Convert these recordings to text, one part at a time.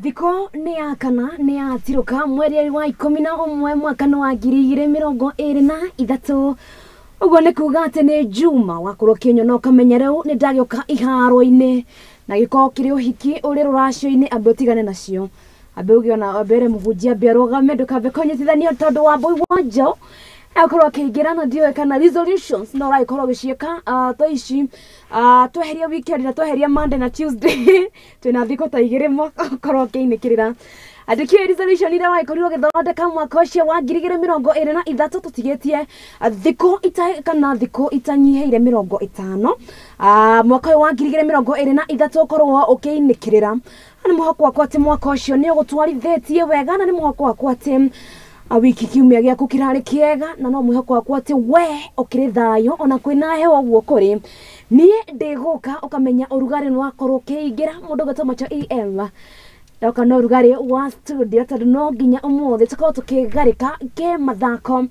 Thikũ nĩ ya kana nĩ yatirũka mweri wa 11 mwaka wa 2023 ũguo nĩ kuga atĩ nĩ Juma wakorwo kĩnyona ũkamenya rĩu nĩ ndagĩũka iharo-inĩ na gĩkorwo kĩrĩ ũhiki ũrĩ rũracio-inĩ ambe ũtigane nacio ambe ũgĩona ambere mũhunjia ambe arũgame ndũkambe kũnyitithanio tondũ Wambui wa Njaũ akorwo akĩingĩra na ndiũĩ kana resolutions no ũragĩkorwo ũgĩciĩka thaa ici tweheria weekend na tweheria Monday na Tuesday twĩna thikũ ta igĩrĩ ũkorwo ũkĩinĩkĩrĩra andĩkio resolution iria wagĩkorirwo ũgĩthondeka mwaka ũcio wa 2023 tũtigĩtie thikũ kana thikũ itanyihĩire 50 mwaka ũyũ wa 2023 ũkorwo ũkĩinĩkĩrĩra na nĩ mwĩhoko wakwa atĩ mwaka ũcio nĩ ũgũtwarithĩtie wega na nĩ mwĩhoko wakwa atĩ wiki kiumia gĩaku kĩrarĩ kĩega na no mwĩhoko wakwa atĩ we ũkĩrĩ thayũ ona kwĩna heho ũguo kũrĩ niĩ ndĩgũka ũkamenya ũrugarĩ nĩ wakorwo ũkĩingĩra mũndũ ũgĩtwo Macho EM ndoka no ũrugarĩ wa studio tondũ no nginya ũmũthĩ tũkorwo tũkĩgarĩka kĩmathako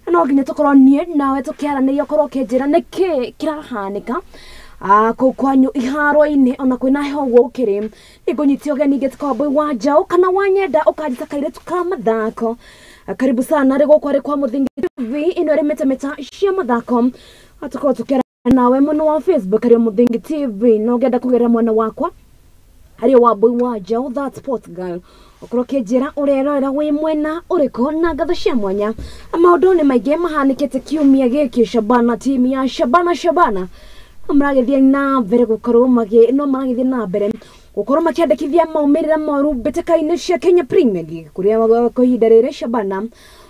na no nginya tũkorwo niĩ nawe tũkĩaranĩria ũkorwo ũkĩnjĩra nĩkĩ kĩrahanĩka kũu kwanyu iharo-inĩ ona kwĩna heho ũguo gũkĩrĩ nĩngũnyitia ũgeni ngĩtuĩka Wambui wa Njaũ kana wanyenda ũkanjĩta kairĩtu ka mathako. Karibu sana rĩ gũkũ arĩ kwa Mũthingi TV ĩno ĩrĩ mĩtamĩta cia mathako tũkorwo tũkĩara nawe mũno wa Facebook arĩ Mũthingi TV na ũngĩenda kũgerera mwena wakwa harĩ Wambui wa Njaũ that sport girl ũkorwo ũkĩnjĩra ũrerorera wĩ mwena ũrĩkũ na ngatho cia mwanya. Maũndũ nĩ maingĩ mahanĩkĩte kiumia gĩkĩ Shabana team ya Shabana Shabana maragĩthiĩ na mbere gũkorwo no maragĩthiĩ na mbere gũkorwo makĩandĩkithia maumĩrĩra moru mbĩtĩka-inĩ cia Kenya Premier League kũrĩa kwa ihinda rĩrĩ Shabana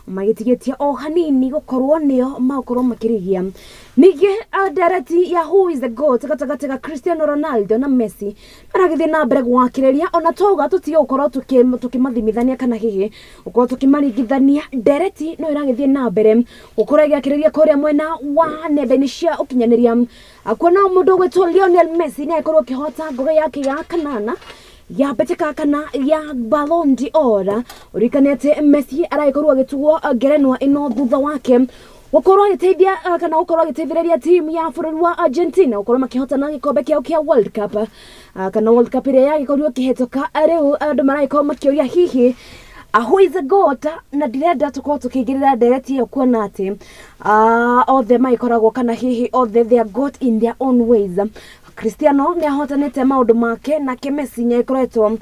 magĩtigĩtie o hanini gũkorwo nĩo magũkorwo makĩrigia. Ningĩ ndereti ya who is the GOAT gatagatĩ ga Cristiano Ronaldo na Messi maragĩthiĩ na mbere gwakĩrĩria ona twauga tũtige gũkorwo tũkĩmathimithania kana hihi gũkorwo tũkĩmaringithania ndereti no ĩragĩthiĩ na mbere gũkorwo ĩgĩakĩrĩria kũrĩa mwena wa nenda-inĩ cia ũkinyanĩria kuona mũndũ ũgwĩtwo Lionel Messi nĩ agĩkorwo akĩhota ngũgĩ yake ya kanana ya mbĩtĩka kana ya Ballon d'Or ũririkane atĩ Messi aragĩkorwo agĩtuo ngerenwa ĩno thutha wake gũkorwo agĩteithia kana gũkorwo agĩteithĩrĩria timu ya bũrũri wa Argentina gũkorwo makĩhotana gĩkombe kĩao kĩa World Cup kana World Cup ĩrĩa yagĩkorirwo ĩkĩhetũka rĩu andũ maragĩkorwo makĩũria hihi who is the GOAT na ndirenda tũkorwo tũkĩingĩrĩra ndereti ĩyo kuona atĩ othe magĩkoragwo kana hihi othe they are GOAT in their own ways. Cristiano nĩ ahotanĩte maũndũ make nake Messi nĩ akoretwo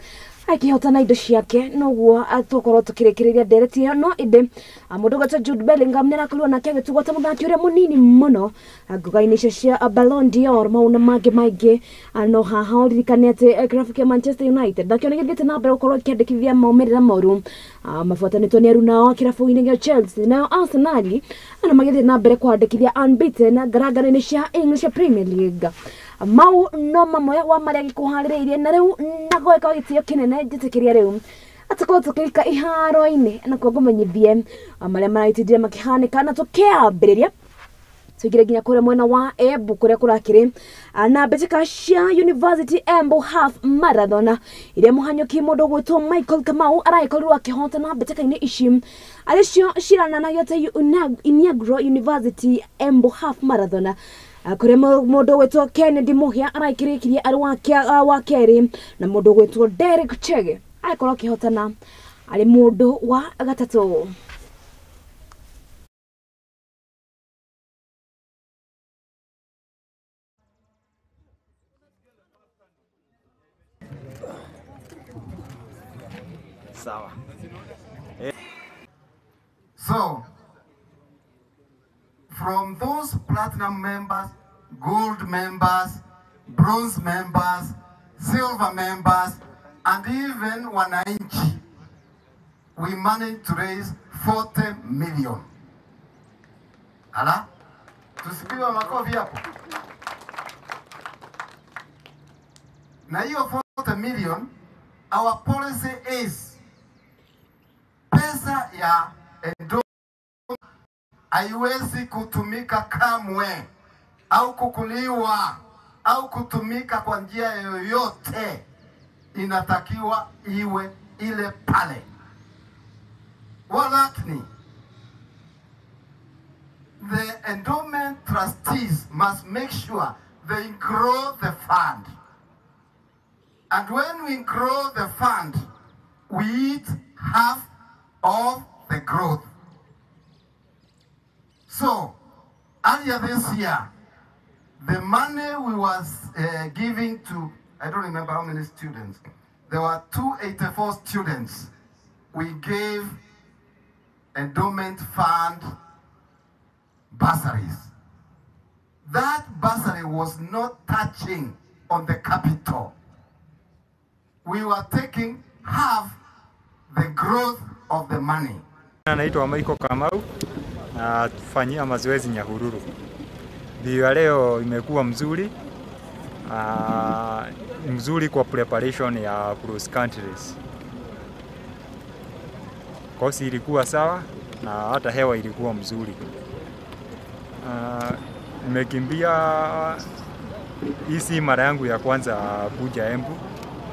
akĩhotana indo ciake noguo tũkorwo tũkĩrĩkĩrĩria ndereti ĩyo no ĩndĩ mũndũ ũgwĩtwo Jude Bellingham nĩ arakorirwo nake agĩtugwo ta mũthaki ũrĩa mũnini mũno ngũga-inĩ icio cia Ballon d'Or mau na mangĩ maingĩ no haha ũririkane atĩ kĩrabu kĩa Manchester United nakĩo nĩ gĩthiĩte na mbere gũkorwo gĩkĩandĩkithia maumĩrĩra moru mabuatanĩtwo nĩ aruna ao kĩrabu-inĩ gĩa Chelsea nayo Arsenal na magĩthiĩ na mbere kwandĩkithia unbeaten ngarangano-inĩ cia English Premier League. Mau no mamwe wa marĩa gĩkũharĩrĩirie na rĩu na gwĩka gĩtĩo kĩnene njĩtĩkĩria rĩu atũkorwo tũkĩrika iharo-inĩ na kuo ngũmenyithie marĩa maragĩtindire makĩhanĩka na tũkĩambĩrĩria tũingĩre nginya kũrĩa mwena wa Embu kũrĩa kũrakĩrĩ na mbĩtĩka cia University Embu Half Marathon iria mũhanyũki mũndũ ũgwĩtwo Michael Kamau aragĩkorirwo akĩhotana mbĩtĩka-inĩ ici arĩ cio cirananagio ta Inaugural University Embu Half Marathon kũrĩa mũndũ ũgwĩtwo Kennedy Muhia araikĩrĩkirie arĩ wa kerĩ na mũndũ ũgwĩtwo Derek Chege arakorwo akĩhotana arĩ mũndũ wa gatatũ. Sawa. So from those platinum members, gold members, bronze members, silver members, and even wananchi, we managed to raise 40 million. Ala, tusipiwe makofi hapo. Na hiyo 40 million, our policy is pesa ya endowment haiwezi kutumika kamwe au kukuliwa au kutumika kwa njia yoyote, inatakiwa iwe ile pale. Walakini, the endowment trustees must make sure they grow the fund. And when we grow the fund, We eat half of the growth. So, earlier this year, the money we was giving to, I don't remember how many students, there were 284 students. We gave endowment fund bursaries. That bursary was not touching on the capital. We were taking half the growth of the money. Naitwa Michael Kamau na tufanyia mazoezi Nyahururu. Mbio ya leo imekuwa mzuri, mzuri kwa preparation ya cross countries. Kosi ilikuwa sawa na hata hewa ilikuwa mzuri. Nimekimbia, hii si mara yangu ya kwanza kuja Embu.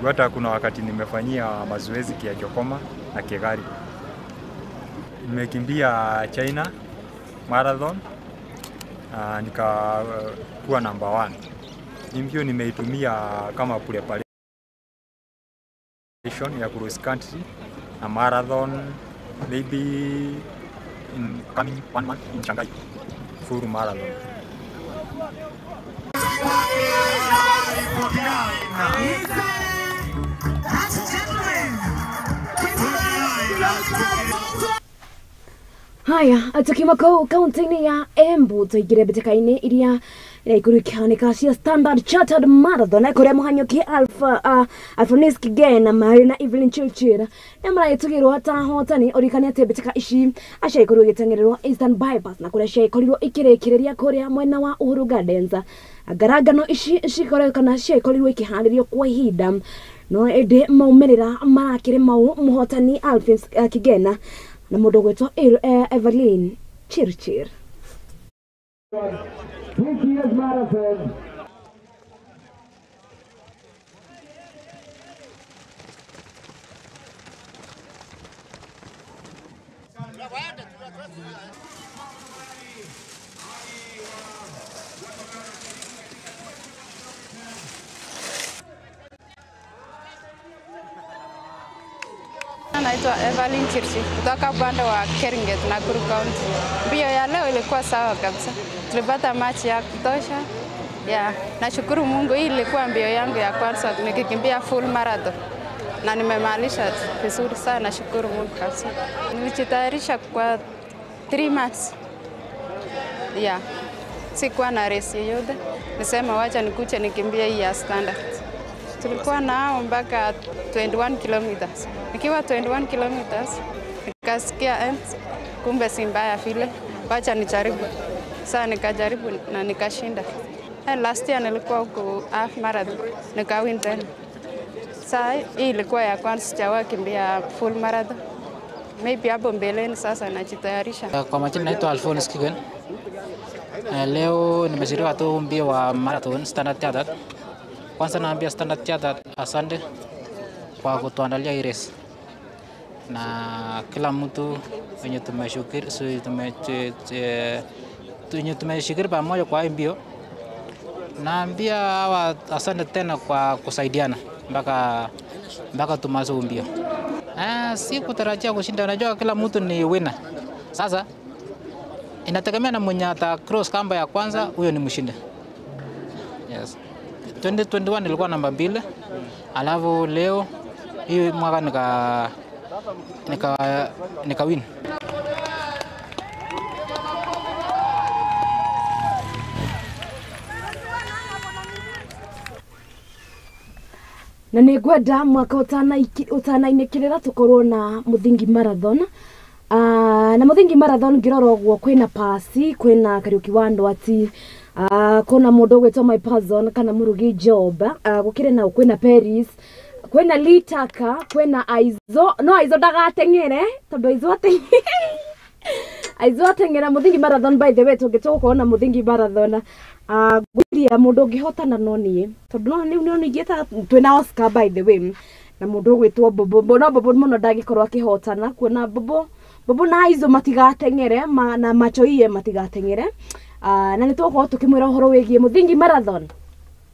Hata kuna wakati nimefanyia mazoezi Kiachokoma na Kigari. Nimekimbia China marathon, nikakuwa number 1. Mbio nimeitumia kama preparation ya cross country na marathon, maybe in coming 1 month in Shanghai, full marathon. Haya, tukiuma kũu kaunti-inĩ ya Embu tũingĩre mbĩtĩka-inĩ iria iraikũrũ ikĩhanĩka cia Standard Chartered Marathon kũrĩa mũhanyũki Alphonse Kigena marĩ na Evelyn Chirchir na maragĩtugĩrwo ta ahotani. Ũririkane atĩ mbĩtĩka ici ciaikorirwo igĩteng'ererwo Eastern Bypass na kũrĩa ciaikorirwo ikĩrĩkĩrĩria kũrĩa mwena wa Uhuru Gardens. Ngarangano ici cikorwo kana ciaikorirwo ikĩharĩrio kwa ihinda, no ĩndĩ maumĩrĩra marakĩrĩ mau mũhotani Alphonse Kigena na mũndũ ũgwĩtwo Evelyn Chirchir. This year's marathon. Naitwa Evelyn Chirchir kutoka upande wa Keringet, Nakuru County. Mbio ya leo ilikuwa sawa kabisa. Tulipata machi ya kutosha. Yeah, nashukuru Mungu, hii ilikuwa mbio yangu ya kwanza nikikimbia full marathon na nimemalisha vizuri sana, nashukuru Mungu kabisa. Nilijitayarisha kwa 3 months. Yeah. Sikuwa na race yoyote. Nisema wacha nikuje nikimbie hii ya standard. Tulikuwa nao mpaka 21 kilometers. Nikiwa 21 kilometers nikasikia kumbe si mbaya vile, wacha nijaribu. Sasa nikajaribu na nikashinda. Last year nilikuwa huko half marathon nikawin tena. Sasa hii ilikuwa ya kwanza, sijawahi kimbia full marathon. Maybe hapo mbeleni sasa najitayarisha. Kwa majina naitwa Alphonse Kigen. Leo nimeshiriki tu mbio wa marathon Standard Chartered. Kwanza naambia Standard Chartered asante kwa kutuandalia hii race. Na kila mtu wenye tumeshukuru pamoja kwa hii mbio. Naambia hawa asante tena kwa kusaidiana mpaka tumalize mbio. Sikutarajia kushinda, unajua kila mtu ni winner. Sasa inategemea na mwenye ata cross kamba ya kwanza, huyo ni mshindi. Yes. 2021 nilikuwa namba 2. Alafu leo hii mwaka nika win. Na nĩ ngwenda mwaka ũtanainĩkĩrĩra tũkorwo na Muthingi Marathon. Na Muthingi Marathon ngĩrora ũguo kwĩna Pasi, kwĩna Kariũki wa Ndwati, kwĩna mũndũ ũgwĩtwo My Person kana Mũrugi Job, gũkĩrĩ na kwĩna Paris, kwĩna Litaka, kwĩna Aizo. No Aizo ndagateng'ere tondũ Aizo ateng'ere Aizo ateng'era Muthingi Marathon. By the way, tũngĩtũgũkorwo na Muthingi Marathon, ngwĩciria mũndũ ũngĩhotana no niĩ tondũ no nĩ ningĩta twĩna Oscar by the way na mũndũ ũgwĩtwo Bobo. No Bobo mũno ndangĩkorwo akĩhotana kuona Bobo Bobo na Aizo matigateng'ere na Machoiye matigateng'ere. Na nĩ tũgũkorwo tũkĩmwĩra ũhoro wĩgiĩ Muthingi Marathon.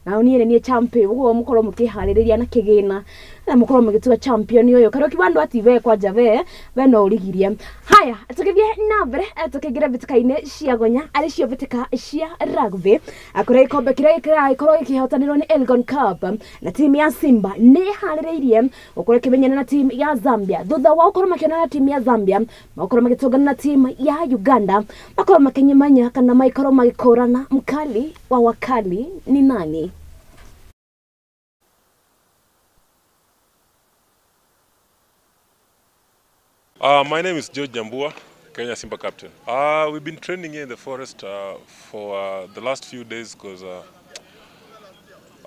Na niĩ nĩ niĩ champion, ũguo mũkorwo mũkĩharĩrĩria na kĩgĩna. Na mukorwo magitua champion uyu Kariuki wa Nduati we kwanja we no urigirie. Haya, tukithie na mbere tukiingira mbĩtĩka-inĩ cia gonya arĩ cio mbĩtĩka cia rugby kũrĩa gĩkombe kĩrĩa kĩragĩkorwo gĩkĩhotanĩrwo nĩ Elgon Cup na timu ya Simba nĩ ĩharĩrĩirie gũkorwo ĩkĩmenyana na timu ya Zambia thutha wa gũkorwo makĩonana na timu ya Zambia makorwo magĩtũngana na timu ya Uganda makorwo makĩnyemanya kana maikorwo magĩkũrana mkali wa wakali ni nani. My name is George Jambua, Kenya Simba captain. We've been training here in the forest for the last few days because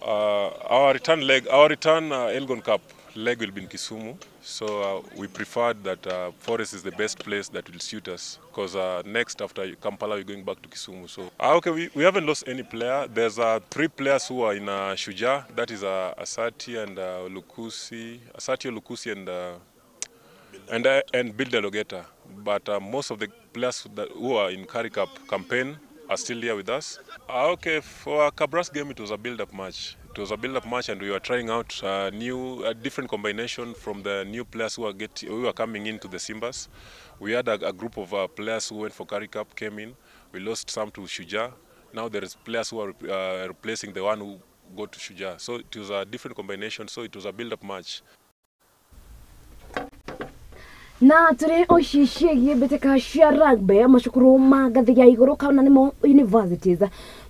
our return Elgon Cup leg will be in Kisumu. So we preferred that forest is the best place that will suit us because next after Kampala we're going back to Kisumu. So okay, we haven't lost any player. There's 3 players who are in Shujaa. That is Asati and Lukusi, Asati Lukusi and Bill Delogeta, but most of the players who are in Curry Cup campaign are still here with us. Okay, for Kabras game, it was a build-up match. It was a build-up match, and we were trying out a different combination from the new players who are coming into the Simbas. We had a group of players who went for Curry Cup, came in. We lost some to Shujaa. Now there is players who are replacing the one who got to Shujaa. So it was a different combination. So it was a build-up match. Na turi oci ciĩgiĩ mbĩtĩka cia rugby macukuru ma ngathĩ ya igũrũ kana nĩmo universities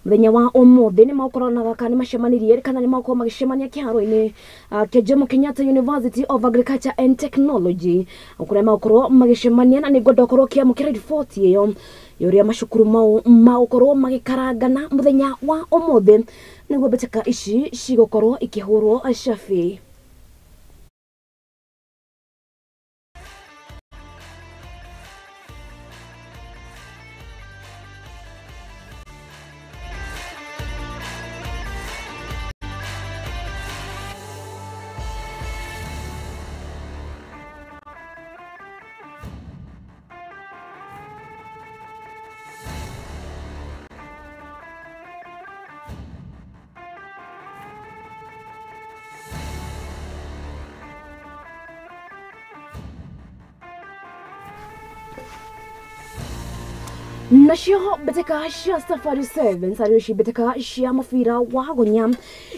mũthenya wa ũmũthĩ nĩ magũkorwo kana nĩ macemanirie kana nĩ magũkorwo magĩcemania kĩharo-inĩ kĩa Jomo Kenyatta University of Agriculture and Technology kũrĩa magũkorwo magĩcemania na nĩngwenda ũkorwo ũkĩamũkĩra riboti ĩyo ya ũrĩa macukuru mau magũkorwo magĩkarangana mũthenya wa ũmũthĩ nĩguo mbĩtĩka ici cigũkorwo ikĩhũrwo cabi. Nacio mbĩtĩka cia Safari Sevens arĩ cio mbĩtĩka cia mũbira wa gonya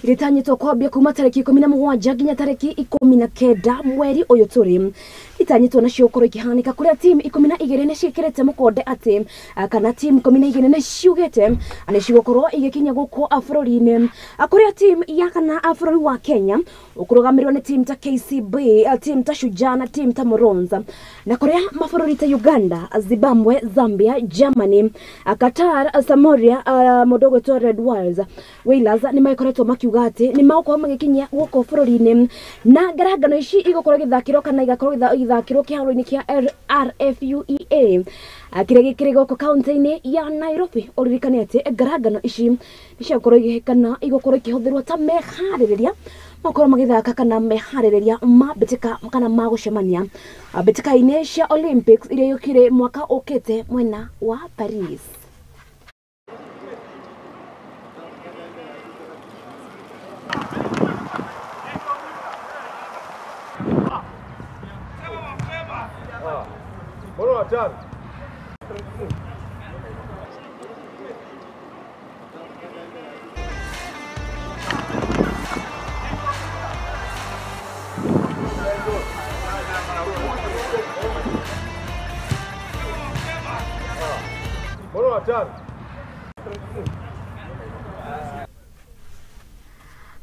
iritanyĩtwo kwambia kuma tarĩki 17 nginya tarĩki 19 mweri ũyũ tũrĩ itanyĩtwo nacio gũkorwo ikĩhanĩka kũrĩa timu 12 nĩ ciĩkĩrĩte mũkonde atĩ kana timu 12 nĩ ciugĩte nĩ cigũkorwo igĩkinya gũkũ bũrũri-inĩ kũrĩa timu ya kana bũrũri wa Kenya ũkũrũgamĩrĩrwo nĩ timu ta KCB, timu ta Shujaa na timu ta Moronza na kũrĩa mabũrũri ta Uganda, Zimbabwe, Zambia, Germany, Qatar, Samoria, mũndũ ũgwĩtwo Red Wales Wailers nĩ magĩkoretwo makiuga atĩ nĩ magũkorwo magĩkinyia gũkũ bũrũri-inĩ na ngarangano ici igũkorwo igĩthakĩrwo kana igakorwo igĩthakĩrwo kĩharo-inĩ kĩa RFUEA kĩrĩa gĩkĩrĩ gũkũ kaunti-inĩ ya Nairobi. Ũririkane atĩ ngarangano ici nĩ ciagũkorwo igĩkana igũkorwo ikĩhũthĩrwo ta meharĩrĩria makorwo magĩthaka kana meharĩrĩria ma mbĩtĩka kana ma gũcemania mbĩtĩka-inĩ cia Olympics iria yũkire mwaka ũkĩte mwena wa Paris.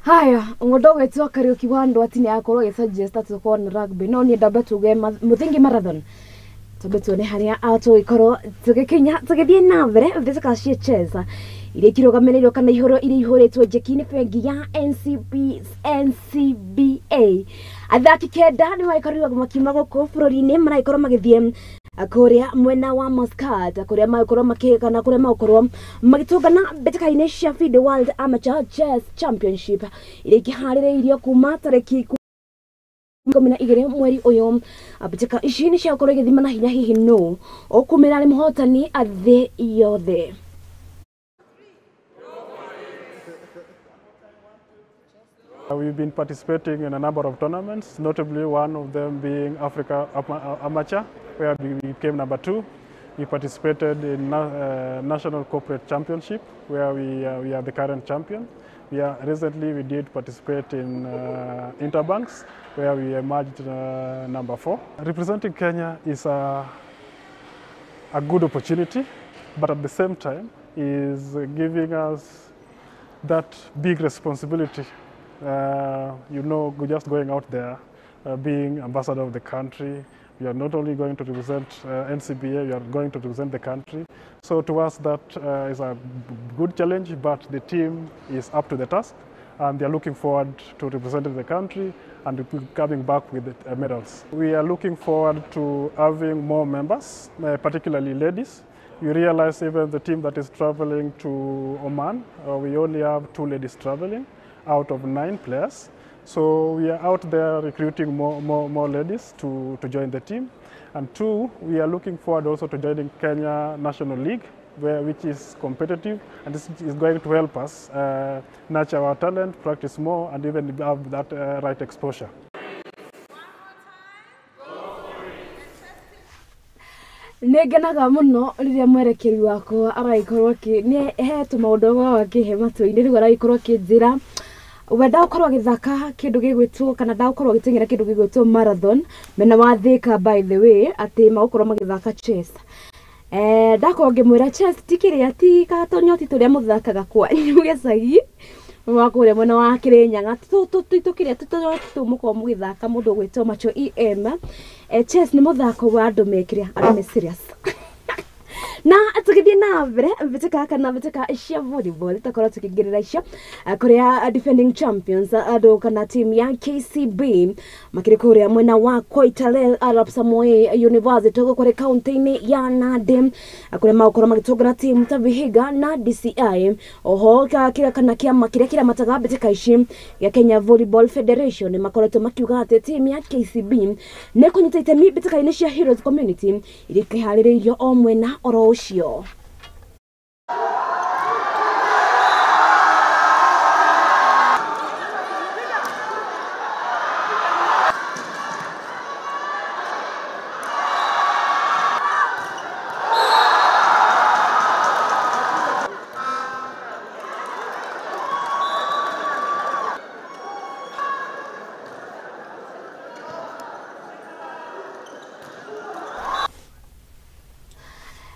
Haya, ng'ondo gwĩtwo Kariuki wa Nduati nĩ akorwo agĩsuggest atĩ tũkorwo na rugby no niĩ ndambe tuge Mũthingi Marathon twambe tuone harĩa tũgĩkorwo tũgĩkinya tũgĩthiĩ na mbere mbĩtĩka cia chess iria ikĩrũgamĩrĩirwo kana ihũrwo iria ihũrĩtwo njeki nĩ bengi ya NCBA. Athaki 9 nĩ magĩkorirwo makiuma gũkũ bũrũri-inĩ maragĩkorwo magĩthiĩ kũrĩa mwena wa Muscat kũrĩa magĩkorwo makĩgana kũrĩa magũkorwo magĩtũngana mbĩtĩka-inĩ cia FIDE World Amateur Chess Championship iria ikĩharĩrĩirio kuma tarĩki 12 mweri ũyũ. Mbĩtĩka ici nĩ ciagũkorwo igĩthimana hinya hihi nũ ũkumĩra arĩ mũhotani thĩ yothe. We've been participating in a number of tournaments, notably one of them being Africa Amateur, where we became number 2. We participated in National Corporate Championship, where we are the current champion. Recently we did participate in Interbanks, where we emerged number 4. Representing Kenya is a good opportunity, but at the same time is giving us that big responsibility. You know, just going out there, being ambassador of the country. We are not only going to represent NCBA, we are going to represent the country. So to us that is a good challenge, but the team is up to the task and they are looking forward to representing the country and coming back with the medals. We are looking forward to having more members, particularly ladies. You realize even the team that is traveling to Oman, we only have 2 ladies traveling out of 9 players. So we are out there recruiting more ladies to join the team. And 2, we are looking forward also to joining Kenya National League, which is competitive, and this is going to help us nurture our talent, practice more, and even have that right exposure. Nĩngenaga mũno rĩrĩa mwerekeri wakwa aragĩkorwo nĩ he tũmaũndũ akĩhe matũ-inĩ rĩu aragĩkorwo akĩnjĩra we ndagũkorwo agĩthaka kĩndũ gĩgwĩtwo kana ndagũkorwo agĩteng'era kĩndũ gĩgwĩtwo marathon mena wa Thika, by the way, atĩ magũkorwo magĩthaka chess. Ndakorwo ngĩmwĩra chess ti kĩrĩa ti katonyoti tũrĩa mũthakaga kwanyu gĩcagi wa kũrĩa mwena wa Kĩrĩnyaga tũkĩrĩa tũtonyoti tũu mũkorwo mũgĩthaka mũndũ ũgwĩtwo Macho EM. Chess nĩ mũthako wa andũ mekĩrĩa andũ me serious. Na tũgĩthiĩ na mbere mbĩtĩka kana mbĩtĩka cia volleyball tũkorwo tũkĩingĩrĩra icio kũrĩa defending champions andũ kana team ya KCB makĩrĩ kũrĩa mwena wa Koitalel Arap Samoei University kũrĩ kaunti-inĩ ya Nandi kũrĩa magũkorwo magĩtũngana team ta Vihiga na DCI oho kĩrĩa kana kĩama kĩrĩa kĩramataga mbĩtĩka ici ya Kenya Volleyball Federation makoretwo makiuga atĩ team ya KCB nĩ kũnyita itemi mbĩtĩka-inĩ cia Heroes Community iria ikĩharĩrĩirio o mwena oro ũcio.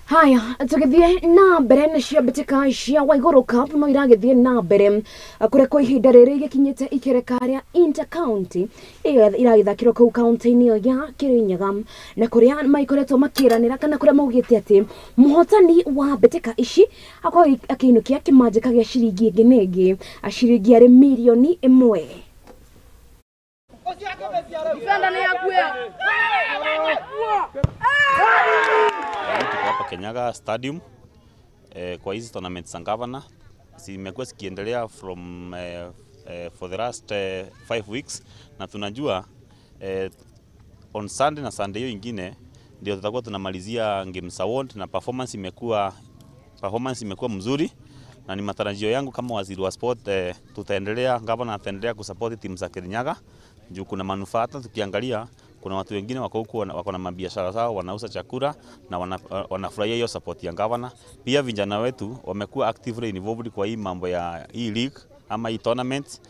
Haya, tũgĩthiĩ na mbere nacio mbĩtĩka cia Waigũrũ Cup no iragĩthiĩ na mbere kũrĩa kwa ihinda rĩrĩ igĩkinyĩte ikereka rĩa Inter County iragĩthakĩrwo kũu kaunti-inĩ ĩyo ya Kĩrĩnyaga na kũrĩa maikoretwo makĩranĩra kana kũrĩa maugĩte atĩ mũhotani wa mbĩtĩka ici akorwo akĩinũkia kĩmanjĩka gĩa ciringi ĩngĩ na ĩngĩ ciringi arĩ mirioni 1. Hapa Kenyaga Stadium kwa hizi tournaments za governor zimekuwa zikiendelea from for the last 5 weeks, na tunajua on Sunday na Sunday hiyo ingine ndio tutakuwa tunamalizia games award, na performance imekuwa mzuri, na ni matarajio yangu kama waziri wa sport tutaendelea, governor ataendelea kusupport timu za Kirinyaga juu kuna manufaa. Tukiangalia kuna watu wengine wako huko wako na mabiashara zao, wanauza chakula na wanafurahia hiyo support ya governor. Pia vijana wetu wamekuwa actively involved kwa hii mambo ya hii league ama hii tournament,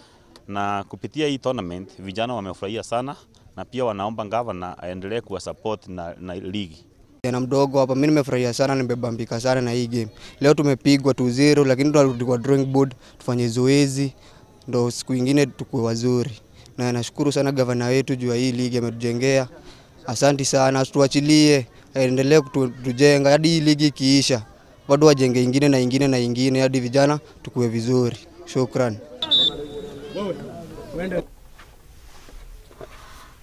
na kupitia hii tournament vijana wamefurahia sana, na pia wanaomba governor aendelee kuwa support na league. Na mdogo hapa mimi nimefurahia sana, nimebambika sana na hii game. Leo tumepigwa 2-0 lakini tunarudi kwa drawing board, tufanye zoezi ndo siku nyingine tukue wazuri. Na nashukuru sana gavana wetu juu ya hii ligi ametujengea. Asanti sana, tuachilie aendelee kutujenga hadi hii ligi ikiisha. Bado wajenge ingine na ingine na ingine hadi vijana tukue vizuri. Shukran.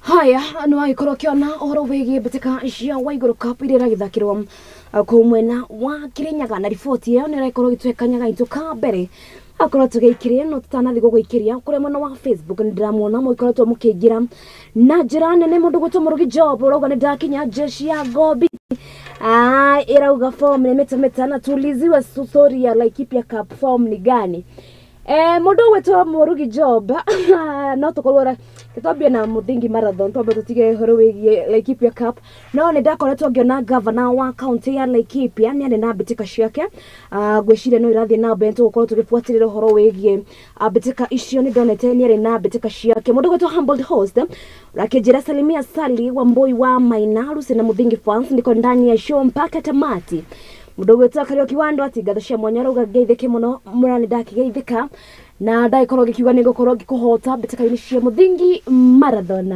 Haya, no agĩkorwo akĩona ũhoro wĩgiĩ mbĩtĩka cia Waigũrũ Cup iria iragĩthakĩrwo kũu mwena wa Kĩrĩnyaga, na riboti ĩyo nĩ ĩragĩkorwo ĩgĩtũhe kanya gaitũ ka mbere akorwo tũgĩikĩria no tũtanathiĩ gũgũikĩria kũrĩa mwena wa Facebook nĩ ndĩramuona mũgĩkoretwo mũkĩingĩra na njĩra nene. Mũndũ gwĩtwo Mũrugi Job ũrauga nĩ ndakinya jeshi ya Gobi ĩrauga form nĩ metameta na tuuliziwe story ya Laikipia Cup form ni gani. Mundu gwitwo Murugi Job no tukorwo twambie na Muthingi Marathon, twambe tutige horo wigie Laikipia Cup. No nĩ ndakoretwo ngĩona governor wa county ya Laikipia nĩ arĩ na mbĩtĩka ciake. Ngwĩciria no irathiĩ na mbere, tũgũkorwo tũgĩbuatĩrĩra ũhoro wĩgiĩ mbĩtĩka icio. Nĩ ndonete nĩ arĩ na mbĩtĩka ciake. Mũndũ gwĩtwo Humbled Host rakĩnjĩra salimia Sally wa Mbui wa Maina Lucy na Muthingi fans, niko ndani ya show mpaka tamati. Mũndũ gwĩtwo Kariũki wa andũ ati ngatho cia mwanya rauga ngeithĩke mũno mũrani ndakĩgeithĩka na ndagĩkorwo ngĩkiuga nĩ ngũkorwo ngĩkũhota mbĩtĩka-inĩ cia Muthingi Marathon.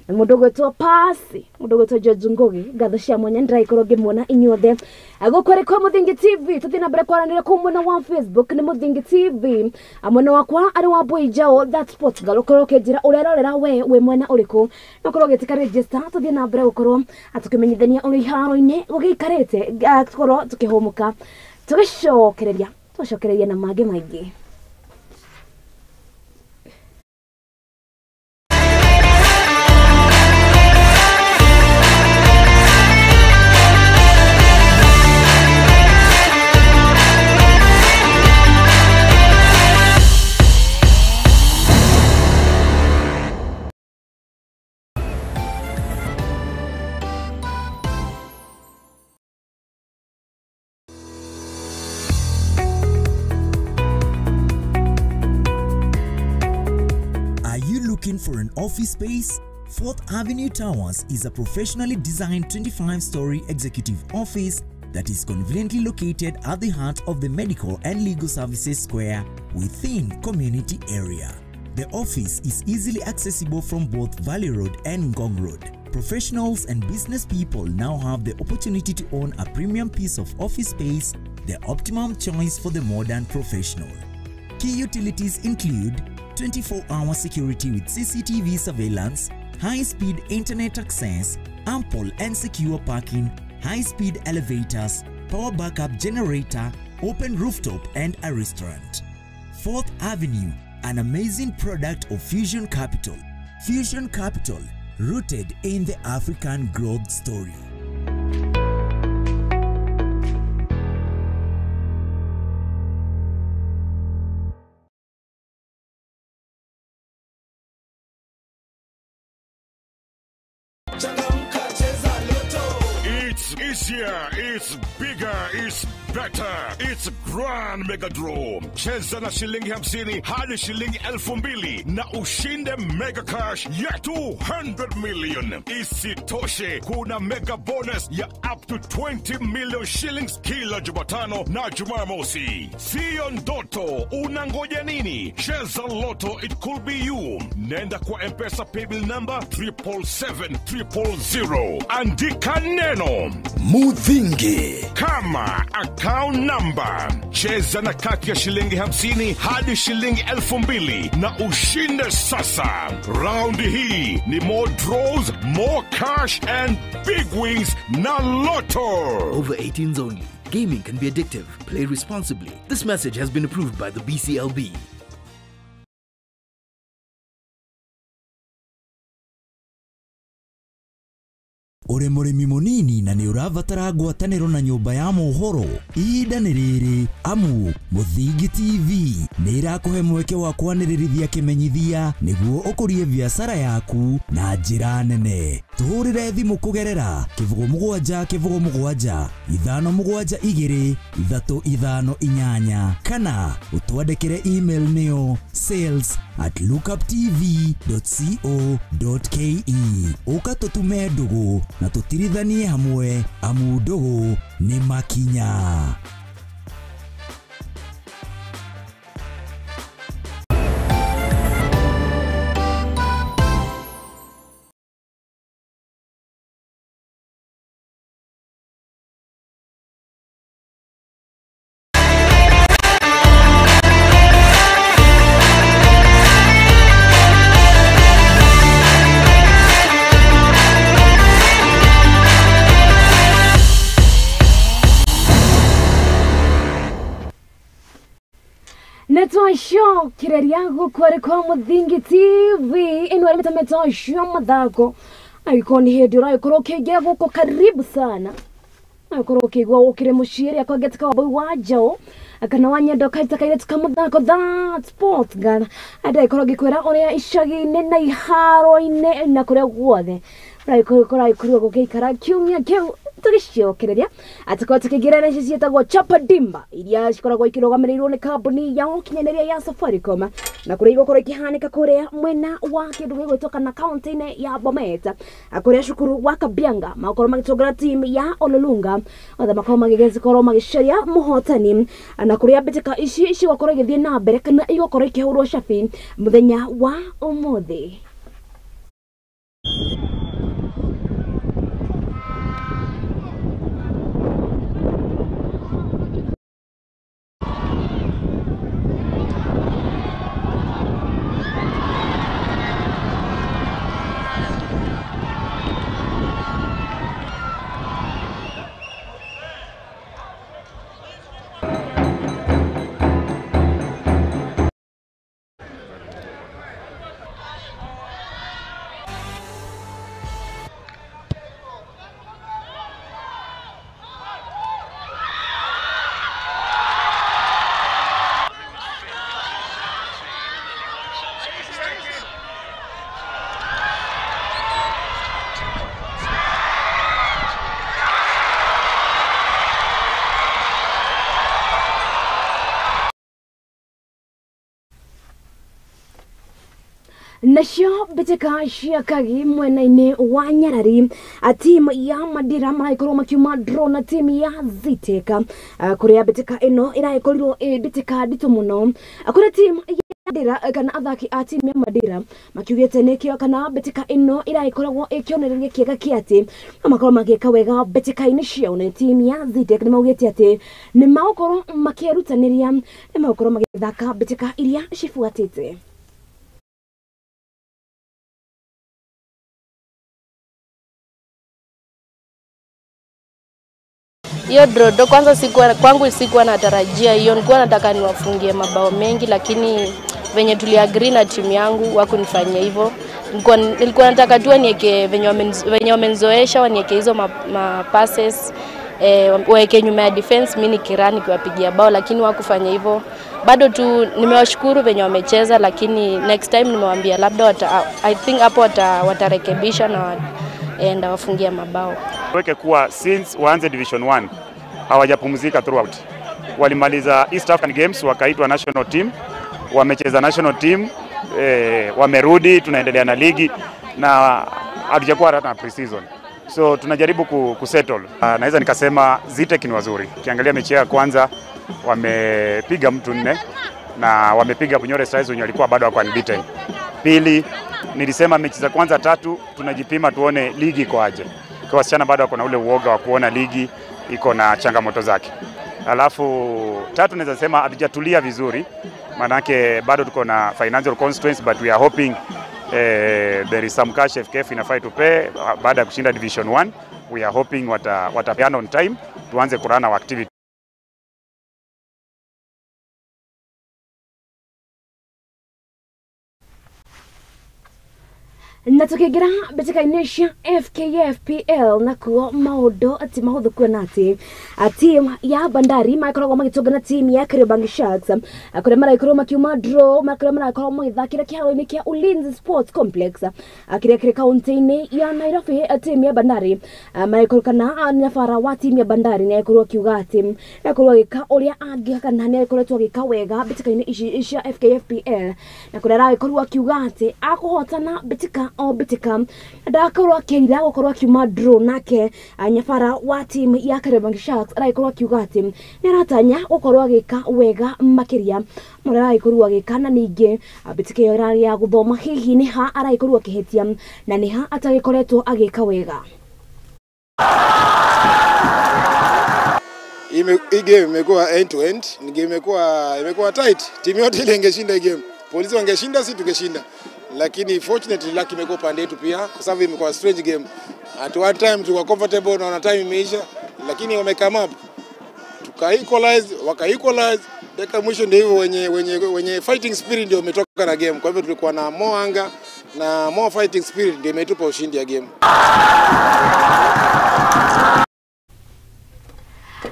Na mũndũ gwĩtwo Pasi, mũndũ gwĩtwo George Ngugi, ngatho cia mwanya ndĩragĩkorwo ngĩmuona inyuothe gũkũ arĩ kwa Muthingi TV. Tũthiĩ na mbere kwaranĩria kũu mwena wa Facebook nĩ Muthingi TV, mwena wakwa arĩ wa Mbui Njao that Portugal. Ũkorwo ũkĩnjĩra ũrerorera we wĩ mwena ũrĩkũ, na ũkorwo ũgĩtĩka register. Tũthiĩ na mbere gũkorwo tũkĩmenyithania ũrĩa iharo-inĩ gũgĩikarĩte, tũkorwo tũkĩhũmũka, tũgĩcokereria tũcokereria na mangĩ maingĩ. Looking for an office space? 4th Avenue Towers is a professionally designed 25-story executive office that is conveniently located at the heart of the Medical and Legal Services Square within community area. The office is easily accessible from both Valley Road and Ngong Road. Professionals and business people now have the opportunity to own a premium piece of office space, the optimum choice for the modern professional. Key utilities include 24-hour security with CCTV surveillance, high-speed internet access, ample and secure parking, high-speed elevators, power backup generator, open rooftop and a restaurant. 4th Avenue, an amazing product of Fusion Capital. Fusion Capital, rooted in the African growth story. It's easier, it's bigger, it's better, it's Grand Mega Draw. Cheza na shilingi 50 hadi shilingi 2,000 na ushinde mega cash ya 200 million. Isitoshe, kuna mega bonus ya up to 20 million shillings kila Jumatano na Jumamosi. Siyo ndoto, unangoja nini? Cheza Lotto, it could be you. Nenda kwa M-Pesa paybill number 777 000. Andika neno Muthingi kama account number. Cheza na kati ya shilingi 50 hadi shilingi 2,000 na ushinde sasa. Round hii ni more draws, more cash and big wins na Lotto. Over 18s only. Gaming can be addictive. Play responsibly. This message has been approved by the BCLB. Uri mũrĩmi mũnini na nĩ ũrabatara ngwatanĩro na nyũmba ya mohoro, ihinda nĩ rĩrĩ amu Muthingi TV nĩ ĩrakũhe mweke wa kwanĩrĩrithia kĩmenyithia nĩguo ũkũrie biacara yaku na njĩra nene. Tũhũrĩre thimũ kũgerera 07 07 5 7 2 3 5 8 kana ũtwandĩkĩre email nĩyo sales@lookuptv.co.ke. Ũka tũtume ndũgũ na tũtirithanie hamwe amu ndũgũ nĩ makinya. Nĩtwacokereria gũkũ arĩ kwa Muthingi TV ĩno arĩ mĩtameto cia mathako. Angĩkorwo nĩ hĩndĩ ũragĩkorwo ũkĩingĩra gũkũ, karibu sana. Ukorwo ukigwa ukire muciĩ rĩa kwangetika wa bau wa njaũ kana wa nyendo kaita kairĩtu ka mũthako that sport gun ndagĩkorwo ngĩkwĩra ũrĩa icagi-inĩ na iharo-inĩ na kũrĩa guothe ũragĩkorwo gũgĩikara kiumia kĩu tũgĩcokereria atĩkorwo tũkĩingĩra na ici ciĩtagwo Chapa Dimba iria cikoragwo ikĩrũgamĩrĩirwo nĩ kambuni ya ũkinyanĩria ya Safaricom na kũrĩa igũkorwo ikĩhanĩka kũrĩa mwena wa kĩndũ gĩgwĩtwo kana kaunti-inĩ ya Bomet kũrĩa cukuru wa Kabianga makorwo magĩtũngana timu ya Ololunga othe makorwo magĩgĩkorwo magĩcaria mũhotani na kũrĩa mbĩtĩka ici cigũkorwo igĩthiĩ na mbere kana igũkorwo ikĩhũrwo cabi mũthenya wa ũmũthĩ. Nacio mbĩtĩka cia Kagi mwena-inĩ wa Nyarari timu ya Madira maragĩkorwo makiuma draw na timu ya Zitek kũrĩa mbĩtĩka ĩno ĩragĩkorirwo ĩ mbĩtĩka nditũ mũno kũrĩa timu ya Madira kana athaki a timu ya Madira makiugĩte nĩkĩo kana mbĩtĩka ĩno ĩragĩkoragwo ĩ kĩonereria kĩega kĩa atĩ no makorwo magĩka wega mbĩtĩka-inĩ ciao na timu ya Zitek nĩ maugĩte atĩ nĩ magũkorwo makĩrutanĩria nĩ magũkorwo magĩthaka mbĩtĩka iria cibuatĩte. Hiyo draw kwanza kwangu sikuwa natarajia hiyo, nilikuwa nataka niwafungie mabao mengi, lakini venye tuliagree na timu yangu wakunifanyia hivyo. Nilikuwa nataka tu niweke venye wamenizoesha waniweke hizo ma passes waweke nyuma ya defense, mimi nikirani nikiwapigia bao, lakini wakufanya hivyo. Bado tu nimewashukuru venye wamecheza, lakini next time nimewaambia labda I think hapo watarekebisha na enda wafungia mabao. Weke kuwa since waanze Division 1 hawajapumzika throughout. Walimaliza East African Games wakaitwa national team, wamecheza national team, wamerudi, tunaendelea na ligi na hatujakuwa hata na pre-season. So tunajaribu kusettle. Naweza nikasema Zitek ni wazuri. Ukiangalia mechi ya kwanza wamepiga mtu 4 na wamepiga Bunyore Stars wenye walikuwa bado wako unbeaten. Pili, nilisema mechi za kwanza 3 tunajipima tuone ligi iko aje. Kwa wasichana bado wako na ule uoga wa kuona ligi iko na changamoto zake. Alafu 3 naweza sema hatujatulia vizuri, manake bado tuko na financial constraints, but we are hoping there is some cash FKF inafai tupe baada ya kushinda Division 1. We are hoping watapeana on time tuanze kurana wa activity. Na tukigira mbĩtĩka-inĩ cia FKFPL nakuo maũndũ ati mahũthũ kuona atĩ timu ya Bandari makoragwo magĩtũngana timu ya Kariobangi Sharks kũrĩa maragĩkorwo makiuma draw kũrĩa maragĩkorwo magĩthakĩra kĩharo-inĩ kĩa Ulinzi Sports Complex kĩrĩa kĩrĩ kaunti-inĩ ya Nairobi. Timu ya Bandari maragĩkorwo kana nyabara wa timu ya Bandari nĩ agĩkorwo akiuga atĩ nĩakorwo agĩka ũrĩa angĩ kana nĩagĩkoretwo agĩka wega mbĩtĩka-inĩ ici cia FKFPL na kũrĩa aragĩkorwo akiuga atĩ akũhotana mbĩtĩka o mbĩtĩka ndakorwo akĩrira gũkorwo akiuma draw nake nyabara wa timu ya Kariobangi Sharks aragĩkorwo akiuga atĩ nĩaratanya gũkorwo agĩka wega makĩria marĩa aragĩkorwo agĩka na ningĩ mbĩtĩka ĩyo ĩrarĩ ya gũthoma hihi nĩ ha aragĩkorwo akĩhĩtia na nĩ ha atagĩkoretwo agĩka wega. Hii game imekuwa end to end, ni game imekuwa tight. Timu yote ile ingeshinda hii game. Polisi wangeshinda, si tungeshinda. Lakini fortunately luck imekuwa pande yetu pia kwa sababu imekuwa strange game. At one time tulikuwa comfortable na time imeisha, lakini wame come up. Tuka equalize, waka equalize. Dakika mwisho ndio hivyo wenye fighting spirit ndio umetoka na game. Kwa hivyo tulikuwa na more anger na more fighting spirit ndio imetupa ushindi ya game.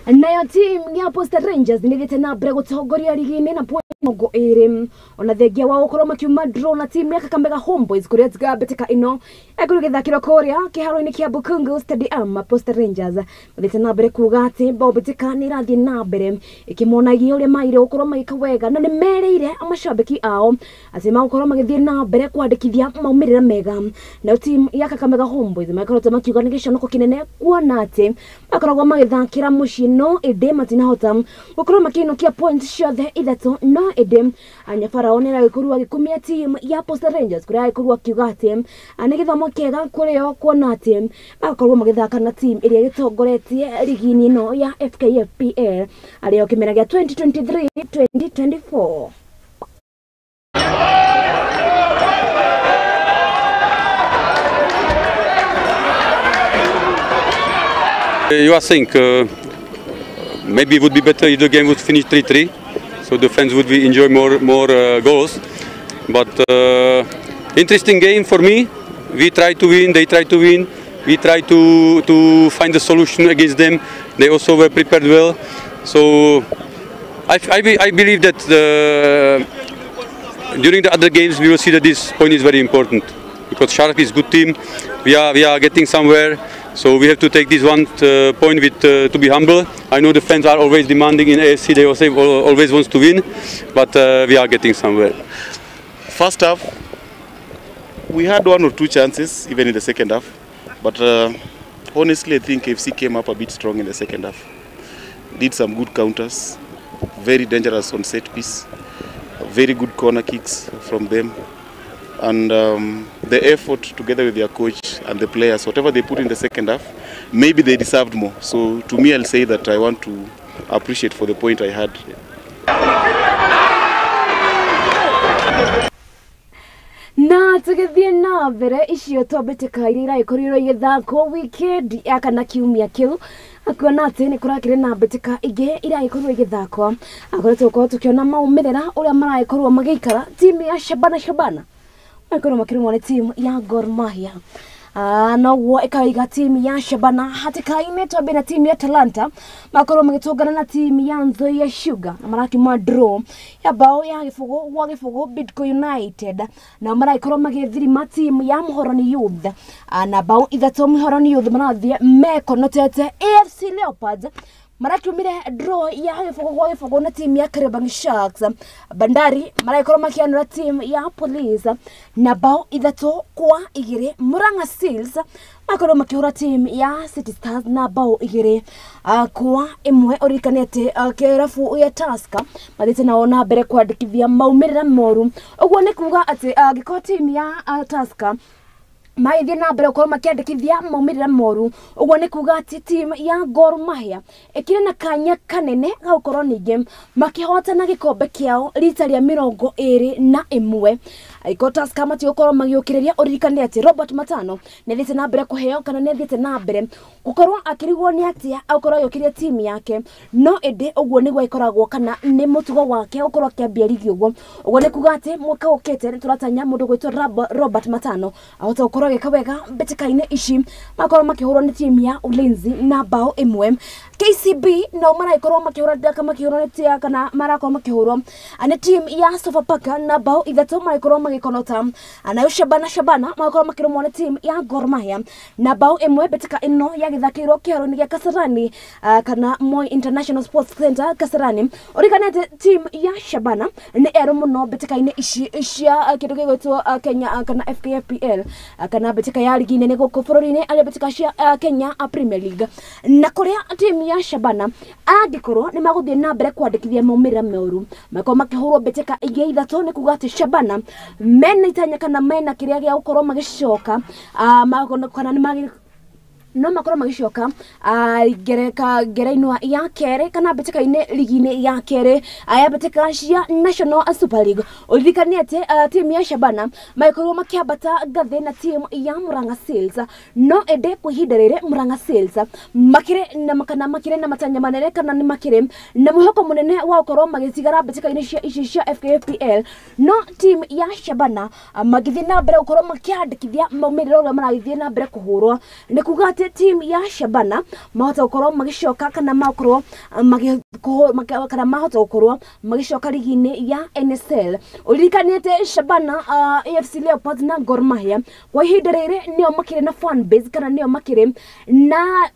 Nayo team ya Posta Rangers nĩ na mbere gũtongoria rigi-inĩ na point 20 ona thengia wa gũkorwo makiuma draw na team ya Kakamega Homeboys kũrĩa tiga mbĩtĩka ĩno ĩkorwo ĩgĩthakĩrwo kũrĩa kĩharo-inĩ kĩa Bukungu Stadium. Posta Rangers mathiĩte na mbere kuga atĩ bao mbĩtĩka nĩ ĩrathiĩ na mbere ĩkĩmonagia ũrĩa maire gũkorwo magĩka wega na nĩ merĩire mashabiki ao atĩ magũkorwo magĩthiĩ na mbere kwandĩkithia maumĩrĩra mega. Nayo team ya Kakamega Homeboys makoretwo makiuga nĩ gĩconoko kĩnene kuona atĩ makoragwo magĩthakĩra mũciĩ no ĩndĩ matinahota gũkorwo makĩinũkia point ciothe ithatũ no ĩndĩ Nyabarao nĩ aragĩkorwo agĩkumia team ya Posta Rangers kũrĩa agĩkorwo akiuga atĩ nĩ gĩthomo kĩega kũrĩ o kuona atĩ magakorwo magĩthaka na team ĩrĩa ĩgĩtongoretie rigi-inĩ ĩno ya FKFPL arĩo kĩmera gĩa 2023-2024. You are saying maybe it would be better if the game would finish 3-3, so the fans would be enjoy more goals. But interesting game for me. We try to win, they try to win. We try to find a solution against them. They also were prepared well. So I believe that during the other games we will see that this point is very important because Shark is good team. We are getting somewhere. So we have to take this 1 point with to be humble. I know the fans are always demanding in AFC, they also always wants to win, but we are getting somewhere. First half, we had 1 or 2 chances, even in the second half. But honestly, I think AFC came up a bit strong in the second half. Did some good counters, very dangerous on set piece, very good corner kicks from them. And the effort together with their coach and the players, whatever they put in the second half, maybe they deserved more. So to me, I'll say that I want to appreciate for the point I had. Na tũgĩthiĩ na mbere icio to mbĩtĩka iria iragĩkorirwo igĩthakwo weekend ya kana kiumia kĩu akuona atĩ nĩ kũrakĩrĩ na mbĩtĩka ingĩ iragĩkorwo igĩthakwo akoretwo gũkorwo tũkĩona maumĩrĩra ũrĩa maragĩkorwo magĩikara timu ya Shabana makorwo makĩrũmwo nĩ timu ya Gor Mahia. Noguo ĩkaiga timu ya Shabana hatĩka-inĩ twambe na timu ya Talanta makorwo magĩtũngana na timu ya Nzoia Sugar na marakiuma draw ya bao ya 0-0 Bidco United na maragĩkorwo magĩthirima timu ya Muhoroni Youth na bao 3 Muhoroni Youth marathiĩ mekonotete. AFC Leopards marakiumire draw ya 0-0 na timu ya Kariobangi Sharks. Bandari maragĩkorwo makĩanũra timu ya Police na bao 3-2. Murang'a Seals makorwo makĩhũra timu ya City Stars na bao 2-1. Ũririkane atĩ kĩrabu ya Tusker mathiĩte nao na mbere kwandĩkithia maumĩrĩra moru, ũguo nĩ kuga atĩ angĩkorwo timu ya Tusker magĩthiĩ na mbere gũkorwo makĩandĩkithia maumĩrĩra moru, ũguo nĩ kuga atĩ timu ya Gor Mahia ĩkĩrĩ na kanya kanene ga gũkorwo ningĩ makĩhotana gĩkombe kĩao rita rĩa 21. Angĩkorwo Tusker matigũkorwo magĩũkĩrĩria, ũririkane atĩ Robert Matano nĩ athiĩte na mbere kũheo kana nĩ athiĩte na mbere gũkorwo akĩrigwo nĩ atĩa agũkorwo agĩũkĩria timu yake, no ĩndĩ ũguo nĩguo ĩkoragwo kana nĩ mũtugo wake gũkorwo akĩambia rigi ũguo. Ũguo nĩ kuga atĩ mwaka ũkĩte nĩ tũratanya mũndũ gwĩtwo Robert Matano ahote gũkorwo agĩka wega mbĩtĩka-inĩ ici makorwo makĩhũrwo nĩ timu ya Ulinzi na bao 1. KCB nao maragĩkorwo makĩhũra kana marakorwo makĩhũrwo nĩ timu ya Sofapaka na bao 3 maragĩkorwo magĩkonota. Nayo Shabana magakorwo makĩrũmwo nĩ timu ya Gor Mahia na bao 1. Mbĩtĩka ĩno yagĩthakĩirwo kĩharo-inĩ gĩa Kasarani kana Moi International Sports Center Kasarani. Ũririkane atĩ timu ya Shabana nĩ erũ mũno mbĩtĩka-inĩ ici cia kĩndũ gĩgwĩtwo Kenya kana FKFPL kana mbĩtĩka ya rigi nene gũkũ bũrũri-inĩ arĩa mbĩtĩka cia Kenya Premier League, na kũrĩa timu ya Shabana angĩkorwo nĩ magũthiĩ na mbere kwandĩkithia maumĩrĩra moru makorwo makĩhũrwo mbĩtĩka ingĩ 3, nĩ kuga atĩ Shabana mena itanya kana mena kĩrĩa gĩa gũkorwo magĩcoka kana nĩ no makorwo magĩcoka ngerenwa ya kerĩ kana mbĩtĩka-inĩ rigi-inĩ ya kerĩ ya mbĩtĩka cia National Super League. Ũririkane atĩ timu ya Shabana magĩkorwo makĩambata ngathĩ na timu ya Murang'a Seals, no ĩndĩ kwa ihinda rĩrĩ Murang'a Seals makĩrĩ na kana makĩrĩ na matanya manene kana nĩ makĩrĩ na mwĩhoko mũnene wa gũkorwo magĩtigara mbĩtĩka-inĩ cia ici cia FKFPL, no timu ya Shabana magĩthiĩ na mbere gũkorwo makĩandĩkithia maumĩrĩra ũrĩa maragĩthiĩ na mbere kũhũrwo nĩ kuga atĩ atĩ team ya Shabana mahota gũkorwo magĩcoka kana makorwo kana mahota gũkorwo magĩcoka ligi-inĩ ya NSL. Ũririkane atĩ Shabana, AFC Leopards na Gor Mahia kwa ihinda rĩrĩ nĩo makĩrĩ na fan base kana nĩo makĩrĩ na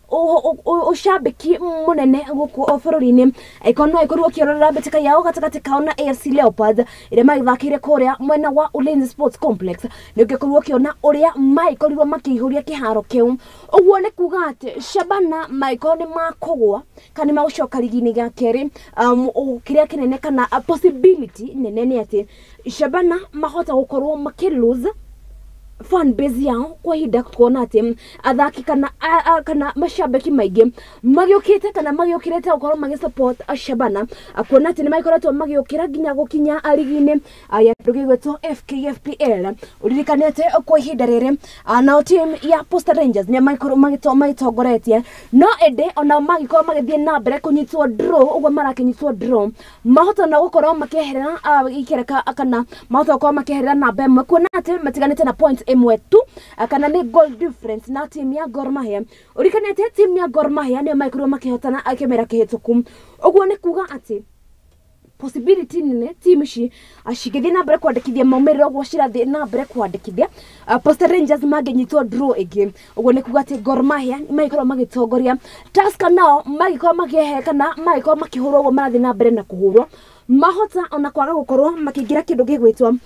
ũcambĩki mũnene gũkũ bũrũri-inĩ. Ĩkorwo no ĩkorwo ũkĩrorera mbĩtĩka yao gatagatĩ kao na AFC Leopards ĩrĩa magĩthakĩire kũrĩa mwena wa Ulinzi Sports Complex, nĩ ũngĩkorwo ũkĩona ũrĩa maikorirwo makĩihũria kĩharo kĩu. Ũguo nĩ kuga atĩ Shabana maikorwo nĩ makũgwa kana nĩ magũcoka ligi-inĩ ya kerĩ. Kĩrĩa kĩnene kana possibility nene nĩ atĩ Shabana mahota gũkorwo makĩ lose fan base yao kwa ihinda, kuona atĩ athaki kana kana mashabiki maingĩ magĩũkĩte kana magĩũkĩrĩte gũkorwo magĩ support Shabana, kuona atĩ nĩ magĩkoretwo magĩũkĩra nginya gũkinya ligi-inĩ ya kĩndũ gĩgwĩtwo FKFPL. Ũririkane atĩ kwa ihinda rĩrĩ nao team ya Posta Rangers nĩ magĩkorwo magĩtongoretie, no ĩndĩ onao magĩkorwo magĩthiĩ na mbere kũnyitwo draw ũguo marakĩnyitwo draw mahota na gũkorwo makĩeherera ikereka kana mahota gũkorwo makĩeherera namba ĩmwe, kuona atĩ matiganĩte na point ĩmwe tu kana nĩ goal difference na team ya Gor Mahia. Ũririkane atĩ team ya Gor Mahia nĩo magĩkorirwo makĩhotana kĩmera kĩhĩtũku. Ũguo nĩ kuga atĩ possibility nene team ici cigĩthiĩ na mbere kwandĩkithia maumĩrĩra ũguo cirathiĩ na mbere kwandĩkithia, Posta Rangers mangĩnyitwo draw ĩngĩ, ũguo nĩ kuga atĩ Gor Mahia magĩkorwo magĩtongoria. Tusker nao magĩkorwo makĩehe kana magĩkorwo makĩhũrwo ũguo marathiĩ na mbere na kũhũrwo, mahota ona kwaga gũkorwo makĩingĩra kĩndũ gĩgwĩtwo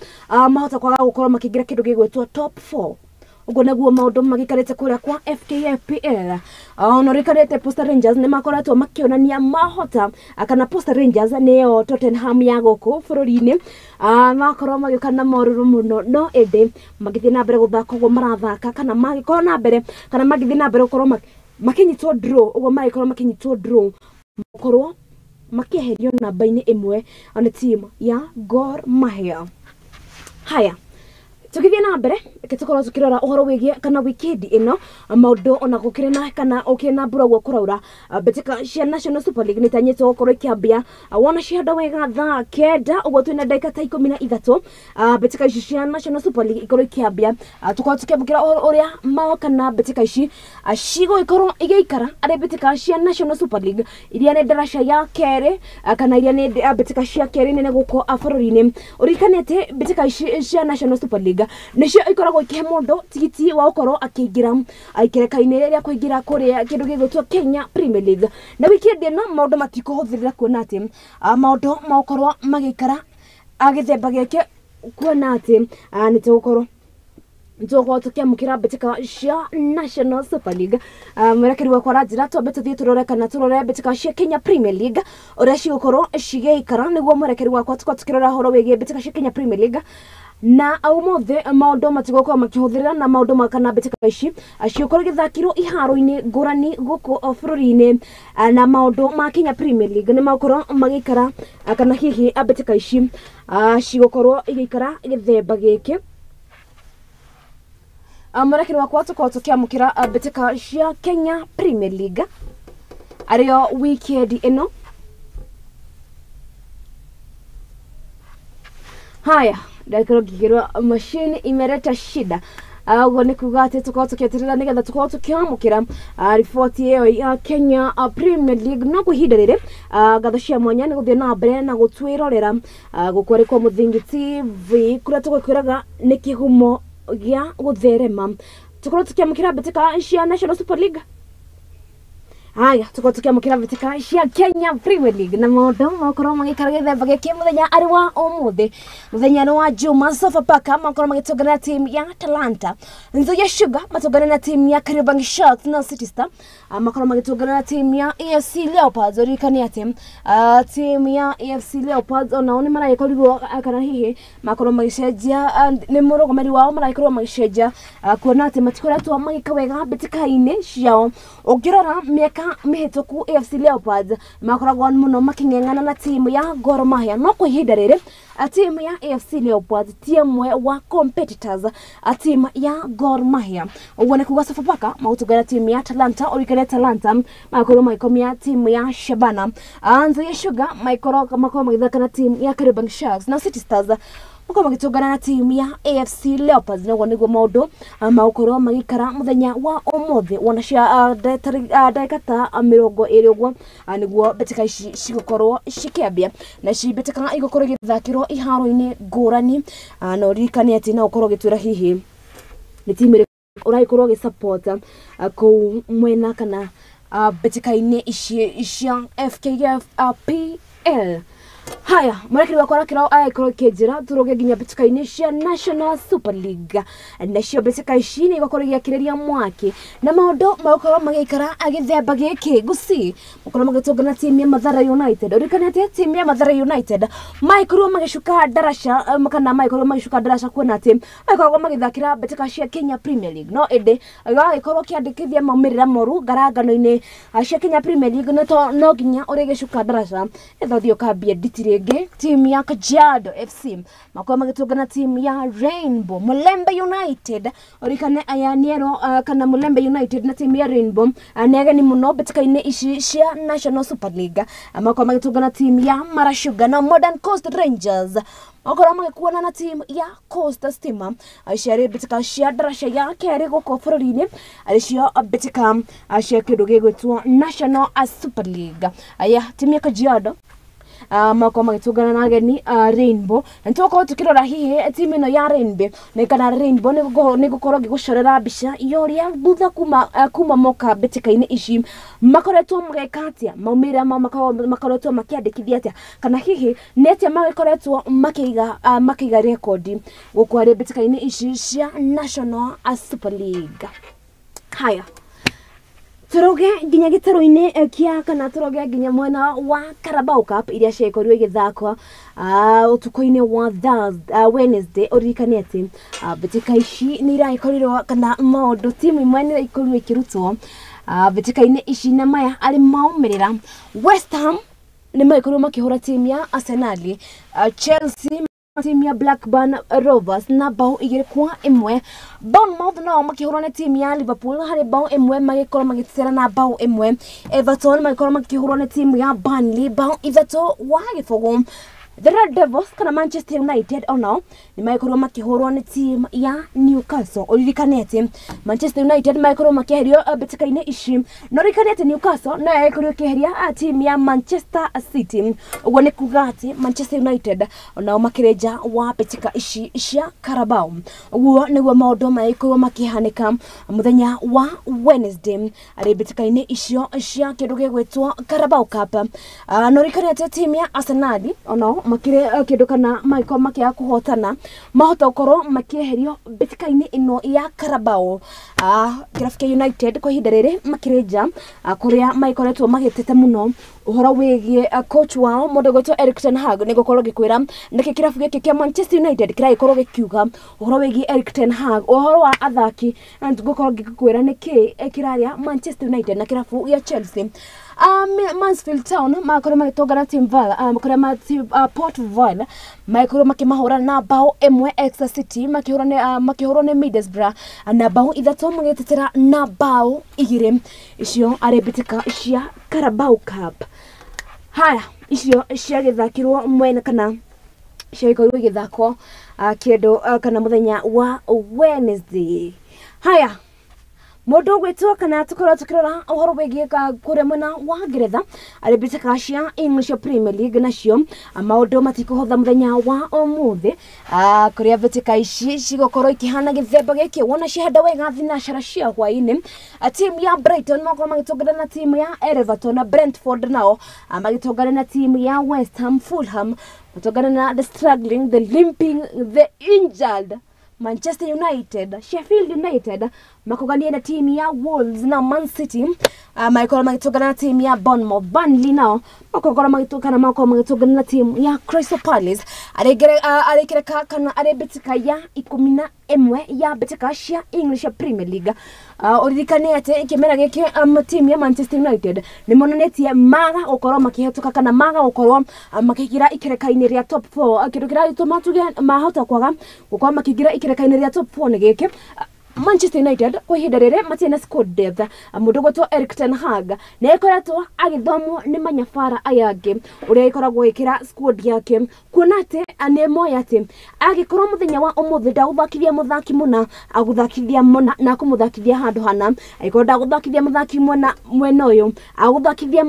mahota kwaga gũkorwo makĩingĩra kĩndũ gĩgwĩtwo top 4. Ũguo nĩguo maũndũ magĩikarĩte kũrĩa kwa FKFPL. Ona ũrikanĩte Posta Rangers nĩ makoretwo makĩonania mahota kana Posta Rangers nĩyo Tottenham ya gũkũ bũrũri-inĩ, makorwo magĩũka na morũrũ mũno, no ĩndĩ magĩthiĩ na mbere gũthaka ũguo marathaka kana magĩkorwo na mbere kana magĩthiĩ na mbere gũkorwo makĩnyitwo draw ũguo magĩkorwo makĩnyitwo draw makorwo makĩeherio namba-inĩ ĩmwe nĩ team ya Gor Mahia. Haya, tũgĩthiĩ na mbere reke tũkorwo tũkĩrora ũhoro wĩgiĩ kana wikendi ĩno maũndũ ona gũkĩrĩ na kana ũkĩrĩ na mbura ũguo kũraura, mbĩtĩka cia National Super League nĩ itanyĩtwo gũkorwo ikĩambia wona cihanda wega thaa 9 ũguo twĩna ndagĩka ta 13. Mbĩtĩka ici cia National Super League ikorwo ikĩambia, tũkorwo tũkĩamũkĩra ũhoro ũrĩa mao kana mbĩtĩka ici cigũgĩkorwo igĩikara arĩ mbĩtĩka cia National Super League iria nĩ ndaraca ya kerĩ kana iria nĩ mbĩtĩka cia kerĩ nene gũkũ bũrũri-inĩ. Ũririkane atĩ mbĩtĩka ici cia National Super League nĩcio ikoragwo ikĩhe mũndũ tigiti wa gũkorwo akĩingĩra ikereka-inĩ rĩrĩa kũingĩra kũrĩa kĩndũ gĩgwĩtwo Kenya Premier League. Na wikendi ĩno maũndũ matikũhũthĩrĩra kuona atĩ maũndũ magũkorwo magĩikara gĩthemba gĩkĩ, kuona atĩ nĩ tũgũkorwo tũkĩamũkĩra mbĩtĩka cia National Super League. Mwerekeri wakwa aranjĩra twambe tũthiĩ tũrore kana tũrore mbĩtĩka cia Kenya Premier League ũrĩa cigũkorwo cigĩikara, nĩguo mwerekeri wakwa tũkorwo tũkĩrora ũhoro wĩgiĩ mbĩtĩka cia Kenya Premier League. Na ũmũthĩ maũndũ matigũkorwo makĩhũthĩrĩra na maũndũ kana mbĩtĩka ici cigũkorwo igĩthakĩrwo iharo-inĩ ngũrani gũkũ bũrũri-inĩ, na maũndũ ma Kenya Premier League nĩ magũkorwo magĩikara kana hihi mbĩtĩka ici cigũkorwo igĩikara gĩthemba gĩkĩ. Mwerekeri wakwa tũkorwo tũkĩamũkĩra mbĩtĩka cia Kenya Premier League arĩo wikendi ĩno. Haya, ndakorwo ngĩkĩrwo machine imeleta shida. Ũguo nĩ kuga atĩ tũkorwo tũkĩeterera nĩgetha tũkorwo tũkĩamũkĩra riboti ĩyo ya Kenya Premier League. No kwa ihinda rĩrĩ ngatho cia mwanya nĩ gũthiĩ na mbere na gũtwĩrorera gũkũ arĩ kwa Mũthingi TV kũrĩa tũgũkwĩraga nĩ kĩhumo gĩa gũtherema. Tũkorwo tũkĩamũkĩra mbĩtĩka cia National Super League. Haya, tukorwo tũkĩamũkĩra mbĩtĩka cia Kenya Premier League na maũndũ makorwo magĩikara gĩthemba gĩkĩ mũthenya arĩ wa ũmũthĩ, mũthenya nĩ wa Juma. Sofapaka makorwo magĩtũngana na team ya Talanta, Nzoia Sugar matũngana na team ya Kariobangi Sharks, na City Star makorwo magĩtũngana na team ya AFC Leopards. Ũririkane atĩ team ya AFC Leopards onao nĩ maragĩkorirwo kana hihi makorwo magĩcenjia nĩ mũrũgamĩrĩri wao maragĩkorwo magĩcenjia kuona atĩ matikoretwo magĩka wega mbĩtĩka-inĩ ciao. Ũngĩrora mĩaka mĩhĩtũku AFC Leopards makoragwo mũno makĩng'eng'ana na timu ya Gor Mahia, no kwa ihinda rĩrĩ timu ya AFC Leopards ti ĩmwe wa competitors a timu ya Gor Mahia. Ũguo nĩ kuga Sofapaka magũtũngana timu ya Talanta, ũrikane Talanta magakorwo magĩkomia timu ya Shabana. Nzoia Sugar makorwo magĩthaka na timu ya Kariobangi Sharks, na City Stars Makorwo magĩtũngana na timu ya AFC Leopards. Naguo nĩguo maũndũ magũkorwo magĩikara mũthenya wa ũmũthĩ, wona cia ndagĩka ta 20 ũguo nĩguo mbĩtĩka ici cigũkorwo cikĩambia, na ici mbĩtĩka igũkorwo igĩthakĩrwo iharo-inĩ ngũrani. Na ũririkane atĩ no ũkorwo ũgĩtwĩra hihi nĩ timu ĩrĩkũ ũragĩkorwo ũgĩsupport kũu mwena kana mbĩtĩka-inĩ ici cia FKF PL. Haya, mwerekeri wakwa arakĩra agĩkorwo ĩkĩnjĩra tũrũge nginya mbĩtĩka-inĩ cia National Super League. Nacio mbĩtĩka ici nĩ igũkorwo igĩakĩrĩria mwaki na maũndũ magũkorwo magĩikara agĩthemba gĩkĩ. Gusii makorwo magĩtũngana timu ya Mathare United. Ũririkane atĩ timu ya Mathare United magĩkorwo magĩcuka ndaraca kana magĩkorwo magĩcuka ndaraca kuona atĩ magĩkoragwo magĩthakĩra mbĩtĩka cia Kenya Premier League, no ĩndĩ gagĩkorwo kĩandĩkithia maumĩrĩra moru ngarangano-inĩ cia Kenya Premier League, no nginya ũrĩgĩcuka ndaraca nĩgetha ũthiĩ ũkambie nditi rĩngĩ. Timu ya Kajiado FC makorwo magĩtũngana timu ya Rainbow. Mulembe United, ũririkane aya nĩ kana Mulembe United na timu ya Rainbow nĩ ageni mũno mbĩtĩka-inĩ ici cia National Super League. Makorwo magĩtũngana timu ya Mara Sugar na Modern Coast Rangers makorwo magĩkuana na timu ya Coast Stima. Ici arĩ mbĩtĩka cia ndaraca ya kerĩ gũkũ bũrũri-inĩ, arĩ cio mbĩtĩka cia kĩndũ gĩgwĩtwo National Super League. Aya, timu ya Kajiado makorwo magĩtũngana na ageni Rainbow, na nĩtũgũkorwo tũkĩrora hihi timu ĩno ya Rainbow nĩ kana Rainbow nĩ gũkorwo ngĩgũcorera mbica ya ũrĩa thutha kuma moka mbĩtĩka-inĩ ici makoretwo magĩka atĩa, maumĩrĩra mao makoretwo makĩandĩkithia atĩa, kana hihi nĩ atĩa magĩkoretwo makĩiga rekondi gũkũ harĩ mbĩtĩka-inĩ ici cia National Super League. Haya, turoge nginya gĩtarũ-inĩ kĩa kana turoge nginya mwena wa Carabao Cup iria ciakorirwo igĩthakwo ũtukũ-inĩ wa Thursday, Wednesday. Ũririkane atĩ mbĩtĩka ici nĩ iragĩkorirwo kana maũndũ timu imwe nĩ irakorirwo ikĩrutwo mbĩtĩka-inĩ ici, na maya arĩ maumĩrĩra. West Ham nĩ magĩkorirwo makĩhũra timu ya Arsenal, Chelsea timu ya Blackburn Rovers na bao 2-1. Bournemouth nao makĩhũrwo nĩ timu ya Liverpool harĩ bao 1, magĩkorwo magĩtetera na bao 1. Everton magĩkorwo makĩhũrwo nĩ timu ya Burnley bao 3-0. The Red Devils kana Manchester United onao nĩ magĩkorwo makĩhũrwo nĩ timu ya Newcastle. Ũririkane atĩ Manchester United magĩkorwo makĩeherio mbĩtĩka-inĩ ici, no ũririkane atĩ Newcastle no yagĩkorirwo ĩkĩeheria timu ya Manchester City. Ũguo nĩ kuga atĩ Manchester United onao makĩrĩ nja wa mbĩtĩka ici cia Carabao. Ũguo nĩguo maũndũ magĩkorwo makĩhanĩka mũthenya wa Wednesday arĩ mbĩtĩka-inĩ icio cia kĩndũ gĩgwĩtwo Carabao Cup. No ũririkane atĩ timu ya Arsenal onao makĩrĩ kĩndũ kana magĩkorwo makĩaga kũhotana mahota gũkorwo makĩeherio mbĩtĩka-inĩ ĩno ya Carabao. Kĩrabu kĩa United kwa ihinda rĩrĩ makĩrĩ nja, kũrĩa magĩkoretwo magĩtete mũno ũhoro wĩgiĩ coach wao mũndũ ũgwĩtwo Erik ten Hag. Nĩ ngũkorwo ngĩkwĩra nĩkĩ kĩrabu gĩkĩ kĩa Manchester United kĩragĩkorwo gĩkiuga ũhoro wĩgiĩ Erik ten Hag, ũhoro wa athaki, na ngũkorwo ngĩkwĩra nĩkĩ kĩrarĩa Manchester United na kĩrabu gĩa Chelsea. Mansfield Town makorwo magĩtũngana team Val, kũrĩa Port Vale magĩkorwo makĩmahũra na bao 1. Exeter City makĩhũrwo nĩ Middlesbrough na bao 3, magĩtetera na bao 2. Icio arĩ mbĩtĩka cia Carabao Cup. Haya, icio ciagĩthakirwo mwena kana ciagĩkorirwo igĩthakwo kĩndũ kana mũthenya wa Wednesday. Haya, mũndũ ũgwĩtwo kana tũkorwo tũkĩrora ũhoro wĩgiĩ kũrĩa mwena wa Ngeretha arĩ mbĩtĩka cia English Premier League, nacio maũndũ matikũhotha mũthenya wa ũmũthĩ, kũrĩa mbĩtĩka ici cigũkorwo ikĩhana gĩthemba gĩkĩ. Wona cihanda wega thinacara cia hwaĩ-inĩ, timu ya Brighton makorwo magĩtũngana na timu ya Everton, na Brentford nao magĩtũngana na timu ya West Ham. Fulham matũngana na the struggling, the limping, the injured Manchester United. Sheffield United makogania na timu ya Wolves, na Man City magĩkorwo magĩtũngana na timu ya Bournemouth. Burnley nao makorwo magĩtũngana makorwo magĩtũngana na timu ya Crystal Palace. Arĩkĩreka kana arĩ mbĩtĩka ya 11 ya mbĩtĩka cia English Premier League. Ũririkane atĩ kĩmera gĩkĩ timu ya Manchester United nĩ monanĩtie maga gũkorwo makĩhetũka kana maga gũkorwo makĩingĩra ikereka-inĩ rĩa top 4. Kĩndũ kĩragĩtũma tuge mahota kwaga gũkorwo makĩingĩra ikereka-inĩ rĩa top 4 nĩ gĩkĩ. Manchester United kwa ihinda rĩrĩ matirĩ na squad depth. Mũndũ ũgwĩtwo Erik ten Hag nĩ akoretwo agĩthomwo nĩ manyabara aya angĩ ũrĩa ĩkoragwo ĩkĩra squad yake, kuona atĩ nĩ moĩ atĩ angĩkorwo mũthenya wa ũmũthĩ ndagũthakithia mũthaki mũna, agũthakithia mũna na akũmũthakithia handũ hana, angĩkorwo ndagũthakithia mũthaki mwena mwena ũyũ, agũthakithia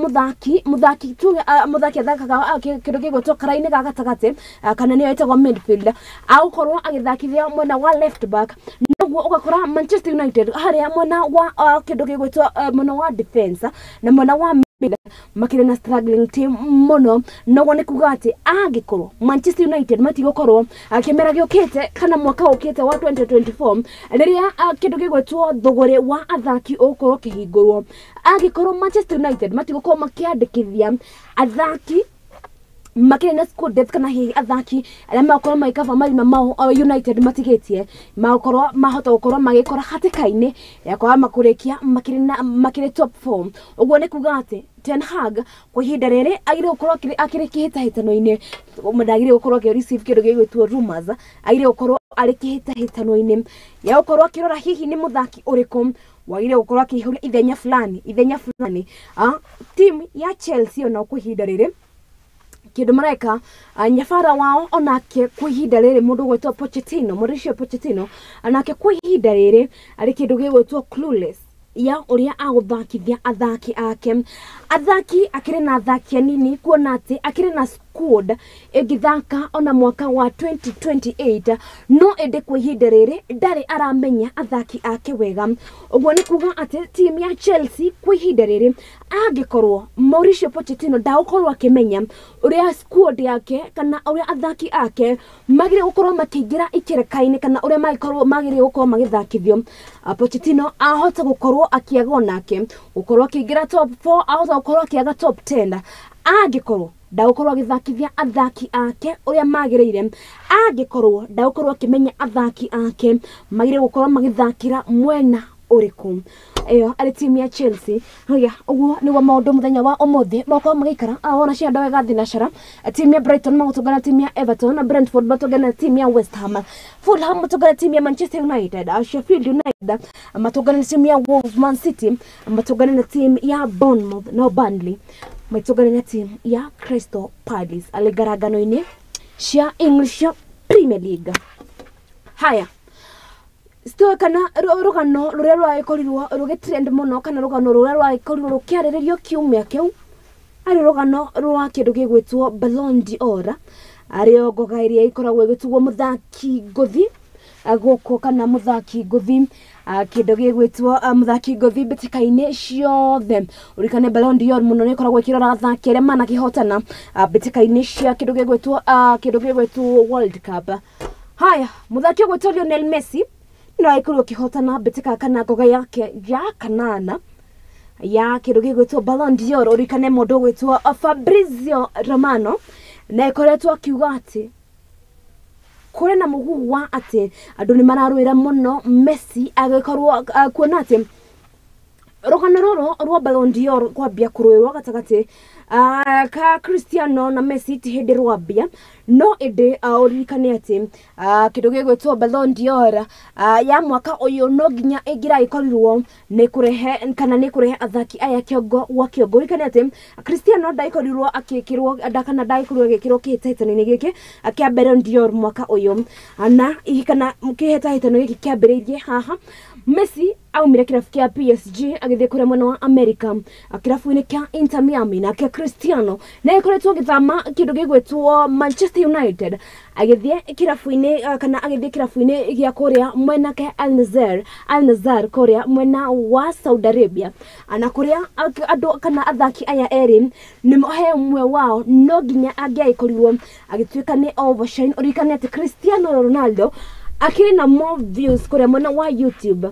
mũthaki tuge mũthaki athakaga kĩndũ gĩgwĩtwo karaini ga gatagatĩ, kana nĩyo ĩtagwo midfield, agũkorwo agĩthakithia mwena wa left back. Noguo ũgakora Manchester United harĩa mwena wa kĩndũ gĩgwĩtwo mwena wa defense na mwena wa mid makĩrĩ na struggling team mũno. Noguo nĩ kuga atĩ angĩkorwo Manchester United matigũkorwo kĩmera gĩũkĩte kana mwaka ũkĩte wa 2024 rĩrĩa kĩndũ gĩgwĩtwo thũgũrĩ wa athaki ũgũkorwo ũkĩhingũrwo, angĩkorwo Manchester United matigũkorwo makĩandĩkithia athaki makĩrĩ na squad depth kana hihi athaki arĩa magũkorwo magĩkaba marima mao United matigĩtie, magũkorwo mahota gũkorwo magĩkora hatĩka-inĩ ya kwaga makũrĩkia makĩrĩ top 4. Ũguo nĩ kuga atĩ Ten Hag kwa ihinda rĩrĩ agĩrĩire gũkorwo akĩrĩ kĩhĩtahĩtano-inĩ, ndagĩrĩire gũkorwo akĩ receive kĩndũ gĩgwĩtwo rumors, agĩrĩire gũkorwo arĩ kĩhĩtahĩtano-inĩ ya gũkorwo akĩrora hihi nĩ mũthaki ũrĩkũ wagĩrĩire gũkorwo akĩihũria ithenya fulani ithenya fulani. Team ya Chelsea ona kwa ihinda rĩrĩ kĩndũ mareka nyabara wao onake kwa ihinda rĩrĩ mũndũ ũgwĩtwo Pochettino, Mauricio Pochettino, onake kwa ihinda rĩrĩ arĩ kĩndũ gĩgwĩtwo clueless ya ũrĩa agũthakithia athaki ake. Athaki akĩrĩ na athaki anini, kuona atĩ akĩrĩ na squad ĩngĩthaka ona mwaka wa 2028, no ĩndĩ kwa ihinda rĩrĩ ndarĩ aramenya athaki ake wega. Ũguo nĩ kuga atĩ team ya Chelsea kwa ihinda rĩrĩ angĩkorwo Mauricio Pochettino ndagũkorwo akĩmenya ũrĩa squad yake kana ũrĩa athaki ake magĩrĩire gũkorwo makĩingĩra ikereka-inĩ kana ũrĩa magĩrĩire gũkorwo magĩthakithio, Pochettino ahota gũkorwo akĩaga onake gũkorwo akĩingĩra top 4, ahota gũkorwo akĩaga top 10 angĩkorwo ndagũkorwo agĩthakithia athaki ake ũrĩa magĩrĩire, angĩkorwo ndagũkorwo akĩmenya athaki ake magĩrĩire gũkorwo magĩthakĩra mwena ũrĩkũ. Ĩyo arĩ timu ya Chelsea. Haya, ũguo nĩguo maũndũ mũthenya wa ũmũthĩ makorwo magĩikara. Wona cia wega thinacara, timu ya Brighton magũtũngana na timu ya Everton, na Brentford matũngana na timu ya West Ham, Fulham matũngana na timu ya Manchester United, Sheffield United matũngana na timu ya Wolves, Man City matũngana na timu ya Bournemouth, no Burnley matũngana na timu ya Crystal Palace arĩ ngarangano-inĩ cia English Premier League. Haya, Story kana rũgano rũrĩa rwagĩkorirwo rũgĩtrend mũno kana rũgano rũrĩa rwagĩkorirwo rũkĩarĩrĩrio kiumia kĩu arĩ rũgano rwa kĩndũ gĩgwĩtwo Ballon d'Or, arĩo ngoga ĩrĩa ĩkoragwo ĩgĩtuo mũthaki ngũthi gũkũ kana mũthaki ngũthi kĩndũ gĩgwĩtwo mũthaki ngũthi mbĩtĩka-inĩ ciothe. Ũririkane Ballon d'Or mũno nĩ ĩkoragwo ĩkĩrora athaki arĩa manakĩhotana mbĩtĩka-inĩ cia kĩndũ gĩgwĩtwo World Cup. Haya, mũthaki ũgwĩtwo Lionel Messi no aikorwo akĩhotana mbĩtĩka kana ngoga yake ya kanana ya kĩndũ gĩgwĩtwo Ballon d'Or. Ũririkane mũndũ ũgwĩtwo Fabrizio Romano na ĩkoretwo akiuga atĩ kũrĩ na mũhuhu wa atĩ andũ nĩ mararũĩra mũno Messi agĩkorwo kuona atĩ rũgano rũrũ rwa Ballon d'Or kwambia kũrũĩrwo gatagatĩ ka Cristiano na Messi ti hĩndĩ rwambia, no ĩndĩ ũririkane atĩ kĩndũ gĩgwĩtwo Ballon d'Or ya mwaka ũyũ no nginya ĩngĩragĩkorirwo nĩ kũrehe kana nĩ kũrehe athaki aya kĩongo gwa kĩongo. Ũririkane atĩ Cristiano ndagĩkorirwo akĩkĩrwo kana ndagĩkorirwo agĩkĩrwo kĩhĩtahĩtano-inĩ gĩkĩ kĩa Ballon d'Or mwaka ũyũ, na hihi kana kĩhĩtahĩtano gĩkĩ kĩambĩrĩirie haha. Messi aumire kĩrabu kĩa PSG agĩthiĩ kũrĩa mwena wa America kĩrabu-inĩ kĩa Inter Miami, nake Cristiano nĩ agĩkoretwo agĩthama kĩndũ gĩgwĩtwo Manchester United agĩthiĩ kĩrabu-inĩ kana agĩthiĩ kĩrabu-inĩ gĩa kũrĩa mwena ke Al Nassr kũrĩa mwena wa Saudi Arabia, na kũrĩa andũ kana athaki aya erĩ nĩ he ũmwe wao no nginya angĩagĩkorirwo agĩtuĩka nĩ overshine. Ũririkane atĩ Cristiano Ronaldo akĩrĩ na more views kũrĩa mwena wa YouTube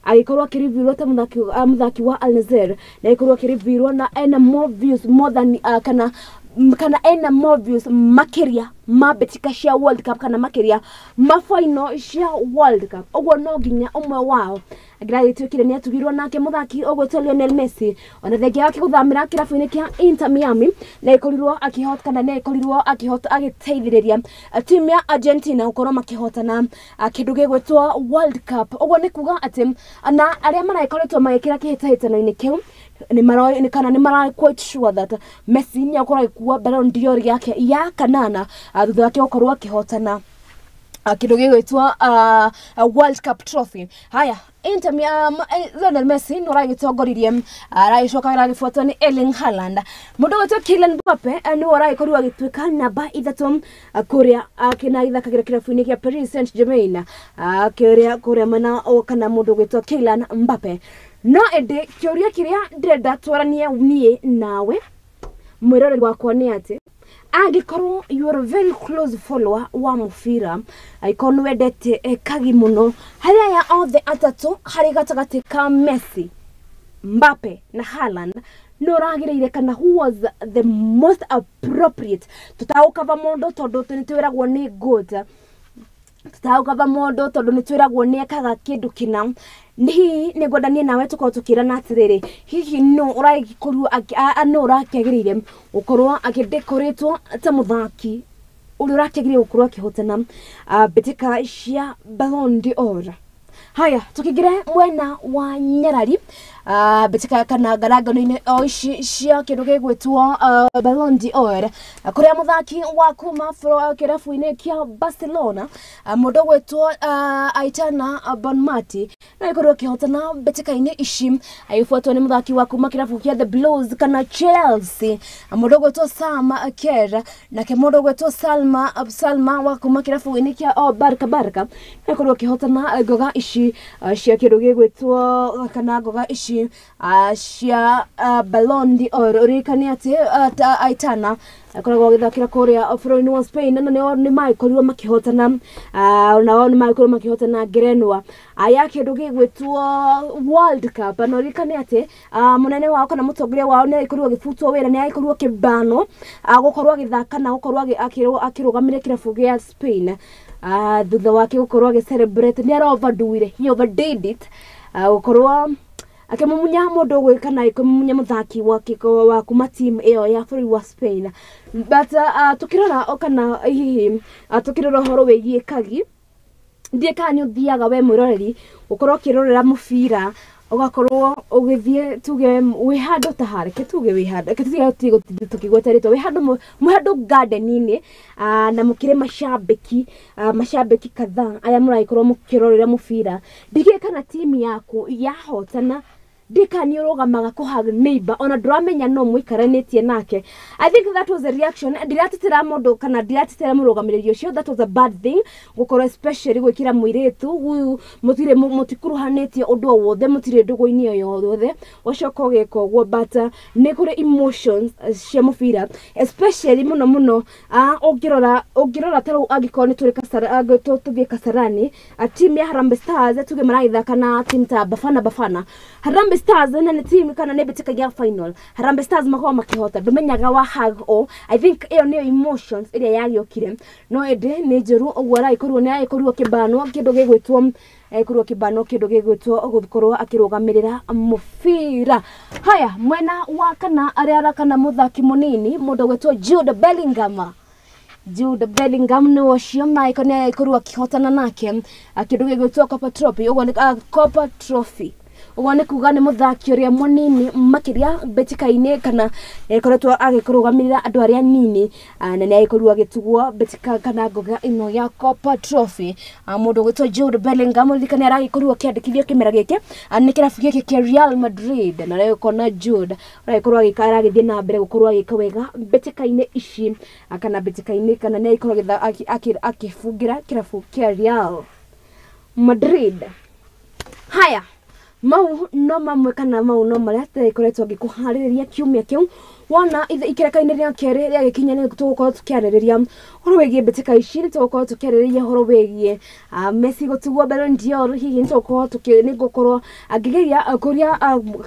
agĩkorwo akĩrivirwo ta mũthaki wa Al Nassr, na agĩkorwo akĩrivirwo na ena more views more than kana Kana ena more views makiria ma betika cia World Cup kana makiria ma final cia World Cup. Ũguo no nginya ũmwe wao angĩragĩtuĩkire nĩ atugirwo nake mũthaki ũgwĩtwo Lionel Messi ona thengia wake gũthamĩra kĩrabu-inĩ kĩa Inter Miami na ĩkorirwo akĩhota kana nĩ ĩkorirwo akĩhota agĩteithĩrĩria timu ya Argentina gũkorwo makĩhotana kĩndũ gĩgwĩtwo World Cup. Ũguo nĩ kuga atĩ na arĩa maragĩkoretwo magĩkĩra kĩhĩtahĩtano-inĩ kĩu ni kana ni mara quite sure that Messi ni akorwo agĩkua Ballon d'Or yake ya kanana thutha wake gũkorwo akĩhotana kĩndũ gĩgwĩtwo World Cup trophy. Haya, Inter Miami Lionel Messi nĩ ũragĩtongoririe, aragĩcoka aragĩbuatwo nĩ Erling Haaland. Mũndũ ũgwĩtwo Kylian Mbappe nĩwe ũragĩkorirwo agĩtuĩka namba 3 kũrĩa akĩna gĩthakagĩra kĩrabu-inĩ kĩa Paris Saint-Germain, kũrĩa mwena kana mũndũ ũgwĩtwo Kylian Mbappe. No ĩndĩ kĩũria kĩrĩa ndĩrenda twaranie niĩ nawe mwĩroreri wakwa nĩ atĩ angĩkorwo you are a very close follower wa mũbira, angĩkorwo nĩ wendete kagi mũno, harĩ aya othe atatũ harĩ gatagatĩ ka Messi, Mbappe na Haaland, nĩ ũragĩrĩire kana who was the most appropriate? Tũtagũkaba mũndũ tondũ nĩ twĩragwo nĩ good, tũtagũkaba mũndũ tondũ nĩ twĩragwo nĩ ekaga kĩndũ kĩna. Hihi nĩ ngwenda niĩ nawe tũkorwo tũkĩrana atĩrĩrĩ, hihi nũ ũragĩkorwo nũ ũrakĩagĩrĩire gũkorwo akĩdekoretwo ta mũthaki ũrĩa ũrakĩagĩrĩire gũkorwo akĩhotana mbĩtĩka cia Ballon d'Or? Haya, tukigire mwena wa Nyarari mbĩtĩka kana ngarangano-inĩ o ici cia kĩndũ gĩgwĩtwo Ballon d'Or, kũrĩa mũthaki wa kuma kĩrabu-inĩ kĩa Barcelona mũndũ ũgwĩtwo Aitana Bonmati no ĩkorwo akĩhotana mbĩtĩka-inĩ ici, agĩbuatwo nĩ mũthaki wa kuma kĩrabu kĩa The Blues kana Chelsea mũndũ ũgwĩtwo Sam Kerr, nake mũndũ ũgwĩtwo Salma wa kuma kĩrabu-inĩ kĩa Barca no ĩkorwo akĩhotana ngoga ici cia kĩndũ gĩgwĩtwo kana ngoga ici cia Ballon d'Or. Ũririkane atĩ Aitana akoragwo agĩthakĩra kũrĩa bũrũri-inĩ wa Spain na nĩ magĩkorirwo makĩhotana nao nĩ magĩkorirwo makĩhotana ngerenwa ya kĩndũ gĩgwĩtwo World Cup. Na ũririkane atĩ mũnene wao kana mũtongoria wao nĩ agĩkorirwo agĩbutwo wĩra, nĩ agĩkorirwo akĩbanwo gũkorwo agĩthaka na gũkorwo akĩrũgamĩrĩra kĩrabu gĩa Spain thutha wake gũkorwo agĩ celebrate. Nĩ ara overdoire, he overdid it, gũkorwo akĩmumunya mũndũ ũgwĩ kana akĩmumunya mũthaki wa kuma team ĩyo ya bũrũri wa Spain. But tukĩrora kana hihi tukĩrora ũhoro wĩgiĩ kagi, ndiĩ kana nĩ ũthiaga we mwĩroreri ũkorwo ũkĩrorera mũbira ũgakorwo ũgĩthiĩ tuge wĩ handũ ta harĩa, reke tuge wĩ handũ, reke tuge gũtinda tũkĩgweta rĩtwa, wĩ handũ mwĩ handũ garden-inĩ na mũkĩrĩ macambĩki kadhaa arĩa mũragĩkorwo mũkĩrorera mũbira. Ndikĩũĩ kana timu yaku yahotana, ndiũĩ kana nĩ ũrũgamaga kũ hug neighbor ona ndũramenya no mũikaranĩtie nake. I think that was a reaction. Ndiratetera mũndũ kana ndiratetera mũrũgamĩrĩri ũcio, that was a bad thing gũkorwo especially gwĩkĩra mũirĩtu huyu mũtirĩ mũtikuruhanĩtie ũndũ o wothe, mũtirĩ ndũgũ-inĩ o yothe, ũcoka ũgeka ũguo. But nĩ kũrĩ emotions cia mũbira especially mũno mũno ũngĩrora ta rĩu angĩkorwo nĩ tũrĩ tũthiĩ Kasarani, team ya Harambee Stars tuge maragĩthaka na team ta Bafana. Harambee Stars na nĩ team kana nĩ mbĩtĩka ya final, Harambee Stars makorwo makĩhota, ndũmenyaga wa hug o. I think ĩyo nĩyo emotions ĩrĩa yagĩũkire, no ĩndĩ nĩ njũru ũguo aragĩkorirwo nĩ agĩkorirwo akĩbanwo kĩndũ gĩgwĩtwo agĩkorirwo akĩbanwo kĩndũ gĩgwĩtwo gũkorwo akĩrũgamĩrĩra mũbira. Haya, mwena wa kana arĩa kana mũthaki mũnini mũndũ ũgwĩtwo Jude Bellingham. Jude Bellingham nĩ ũcio nĩ agĩkorirwo akĩhotana nake kĩndũ gĩgwĩtwo Copa Trophy, ũguo nĩ Copa Trophy, ũguo nĩ kuga nĩ mũthaki ũrĩa mũnini makĩria mbĩtĩka-inĩ kana ĩkoretwo agĩkũrũgamĩrĩra andũ arĩa nini, na nĩ agĩkorirwo agĩtugwo mbĩtĩka kana ngoga ĩno ya Copa Trophy. Mũndũ ũgwĩtwo Jude Bellingham ririkane aragĩkorirwo akĩandĩkithio kĩmera gĩkĩ nĩ kĩrabu gĩkĩ kĩa Real Madrid, na rĩu ũkona Jude ũragĩkorwo aragĩthiĩ na mbere gũkorwo agĩka wega mbĩtĩka-inĩ ici kana mbĩtĩka-inĩ kana nĩ agĩkorwo akĩbungĩra kĩrabu kĩa Real Madrid. Haya, mau no mamwe kana mau no marĩa tũkoretwo ngĩkũharĩrĩria kiumia kĩu. Wona ikereka-inĩ rĩa kerĩ rĩa gĩkinya nĩ tũgũkorwo tũkĩarĩrĩria ũhoro wĩgiĩ mbĩtĩka ici, nĩ tũgũkorwo tũkĩarĩrĩria ũhoro wĩgiĩ Messi gũtugwo Ballon d'Or. Hihi nĩ tũgũkorwo nĩ ngũkorwo ngĩgeria kũria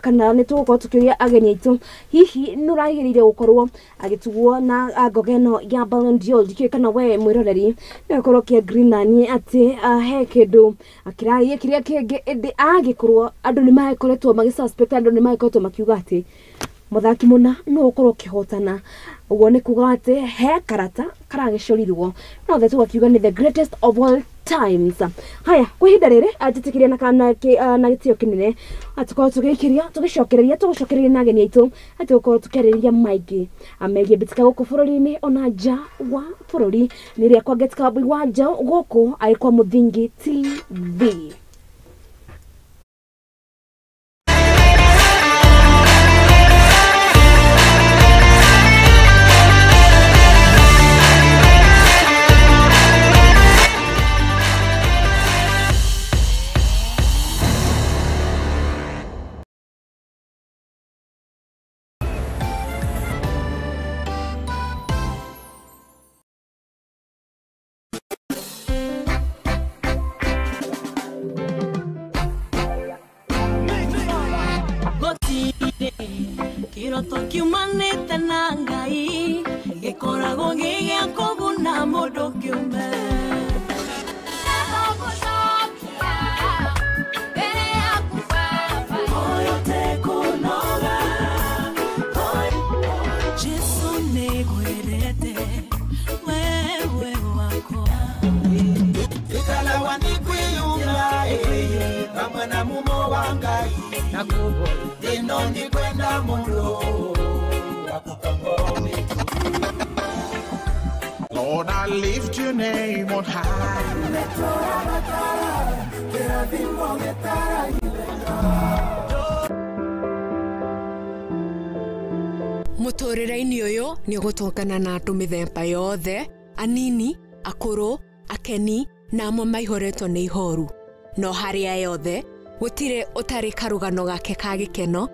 kana nĩ tũgũkorwo tũkĩũria ageni aitũ hihi nĩ ũragĩrĩire gũkorwo agĩtugwo na ngoga ĩno ya Ballon d'Or. Ndikĩũĩ kana we mwĩroreri nĩ ũkorwo ũkĩ-agree na niĩ atĩ he kĩndũ kĩraria kĩrĩa kĩngĩ, ĩndĩ agĩkorwo andũ nĩ makoretwo magĩ-suspect, andũ nĩ makoretwo makiuga atĩ mũthaki mũna no ũkorwo ũkĩhotana. Ũguo nĩ kuga atĩ he karata karagĩcorirwo no the tũgakiuga nĩ the greatest of all times. Haya, kwa ihinda rĩrĩ njĩtĩkĩria na gĩtĩo kĩnene atũkorwo tũgĩikĩria tũgĩcokereria tũgũcokereria na ageni aitũ atĩ gũkorwo tũkĩarĩrĩria maingĩ megiĩ mbĩtĩka gũkũ bũrũri-inĩ ona nja wa bũrũri. Nĩ rĩakwa Ngĩtĩka Wambui wa Njaũ gũkũ arĩ kwa Mũthingi TV. Kiroto kiumanĩte na Ngai gĩkoragwo gĩ gĩa kũguna mũndũ kĩũmbe. Jesũ nĩngwendete wewe wakwa. Ikalawa nikwiyuma pamwe na mumo wa Ngai ino ni kwenda muno. Lord, I lift your name on high. Mũtũrĩre-inĩ ũyũ nĩ ũgũtũngana na andũ mĩthemba yothe, anini, akũrũ, akeni na amwe maihũrĩtwo nĩ ihoru. No harĩa yothe gũtirĩ ũtarĩ karũgano gake ka gĩkeno,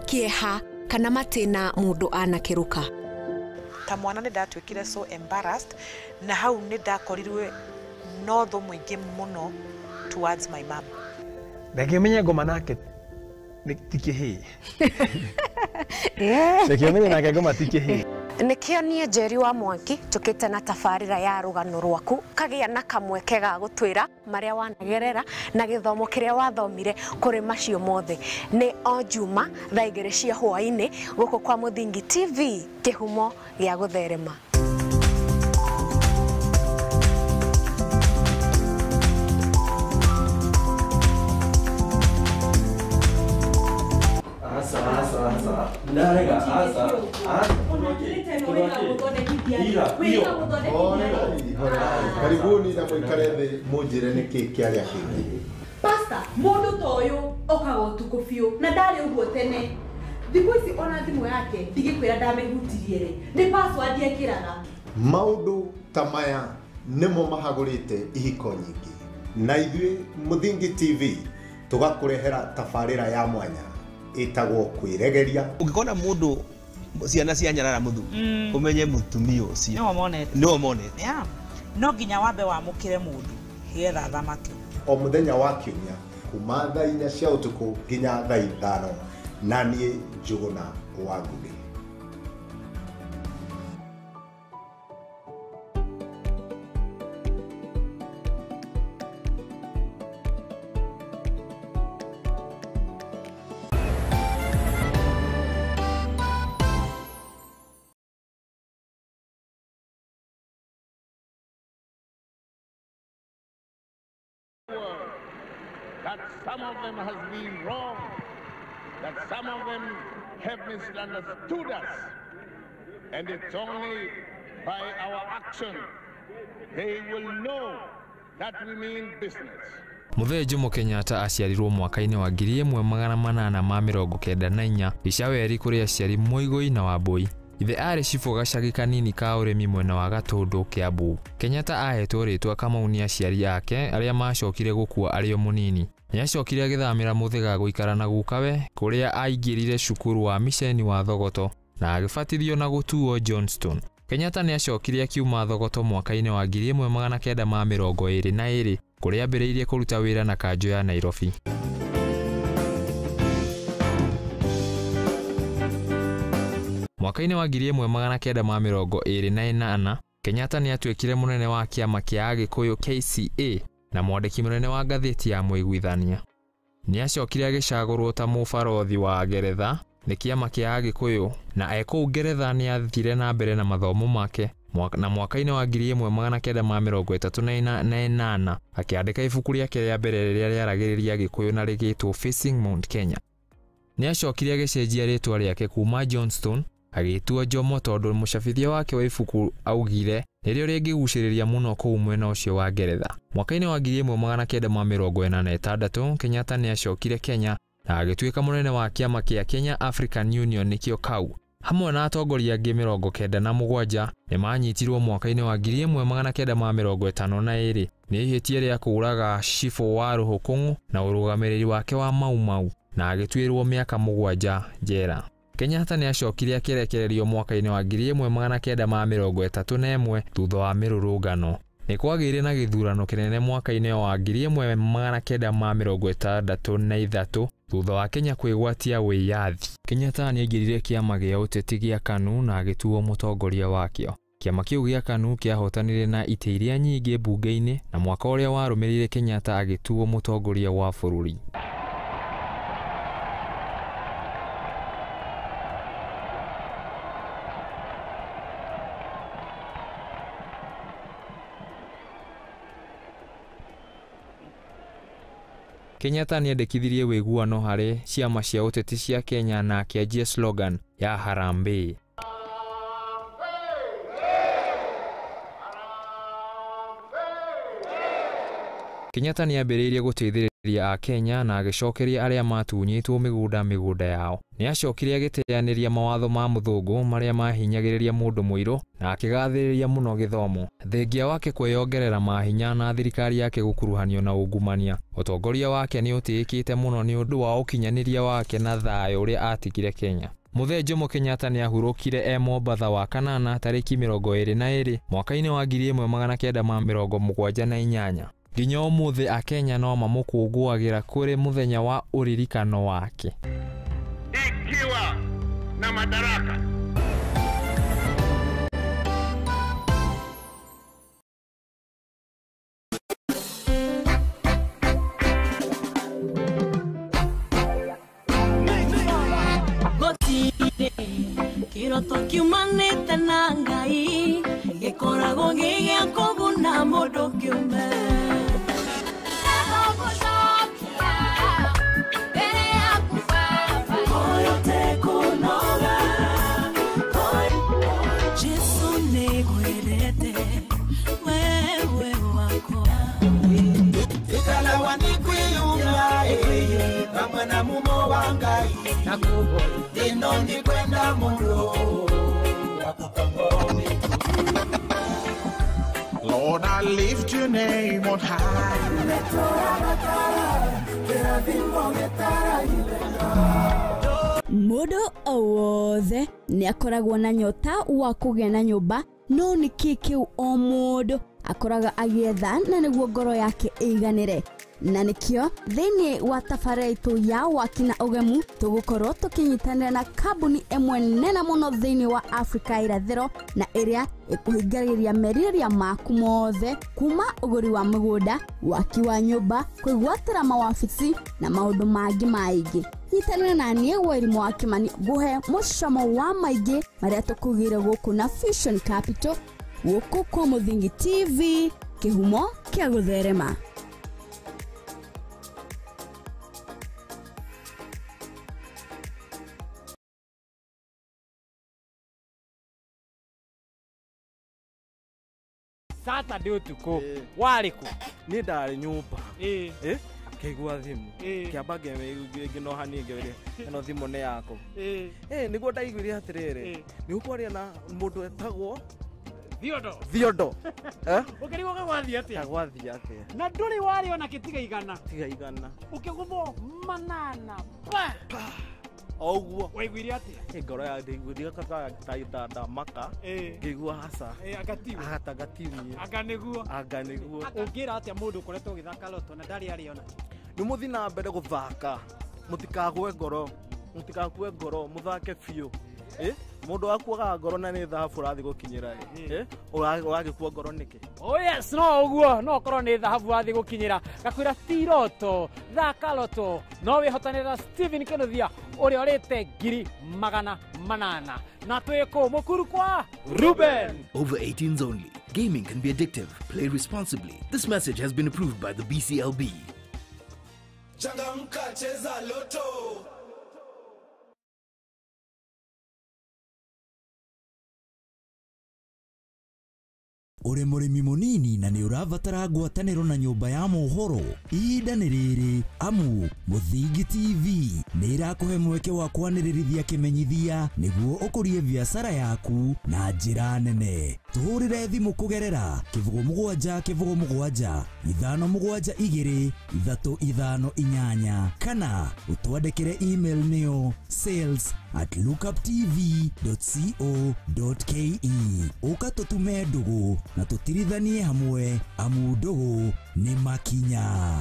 kĩeha kana matĩna mũndũ anakĩrũka. Ta mwana nĩ ndatuĩkire so embarrassed na hau nĩ ndakorirwe no thũ mũingĩ mũno towards my mom. Reke menye ngoma nake ti kĩhĩĩ. Reke menye nake ngoma ti kĩhĩĩ. Nĩkĩo niĩ Njeri wa Mwangi njũkĩte na tabarĩra ya rũgano rwaku kagĩa na kamweke ga gũtwĩra marĩa wanagerera na gĩthomo kĩrĩa wathomire kũrĩ macio mothe. Nĩ o Juma thaa 2 cia hwaĩ-inĩ gũkũ kwa Mũthingi TV, kĩhumo gĩa gũtherema. Karibuni na mũikare thĩ mũnjĩre nĩkĩ kĩarĩa kĩngĩ. Pastor, mũndũ ta ũyũ okaga ũtukũ biũ na ndarĩ ũguo tene. Thikũ ici ona thimũ yake ndigĩkwĩra ndamĩhutirie rĩ, nĩ password ekĩraga. Maũndũ ta maya nĩmo mahagũrĩte ihiko nyingĩ, na ithuĩ Mũthingi TV tũgakũrehera tabarĩra ya mwanya ĩtagwo kwĩregeria. Ũngĩkona mũndũ ciana cia nyarara mũthuri ũmenye mũtumia ũcio nĩwe monete. No nginya wambe wamũkĩre mũndũ getha thamaki. O mũthenya wa kiumia kuma thaa 4 cia ũtukũ nginya thaa 5, na niĩ Njũgũna wa Ngũgĩ. That some of them has been wrong, that some of them have misunderstood us, and it's only by our action they will know that we mean business. Muthee Jomo Kenyatta aciarirwo mwaka-inĩ wa 1894 Icaweri kũrĩ aciari Mũigoi na Wambui. Ithe aarĩ cibũ gacagi kanini ka ũrĩmi mwena wa Gatũndũ, Kiambu. Kenyatta ahetwo rĩtwa Kamau nĩ aciari ake arĩa macokire gũkua arĩ o mũnini. Nĩacokire agĩthamĩra Mũthĩga gũikara na gukawe kũrĩa aingĩrire cukuru wa miceni wa Thogoto. na agĩbatithio na gũtuo Johnston. Kenyatta nĩ acokire akiuma Thogoto mwaka-inĩ wa 1922 kũrĩa ambĩrĩirie kũruta wĩra na kanjũ ya Nairobi. Mwaka-inĩ wa 1928 Kenyatta nĩ atuĩkire mũnene wa kĩama kĩa Agĩkũyũ KCA na mwandĩki mũnene wa ngathĩti ya Mũiguithania. Nĩ acokire agĩcagũrwo ta mũbarothi wa Ngeretha nĩ kĩama kĩa Agĩkũyũ na e kũu Ngeretha nĩ athire na mbere na mathomo make na mwaka-inĩ wa 1938 akĩandĩka ibuku rĩake rĩa mbere rĩrĩa rĩaragĩrĩria Gĩkũyũ na rĩgĩtwo Facing Mount Kenya. Nĩ acokire agĩcenjia rĩtwa rĩake kuma Johnston agĩtua Jomo tondũ mũcabithia wake wa ibuku augire nĩrĩo rĩngĩgucĩrĩria mũno kũu mwena ũcio wa Ngeretha. Mwaka-inĩ wa 1946 Kenyatta nĩ acokire Kenya na agĩtuĩka mũnene wa kĩama kĩa Kenya African Union nĩkĩo KAU. Hamwe na atongoria angĩ 97 nĩ manyitirwo mwaka-inĩ wa 1952 nĩ ihĩtia rĩa kũũraga cibũ wa Rũhũkũng'ũ na ũrũgamĩrĩri wake wa Mau Mau na agĩtuĩrwo mĩaka 7 njera. Kenyatta nĩ acokire akĩrekererio mwaka-inĩ wa 1931 thutha wa mĩrũrũngano. Nĩ kwagĩire na gĩthurano kĩnene mwaka-inĩ wa 1963 thutha wa Kenya kwĩgwatia wĩyathi. Kenyatta nĩ aingĩrire kĩama gĩa ũteti gĩa KANU na agĩtuo mũtongoria wakĩo. Kĩama kĩu gĩa KANU kĩahotanire na itĩ iria nyingĩ mbunge-inĩ na mwaka ũrĩa warũmĩrĩire Kenyatta agĩtuo mũtongoria wa bũrũri. Kenyatta nĩendekithirie wĩguano harĩ ciama cia ũteti cia Kenya na akĩanjia slogan ya Harambee. Kenyatta nĩambĩrĩirie gũteithĩrĩria Akenya na agĩcokeria arĩa matunyĩtwo mĩgũnda yao. Nĩacokire agĩteanĩria mawatho ma mũthũngũ marĩa mahinyagĩrĩria mũndũ mũirũ na akĩgathĩrĩria mũno gĩthomo. Thengia wake kwĩyongerera mahinya na thirikari yake gũkuruhanio na ungumania, ũtongoria wake nĩ ũtĩĩkĩte mũno nĩ ũndũ wa ũkinyanĩria wake na thayũ ũrĩa atigire Kenya. Mũthee Jomo Kenyatta nĩ ahurũkire e Mombatha wa kanana tarĩki 22 mwaka-inĩ wa 1978. Nginya ũmũthĩ Akenya no mamũkũngũagĩra kũrĩ mũthenya wa ũririkano wake. Ikiwa na madaraka. Kiroto kiumanĩte na Ngai gĩkoragwo gĩ gĩa kũguna mũndũ kĩũmbe. Jesu nĩngwendete wewe wakwa. Ikalawa nikwiyumya hamwe na mumo wa Ngai ino ndikwenda muno. Lord, I lift your name on high. Mũndũ o wothe nĩ akoragwo na nyota wa kũgĩa na nyũmba, no nĩ kĩ kĩu o mũndũ akoraga agĩetha na nĩguo ngoro yake ĩiganĩre. Na nĩkĩo thĩinĩ wa tabarĩra itũ ya waki na ũgemu tũgũkorwo tũkĩnyitanĩra na kambuni ĩmwe nene mũno thĩinĩ wa Afrika irathĩro na ĩrĩa ĩkũhingagĩria merirĩria maku mothe kuma ũgũri wa mũgũnda, waki wa nyũmba, kwĩgwatĩra mawabici na maũndũ mangĩ maingĩ. Nyitanĩra na niĩ Wairimu wa Kimani ngũhe mũcamo wa maingĩ marĩa tũkugĩire gũkũ na Fusion Capital gũkũ kwa Mũthingi TV, kĩhumo kĩa gũtherema. Saturday utuko warĩ kũ? Niĩ ndarĩ nyũmba ngĩigua thimũ kĩamba ngĩnoha niĩ ngĩũria ĩno thimũ nĩ yakũ. Nĩguo ndaiguire atĩrĩrĩ nĩ ũkwaria na mũndũ etagwo Thiondo. Thiondo. Ũkĩrigwo gagwathiĩ atĩa? Gagwathiĩ atĩa? Na ndũrĩ warĩ ona kĩtiga igana. Tiga igana. Ũkĩgũthwo manana pa. O ũguo. Waiguire atĩa? Ngoro ya ndĩiguire ta ndamaka. Ngĩigua haca. Anga tiwe. Anga tiwe. Anga nĩguo. Anga nĩguo. Ũngĩra atĩa mũndũ ũkoretwo ũgĩthaka loto na ndarĩ arĩona? Nĩ mũthiĩ na mbere gũthaka. Mũtikagwe ngoro. Mũtikakue ngoro, mũthake biũ. Mũndũ akuaga ngoro na nĩ thahabu ũrathiĩ gũkinyĩra ĩ. Ũragĩkua ngoro nĩkĩ? Oh yes, no ũguo, no ũkorwo nĩ thahabu wathiĩ gũkinyĩra. Ngakwĩra ti loto, thaka loto. No wĩhotanĩre Stephen Kinuthia ũrĩa ũrĩte 800,000. Na twĩ kũ Mũkuru kwa Ruben. Over 18s only. Gaming can be addictive. Play responsibly. This message has been approved by the BCLB. Changamka, cheza loto. Ũrĩ mũrĩmi mũnini na nĩ ũrabatara ngwatanĩro na nyũmba ya mohoro, ihinda nĩ rĩrĩ amu Mũthingi TV nĩ ĩrakũhe mweke wa kwanĩrĩrithia kĩmenyithia nĩguo ũkũrie biacara yaku na njĩra nene. Tũhũrĩre thimũ kũgerera 07 07 572 358 kana ũtwandĩkĩre email nĩyo sales@lookuptv.co.ke. Ũka tũtume ndũgũ na tũtirithanie hamwe amu ndũgũ nĩ makinya.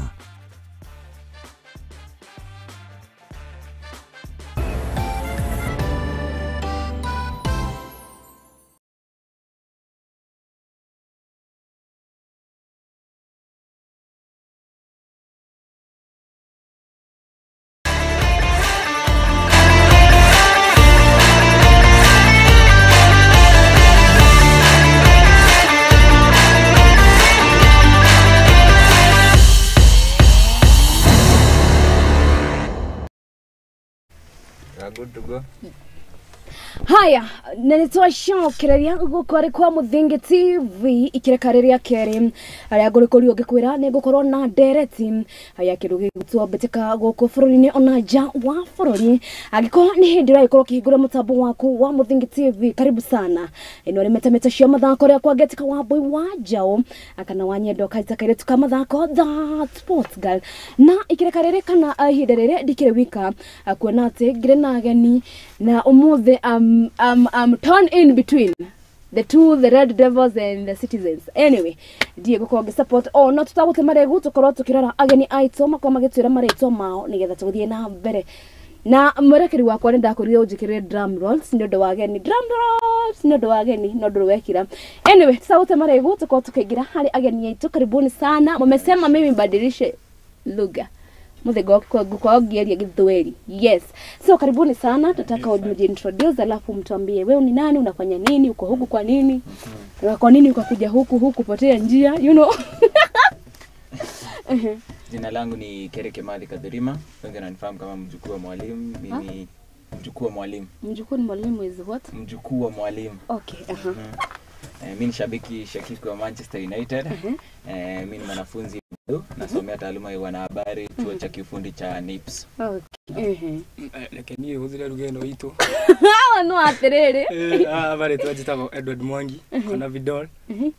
Good to go. Haya, na nĩtwacokereria gũkũ arĩ kwa Mũthingi TV ikĩreka rĩrĩa kerĩ arĩa ngũrĩkũrio ngĩkwĩra nĩ ngũkorwo na ndereti ya kĩndũ gĩgwĩtwo mbĩtĩka gũkũ bũrũri-inĩ ona nja wa bũrũri. Angĩkorwo nĩ hĩndĩ ũragĩkorwo ũkĩhingũra mũtambo waku wa Mũthingi TV, karibu sana. Ĩno nĩ metameta cia mathako rĩa kwa Ngetika wa Mbui wa Njaũ kana wa Nyendo kaita kairĩtu ka mathako, the sports girl. Na ikĩreka rĩrĩ kana ihinda rĩrĩ ndikĩrĩ wika kuona atĩ ngĩrĩ na ageni na ũmũthĩ I'm torn in between the two, the Red Devils and the Citizens. Anyway, ndiye gukorwo support o no tutagute maregu tukorwo tukirora ageni aitũ makorwo magĩtwĩra marĩtwa mao nĩgetha tũgĩthiĩ na mbere. Na mwerekeri wakwa nĩ ndakwĩrire ũnjĩkĩrĩre drum rolls nĩ ũndũ wa ageni, drum rolls nĩ ũndũ wa ageni no ndũrĩ wekira. Anyway, tutagute maregu tukorwo tukĩingĩra harĩ ageni aitũ. Karibuni sana. Mumesema mimi mbadilishe lugha. Muthigo kwa ngieria Githweri. Yes. So karibuni sana, nataka ujiintroduce alafu mtuambie wewe ni nani, unafanya nini, uko huku kwa nini? Kwa nini ukakuja huku huku potea njia, you know. Jina langu ni Kereke Mali Kadhurima. Wengi wananifahamu kama mjukuu wa mwalimu. Mimi mjukuu wa mwalimu. Mjukuu ni mwalimu is what? Mjukuu wa mwalimu. Okay, Mimi ni shabiki shakiki wa Manchester United. Mimi ni mwanafunzi nasomea taaluma ya wanahabari chuo cha kiufundi cha NIPS. Okay. Reke niĩ hũthĩre lugha ĩno itũ. Hawa no atĩrĩrĩ. Habari tu njĩtagwo Edward Mwangi kana Vidal.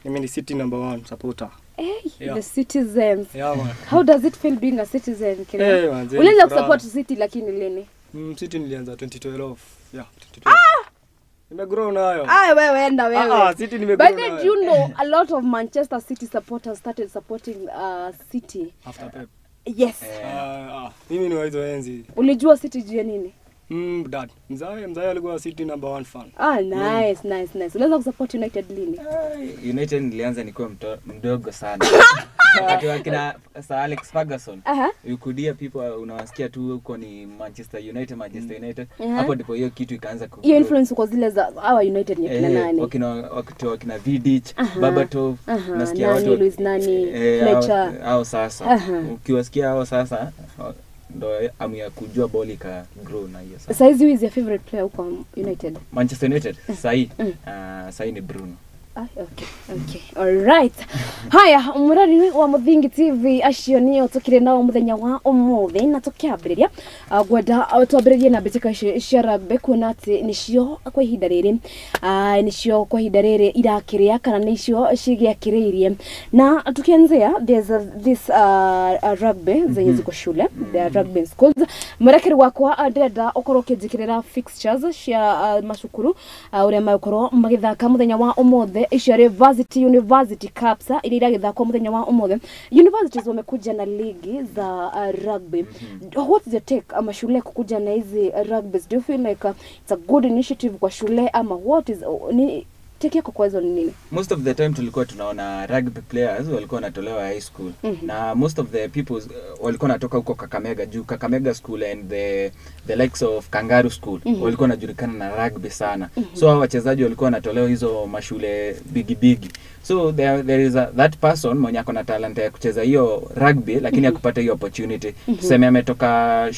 Mimi ni City number 1 supporter. Hey, yeah. The Citizens. Yeah, man. How does it feel being a citizen? Hey, manze. Ulianza kusupport City lakini lini? City nilianza 2012. Yeah, 2012. Nimegrow nayo. Ah, wewe enda wewe. City nimegrow nayo. But did you know a lot of Manchester City supporters started supporting City after Pep? Yes. Mimi ni wa hizo enzi. Ulijua City juu ya nini? Dad. Mzae alikuwa City number 1 fan. Ah, nice, nice, nice. Ulianza kusupport United lini? United nilianza nikiwa mdogo sana. Wakati wa kina Sir Alex Ferguson. You could hear people unawasikia tu huko ni Manchester United, Manchester United. Hapo ndipo hiyo kitu ikaanza ku. Hiyo influence kwa zile za hawa United ni kina nani? Wakina Vidic, Berbatov, nasikia watu Luis nani, Fletcher. Hao sasa. Ukiwasikia hao sasa ndo amu ya kujua boli ka grow na hiyo sasa. Saizi who is your favorite player huko United? Manchester United sahi. Sahi ni Bruno. Okay. All right. Haya, murari wa Muthingi TV acio nio tukire nao muthenya wa umuthi na tukiambiriria ngwenda twambiririe na mbitika cia rugby kuona ati nicio kwa ihinda riri nicio kwa ihinda riri irakiria kana nicio cigiakiriirie na tukianzia there's this rugby zenye ziko shule the rugby schools murekeri wakwa ndĩrenda ukorwo ũkĩnjĩkĩrĩra fixtures cia macukuru uria magũkorwo magĩthaka muthenya wa umuthi icio rĩ Varsity University Cups iria iragĩthakwo muthenya wa umuthi. Universities wamekuja na ligi za rugby. What's the take ama shule kukuja na hizi rugby? Do you feel like it's a good initiative kwa shule ama what is ni take yako kwa hizo ni nini? Most of the time tulikuwa tunaona rugby players walikuwa wanatolewa high school. Na most of the people walikuwa wanatoka huko Kakamega juu Kakamega school and the likes of Kangaroo school walikuwa wanajulikana na rugby sana. So hao wachezaji walikuwa wanatolewa hizo mashule bigi. So there is that person mwenye ako na talent ya kucheza hiyo rugby lakini hakupata hiyo opportunity. Tuseme ametoka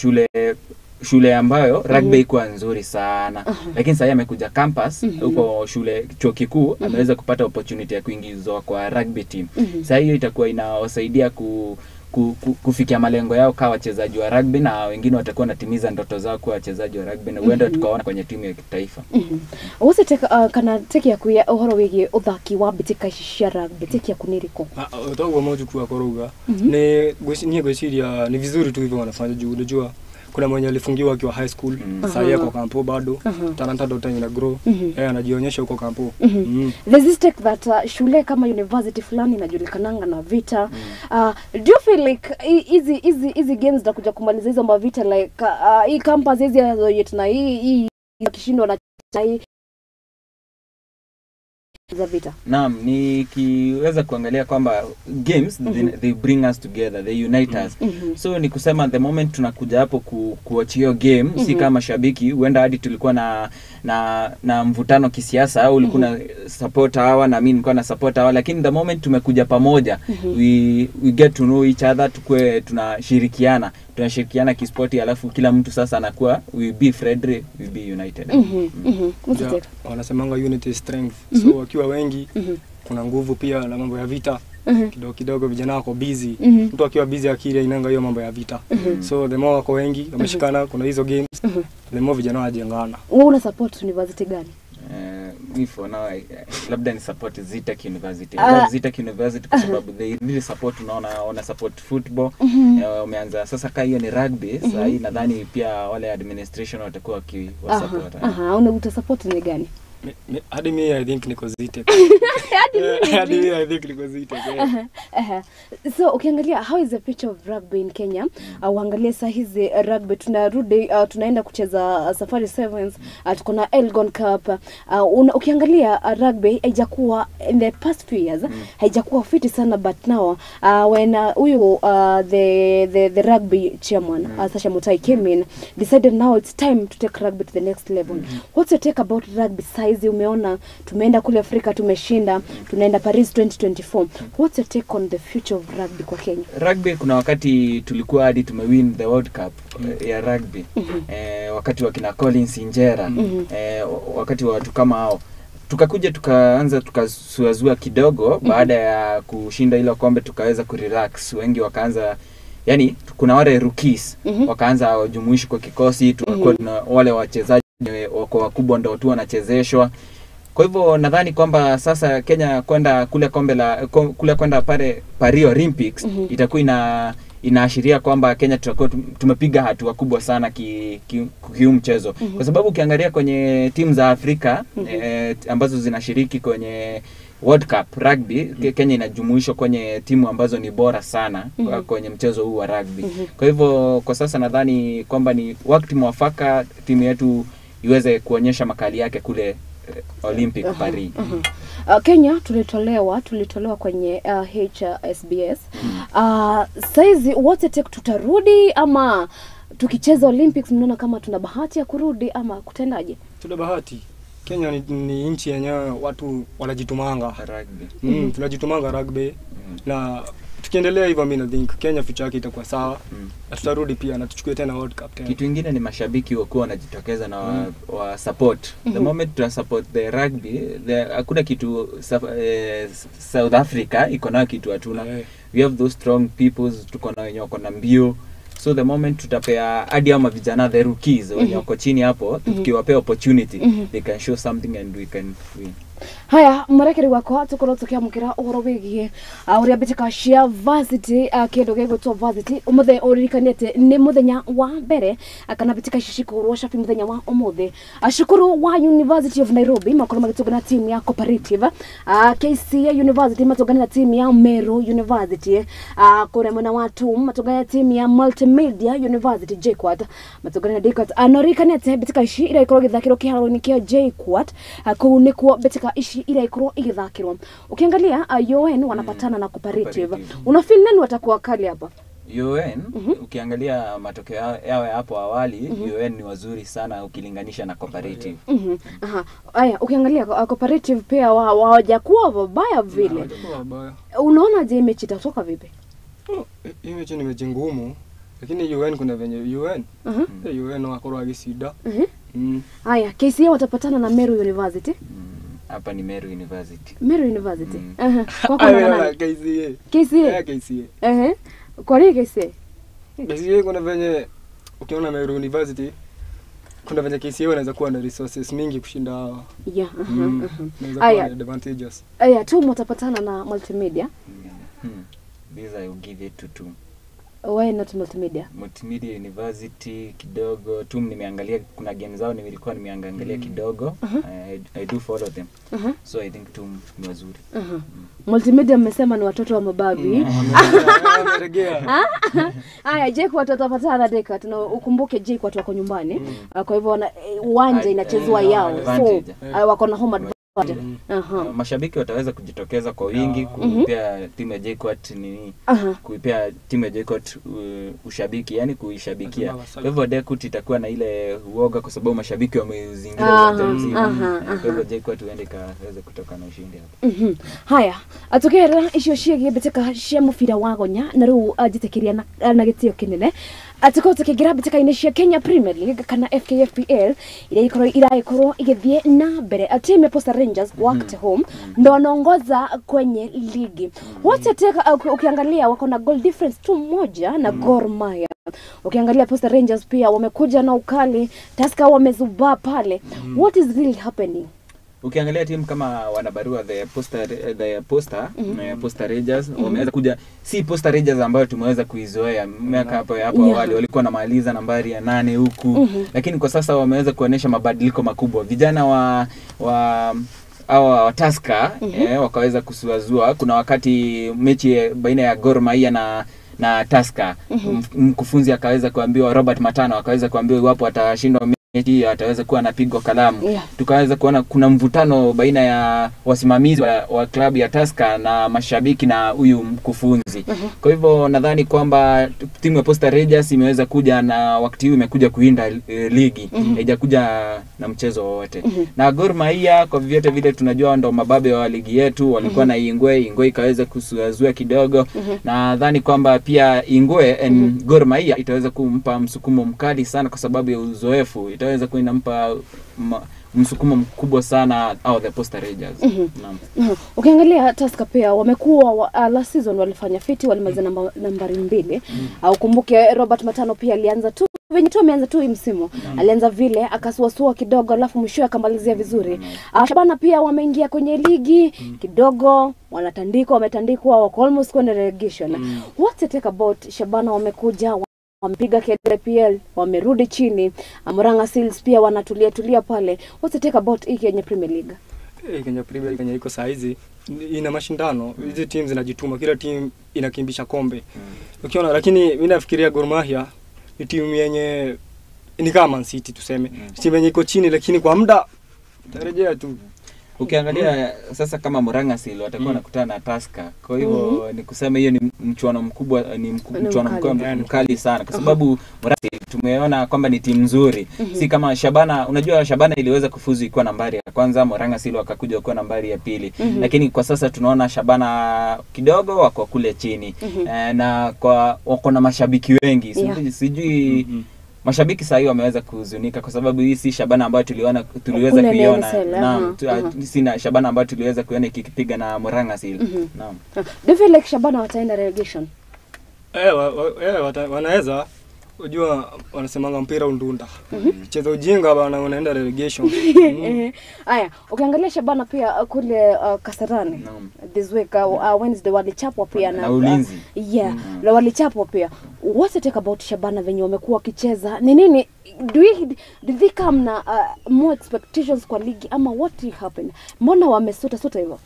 shule ambayo rugby ikuwa nzuri sana. Lakini sasa amekuja campus huko shule chuo kikuu ameweza kupata opportunity ya kuingizwa kwa rugby team. Sasa hiyo itakuwa inawasaidia kufikia malengo yao kama wachezaji wa rugby na wengine watakuwa wanatimiza ndoto zao kuwa wachezaji wa rugby na huenda tukaona kwenye timu ya kitaifa. Wose take kana take yaku ya uhoro wigie uthaki wa mbitika ici cia rugby take yaku ni iriku? Toguo mojuku akoruga ni nie gwiciria ni vizuri tu hivyo wanafanya juu unajua kuna mwenye alifungiwa akiwa high school sasa yeye kwa kampo bado talanta ndio ina grow yeye anajionyesha huko kampo. There's this take that shule kama university fulani inajulikananga na vita. Do you feel like hizi games za kuja kumaliza hizo mavita like hii campus hizi yetu na hii kishindwa na hii za vita? Naam, nikiweza kuangalia kwamba games they bring us together, they unite us. So ni kusema the moment tunakuja hapo kuwatch hiyo game si kama shabiki huenda hadi tulikuwa na mvutano kisiasa au ulikuwa na support hawa na mimi nilikuwa na support hawa, lakini the moment tumekuja pamoja we get to know each other, tukue tunashirikiana kispoti, alafu kila mtu sasa anakuwa we be friendly, we be united. Wanasemanga unity is strength. So wakiwa wengi kuna nguvu pia na mambo ya vita. Kidogo kidogo vijana wako busy. Mtu akiwa busy akili inanga hiyo mambo ya vita. So the more wako wengi wameshikana kuna hizo games, the more vijana wajengana. Wewe una support university gani? Me for now labda ni support Zetech University. I love Zetech University kwa sababu they really support, unaona wana support football. Umeanza sasa kaa hiyo ni rugby, sasa hii nadhani pia wale administration watakuwa wakiwasupport. Una support ni gani? Hadi mi I think niko Zetech. Hadi mi I think niko Zetech. So ukiangalia how is the picture of rugby in Kenya? Uangalie saa hizi rugby tunarudi tunaenda kucheza Safari Sevens, tuko na Elgon Cup. Ukiangalia rugby haijakuwa in the past few years haijakuwa fiti sana, but now when huyu the rugby chairman Sasha Mutai came in, decided now it's time to take rugby to the next level. What's your take about rugby? Saizi umeona tumeenda kule Afrika tumeshinda, tunaenda Paris 2024. What's your take on the future of rugby kwa Kenya? Rugby kuna wakati tulikuwa hadi tumewin the World Cup ya rugby. Wakati wa kina Collins Injera, wakati wa watu kama hao. Tukakuja tukaanza tukasuazua kidogo baada ya kushinda hilo kombe tukaweza kurelax. Wengi wakaanza, yani kuna wale rookies wakaanza wajumuishi kwa kikosi, tukakuwa na wale wachezaji wako wakubwa ndio tu wanachezeshwa. Kwa hivyo nadhani kwamba sasa Kenya kwenda kule kombe la kule kwenda pale Paris Olympics itakuwa inaashiria kwamba Kenya tutakuwa tumepiga hatua kubwa sana kiu mchezo. Kwa sababu ukiangalia kwenye timu za Afrika ambazo zinashiriki kwenye World Cup rugby, Kenya inajumuishwa kwenye timu ambazo ni bora sana kwenye mchezo huu wa rugby. Kwa hivyo kwa sasa nadhani kwamba ni wakati mwafaka timu yetu iweze kuonyesha makali yake kule Olympic Paris. Kenya tulitolewa kwenye HSBS. Saizi wote tutarudi ama tukicheza Olympics mnaona kama tuna bahati ya kurudi ama kutendaje? Tuna bahati. Kenya ni nchi yenye watu wanajitumanga rugby. Tunajitumanga rugby. Na Tukiendelea hivyo mimi na think Kenya future yake itakuwa sawa. Na tutarudi pia na tuchukue tena World Cup tena. Kitu kingine ni mashabiki wakuwa wanajitokeza na wa support. The moment tuna support the rugby, hakuna kitu South Africa iko nayo kitu hatuna. We have those strong peoples, tuko na wenye wako na mbio. So the moment tutapea hadi ama vijana the rookies wenye wako chini hapo, tukiwapea opportunity, they can show something and we can win. Haya, murekeri wakwa tukorwo tukiamukira uhoro wigie uria mbitika cia varsity kindu gigwitwo varsity umuthi uririkanie ati ni muthenya wa mbere kana mbitika ici cikũhũrwo cabi muthenya wa umuthi. Cukuru wa University of Nairobi makorwo magĩtũngana timu ya Cooperative, KCA University matũngana na timu ya Meru University, kũrĩa mwena wa TUM matũngana na timu ya Multimedia University JKUAT matũngana na JKUAT. Noririkanie ati mbitika ici iraikorwo igĩthakĩrwo kĩharo-inĩ kĩa JKUAT, kũu nĩkuo mbitika ici iraikorwo igithakirwo. Ukiangalia UN wanapatana na Cooperative. Unafeel nani watakuwa kali hapa? UN ukiangalia matokeo yao hapo awali, UN ni wazuri sana ukilinganisha na Cooperative. Aha. Aya, ukiangalia Cooperative pia hawajakuwa wabaya vile. Unaona je mechi itatoka vipi? Hii mechi ni mechi ngumu, lakini UN kuna venye UN. UN wakorwa gisida. Aya, KCA watapatana na Meru University. Hapa ni Meru University. Meru University. Kwa kuna KCA. KCA. KCA. Kwa nini KCA? KCA kuna venye ukiona Meru University kuna venye KCA wanaweza kuwa na resources mingi kushinda hawa. Yeah. Aya, advantageous. Aya, tu mtapatana na Multimedia. These I will give it to TUM. Why not Multimedia? Multimedia University kidogo. TUM nimeangalia kuna game zao nilikuwa nimeangalia kidogo. I do follow them. So I think TUM ni wazuri. Multimedia mmesema ni watoto wa mababi. Aya, JKUAT watapatana na JKUAT. Na ukumbuke JKUAT wako nyumbani. Kwa hivyo uwanja inachezwa yao. So wako na home advantage. Mashabiki wataweza kujitokeza kwa wingi kuipea timu ya JKUAT nini, kuipea timu ya JKUAT ushabiki, yani kuishabikia. Kwa hivyo JKUAT itakuwa na ile uoga kwa sababu mashabiki wamezingira uwanja mzima. Kwa hivyo JKUAT huende kaweza kutoka na ushindi hapo. Haya, atukera icio ciĩgiĩ mbĩtĩka cia mũbira wa gonya na rĩu njĩtĩkĩria na gĩtĩo kĩnene atukorwo tukiingira mbĩtĩka-inĩ cia Kenya Premier League kana FKFPL iria iraikorwo igĩthiĩ na mbere. Timu ya Posta Rangers worked home ndo wanaongoza kwenye ligi. Wote ukiangalia wako na goal difference tu moja na Gor Mahia. Ukiangalia Posta Rangers pia wamekuja na ukali, Tusker wamezubaa pale. What is really happening? Ukiangalia timu kama wanabarua the Posta Rangers wameweza kuja, si Posta Rangers ambayo tumeweza kuizoea miaka hapo awali, walikuwa wanamaliza nambari ya 8 huku, lakini kwa sasa wameweza kuonesha mabadiliko makubwa. Vijana wa Tusker wakaweza kusuazua. Kuna wakati mechi baina ya Gor Mahia na Tusker, mkufunzi akaweza kuambiwa, Robert Matano akaweza kuambiwa iwapo atashindwa mechi ataweza kuwa anapigwa kalamu. Tukaweza kuona kuna mvutano baina ya wasimamizi wa klabu ya Tusker na mashabiki na huyu mkufunzi. Kwa hivyo nadhani kwamba timu ya Posta Rangers imeweza kuja na wakati huu imekuja kuinda ligi, haijakuja na mchezo wowote. Na Gor Mahia kwa vyote vile tunajua ndo mababe wa ligi yetu, walikuwa na Ingwe, Ingwe ikaweza kusuazua kidogo. Nadhani kwamba pia Ingwe Gor Mahia itaweza kumpa msukumo mkali sana kwa sababu ya uzoefu, itaweza kuinampa msukumo mkubwa sana au the Posta Rangers. Naam. Ukiangalia Tusker pia wamekuwa last season walifanya fiti, walimaliza nambari 2. Ukumbuke Robert Matano pia alianza tu venye tu ameanza tu msimu. Alianza vile akasuasua kidogo alafu mwisho akamalizia vizuri. Shabana pia wameingia kwenye ligi kidogo, wanatandikwa, wametandikwa, wako almost kwenye relegation. What's the take about Shabana? Wamekuja wamepiga KPL, wamerudi chini. Murang'a Seals pia wanatulia tulia pale. What's the take about hii Kenya Premier League? Kenya Premier League iko saa hizi ina mashindano. Hizi teams zinajituma, kila team inakimbisha kombe. Ukiona, lakini mimi nafikiria Gor Mahia ni timu yenye ni kama Man City tuseme. Timu yenye iko chini lakini kwa muda tarejea tu. Ukiangalia sasa kama Murang'a Seal watakuwa wanakutana na Tusker. Kwa hivyo ni kusema hiyo ni mchuano mkubwa, ni mchuano mkali sana kwa sababu Murang'a Seal Tumeona kwamba ni timu nzuri. Si kama Shabana, unajua Shabana iliweza kufuzu ikiwa nambari ya kwanza, Murang'a Seal wakakuja wakiwa nambari ya pili. Lakini kwa sasa tunaona Shabana kidogo wako kule chini. Na kwa wako na mashabiki wengi. Sijui mashabiki sasa hivi wameweza kuhuzunika kwa sababu hii si Shabana ambayo tuliweza kuiona. Naam, sina Shabana ambayo tuliweza kuiona ikipiga na Murang'a Seal. Naam. Do you feel like Shabana wataenda relegation? Wanaweza. Unajua wanasemanga mpira undunda. Cheza ujinga bana unaenda relegation. Aya, ukiangalia Shabana pia kule Kasarani. This week Wednesday walichapwa pia na Ulinzi. Yeah, walichapwa pia. What's the take about Shabana venye wamekuwa wakicheza? Ni nini? Did they come na more expectations kwa ligi ama what happened? Mbona wamesota sota hivyo?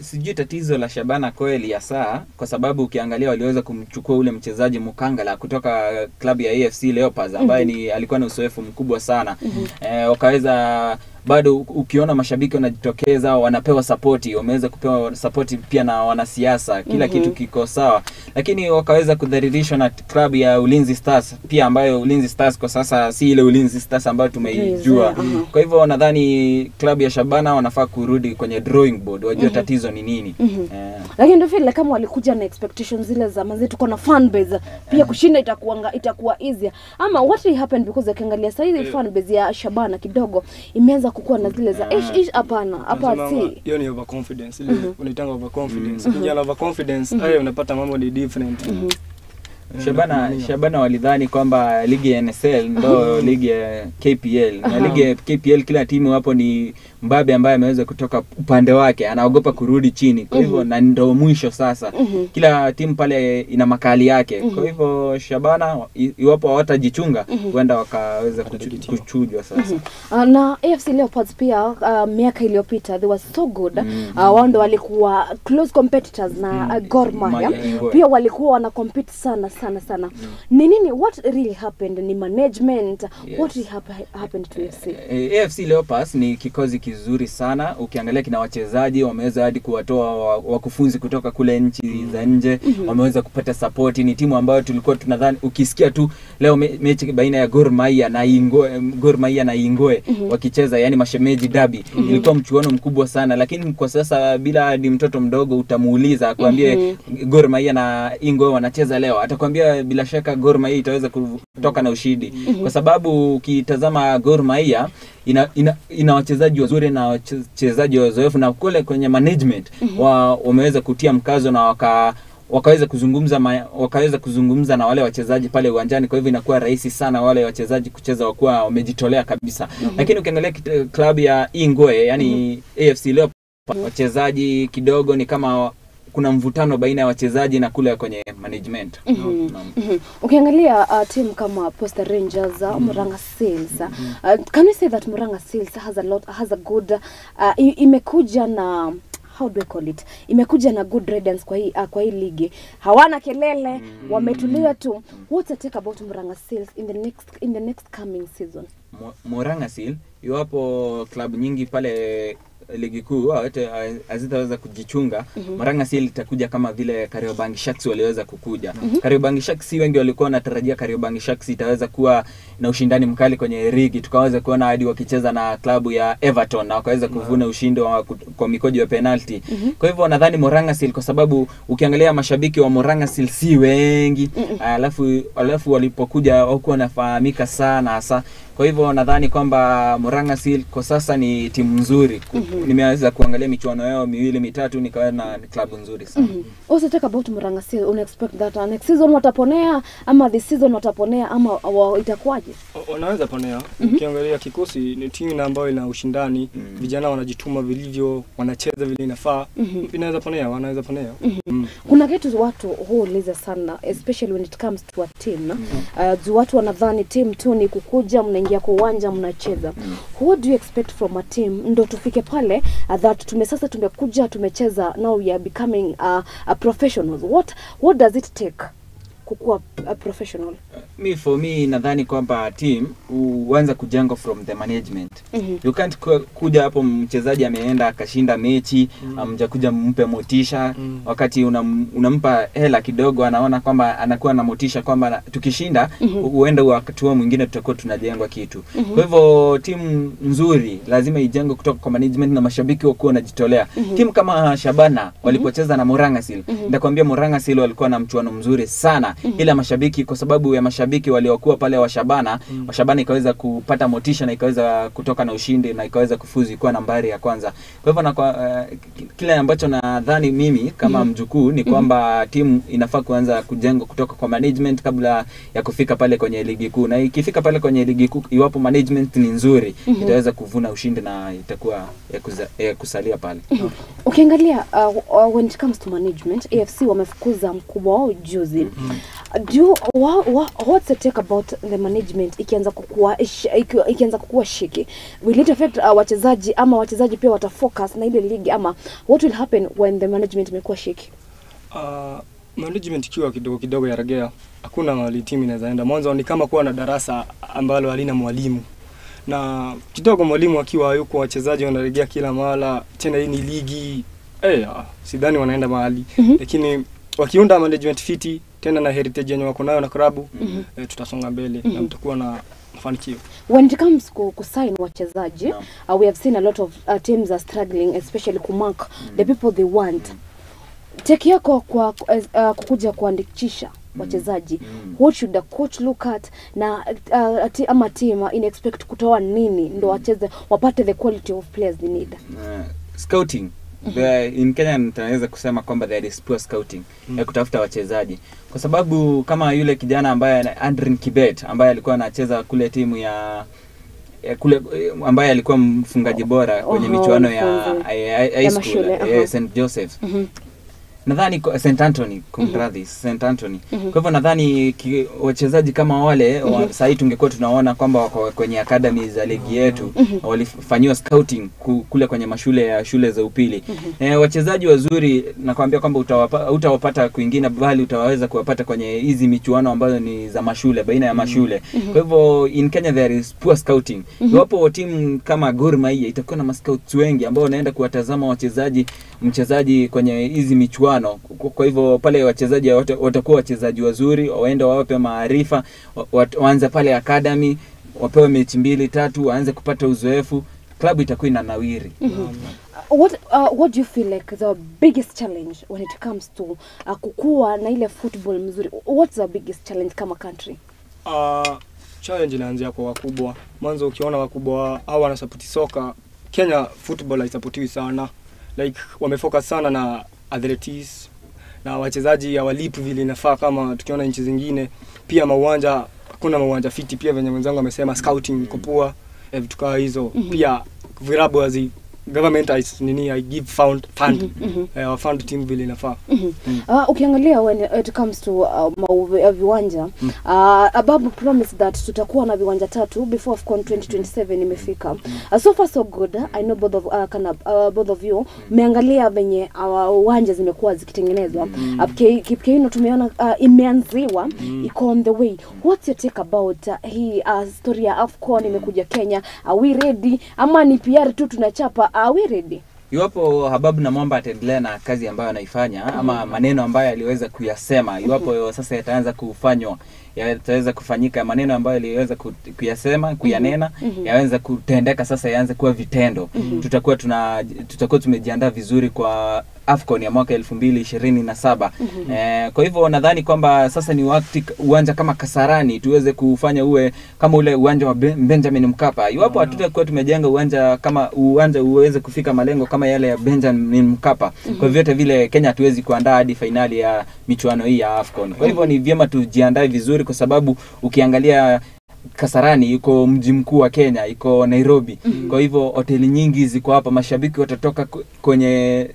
Sijui tatizo la Shabana kweli ya saa, kwa sababu ukiangalia waliweza kumchukua ule mchezaji Mukangala kutoka klabu ya AFC Leopards ambaye ni alikuwa na uzoefu mkubwa sana. Wakaweza bado ukiona mashabiki wanajitokeza, wanapewa sapoti, wameweza kupewa sapoti pia na wanasiasa, kila kitu kiko sawa. Lakini wakaweza kudhalilishwa na klabu ya Ulinzi Stars pia, ambayo Ulinzi Stars kwa sasa si ile Ulinzi Stars ambayo tumeijua. Kwa hivyo nadhani klabu ya Shabana wanafaa kurudi kwenye drawing board, wajue tatizo ni nini. Lakini ndio vile kama walikuja na expectations zile za manzi tuko na fan base pia kushinda itakuwa easier. Ama what will happen, because ukiangalia sasa hizi fan base ya Shabana kidogo imeanza kuwa na zile za hapana hapa si hiyo ni overconfidence ile unaitanga overconfidence. Ukija na overconfidence hayo unapata mambo ni different. Shabana walidhani kwamba ligi ya NSL ndo ligi ya KPL, na ligi ya KPL kila timu hapo ni mbabe ambaye ameweza kutoka upande wake, anaogopa kurudi chini. Kwa hivyo na ndo mwisho sasa. Kila timu pale ina makali yake. Kwa hivyo Shabana iwapo hawatajichunga huenda wakaweza kuchujwa sasa. Na AFC Leopards pia miaka iliyopita they were so good. Wao ndo walikuwa close competitors na Gor Mahia. Pia walikuwa wana compete sana sana sana. Ni nini, what really happened? Ni management? Yes. What really happened to AFC? AFC Leopards ni kikosi kizuri sana. Ukiangalia kina wachezaji wameweza hadi kuwatoa wakufunzi kutoka kule nchi za nje. Wameweza kupata support. Ni timu ambayo tulikuwa tunadhani ukisikia tu leo mechi baina ya Gor Mahia na Ingwe, Gor Mahia na Ingwe wakicheza, yani mashemeji derby, ilikuwa mchuano mkubwa sana. Lakini kwa sasa bila hadi mtoto mdogo utamuuliza akwambie Gor Mahia na Ingwe wanacheza leo, atakwambia bila shaka Gor Mahia itaweza kutoka na ushindi. Kwa sababu ukitazama Gor Mahia ina wachezaji wazuri na wachezaji wazoefu, na kule kwenye management wameweza kutia mkazo na wakaweza kuzungumza na wale wachezaji pale uwanjani. Kwa hivyo inakuwa rahisi sana wale wachezaji kucheza wakuwa wamejitolea kabisa. Lakini ukiangalia klabu ya Ingwe, yani AFC Leopards, wachezaji kidogo ni kama kuna mvutano baina ya wachezaji na kule kwenye management. Ukiangalia team kama Posta Rangers, Murang'a Seals, can we say that Murang'a Seals has a good imekuja na, how do I call it, imekuja na good radiance kwa hii ligi. Hawana kelele, wametulia tu. What's the take about Murang'a Seals in the next coming season? Murang'a Seal, iwapo klabu nyingi pale ligi kuu hazitaweza kujichunga, Murang'a Seal itakuja kama vile Kariobangi Sharks waliweza kukuja. Kariobangi Sharks wengi walikuwa wanatarajia Kariobangi Sharks itaweza kuwa na ushindani mkali kwenye ligi, tukaweza kuona hadi wakicheza na klabu ya Everton na wakaweza kuvuna ushindi kwa mikojo ya penalty. Kwa hivyo nadhani Murang'a Seal, kwa sababu ukiangalia mashabiki wa Murang'a Seal si wengi, alafu walipokuja hawakuwa wanafahamika sana hasa. Kwa hivyo nadhani kwamba Murang'a Seal kwa sasa ni timu nzuri. Nimeweza kuangalia michuano yao miwili mitatu, nikaona ni klabu nzuri sana. Also talk about Murang'a Seal, una expect that next season wataponea ama this season wataponea ama itakuwaje? Wanaweza ponea. Ukiangalia kikosi ni timu ambayo ina ushindani, vijana wanajituma vilivyo, wanacheza vile inafaa. Inaweza ponea, wanaweza ponea. Kuna kitu watu huuliza sana, especially when it comes to a team. Watu wanadhani team tu ni kukuja mnaingia kwa uwanja mnacheza. What do you expect from a team ndo tufike pale that sasa tumekuja tumecheza, now we are becoming professionals? What does it take? kukua professional? Mi for me nadhani kwamba team huanza kujengwa from the management. You can't kuja hapo mchezaji ameenda akashinda mechi, amjakuja mpe motisha. Wakati unampa hela kidogo anaona kwamba anakuwa na motisha kwamba tukishinda huenda wakati huo mwingine tutakuwa tunajengwa kitu. Kwa hivyo timu nzuri lazima ijengwe kutoka kwa management na mashabiki wakuwa wanajitolea. Timu kama Shabana walipocheza na Morangasil, nitakwambia Morangasil walikuwa na mchuano mzuri sana. Ila mashabiki, kwa sababu ya mashabiki waliokuwa pale wa Shabana, wa Shabana ikaweza kupata motisha na ikaweza kutoka na ushindi na ikaweza kufuzu kuwa nambari ya kwanza. Kwa hivyo na kile ambacho nadhani mimi kama mjukuu ni kwamba timu inafaa kuanza kujengwa kutoka kwa management kabla ya kufika pale kwenye ligi kuu. Na ikifika pale kwenye ligi kuu, iwapo management ni nzuri, itaweza kuvuna ushindi na itakuwa ya kusalia pale. Ukiangalia when it comes to management, AFC wamefukuza mkubwa wao juzi. What's the take about the management ikianza kukua shiki? Will it affect wachezaji ama wachezaji pia watafocus na ile ligi, ama what will happen when the management imekuwa shiki? Management ikiwa kidogo kidogo ya regea, hakuna mahali timu inaweza enda. Mwanzo ni kama kuwa na darasa ambalo halina mwalimu. Na kidogo mwalimu akiwa yuko wachezaji wanaregea kila mara, tena hii ni ligi. Sidhani wanaenda mahali. Lakini wakiunda management fiti tena na heritage yenye wako nayo na klabu, tutasonga mbele na mtakuwa na mafanikio. When it comes to sign wachezaji, we have seen a lot of teams are struggling, especially kumark the people they want. Take yako kwa kukuja kuandikisha wachezaji, what should the coach look at na ama team in expect kutoa nini ndo wacheze wapate the quality of players they need? Scouting. In Kenya nitaweza kusema kwamba there is poor scouting ya kutafuta wachezaji. Kwa sababu kama yule kijana ambaye Andrin Kibet ambaye alikuwa anacheza kule timu ya kule, ambaye alikuwa mfungaji bora kwenye michuano ya high school, St Joseph. Nadhani St Anthony, kumradhi, St Anthony. Kwa hivyo nadhani wachezaji kama wale sasa hivi tungekuwa tunaona kwamba wako kwenye academy za ligi yetu, walifanywa scouting kule kwenye mashule ya shule za upili. Wachezaji wazuri nakwambia kwamba utawapata kwingine, bali utaweza kuwapata kwenye hizi michuano ambazo ni za mashule, baina ya mashule. Kwa hivyo in Kenya there is poor scouting. Iwapo timu kama Gor Mahia itakuwa na mascouts wengi ambao wanaenda kuwatazama wachezaji mchezaji kwenye hizi michuano, kwa hivyo pale wachezaji watakuwa wachezaji wazuri, waende wawape maarifa, waanze pale academy, wapewe mechi 2 3, waanze kupata uzoefu, klabu itakuwa inanawiri. What do you feel like the biggest challenge when it comes to kukua na ile football mzuri? What's the biggest challenge kama country? Challenge inaanzia kwa wakubwa. Mwanzo ukiona wakubwa hao wanasupport soka, Kenya football haisupportiwi sana. Like wamefocus sana na athletics na wachezaji hawalipi vile inafaa kama tukiona nchi zingine. Pia mauwanja, hakuna mauwanja fiti pia venye mwenzangu amesema, scouting iko poa, vitu kama hizo. Pia vilabu hazi government is nini I give fund fund team vile inafaa. Ukiangalia when it comes to viwanja, Ababu promised that tutakuwa na viwanja 3 before AFCON 2027 imefika. So far so good. I know both of both of you mmeangalia venye uwanja zimekuwa zikitengenezwa. Kipkeino tumeona imeanziwa, iko on the way. What's your take about hii story ya AFCON imekuja Kenya? Are we ready ama ni PR tu tunachapa? Are we ready? Iwapo Hababu na Mwamba ataendelea na kazi ambayo anaifanya, ama maneno ambayo aliweza kuyasema, iwapo sasa yataanza kufanywa, yataweza kufanyika, maneno ambayo aliweza kuyasema, kuyanena, yaweza kutendeka sasa, yaanze kuwa vitendo. Tutakuwa tumejiandaa vizuri kwa AFCON ya mwaka 2027. Kwa hivyo nadhani kwamba sasa ni wakati uwanja kama Kasarani tuweze kufanya uwe kama ule uwanja wa Benjamin Mkapa. Iwapo hatutakuwa tumejenga uwanja kama uwanja uweze kufika malengo kama yale ya Benjamin Mkapa, kwa vyote vile Kenya hatuwezi kuandaa hadi finali ya michuano hii ya AFCON. Kwa hivyo ni vyema tujiandae vizuri, kwa sababu ukiangalia Kasarani iko mji mkuu wa Kenya, iko Nairobi. Kwa hivyo hoteli nyingi ziko hapa, mashabiki watatoka kwenye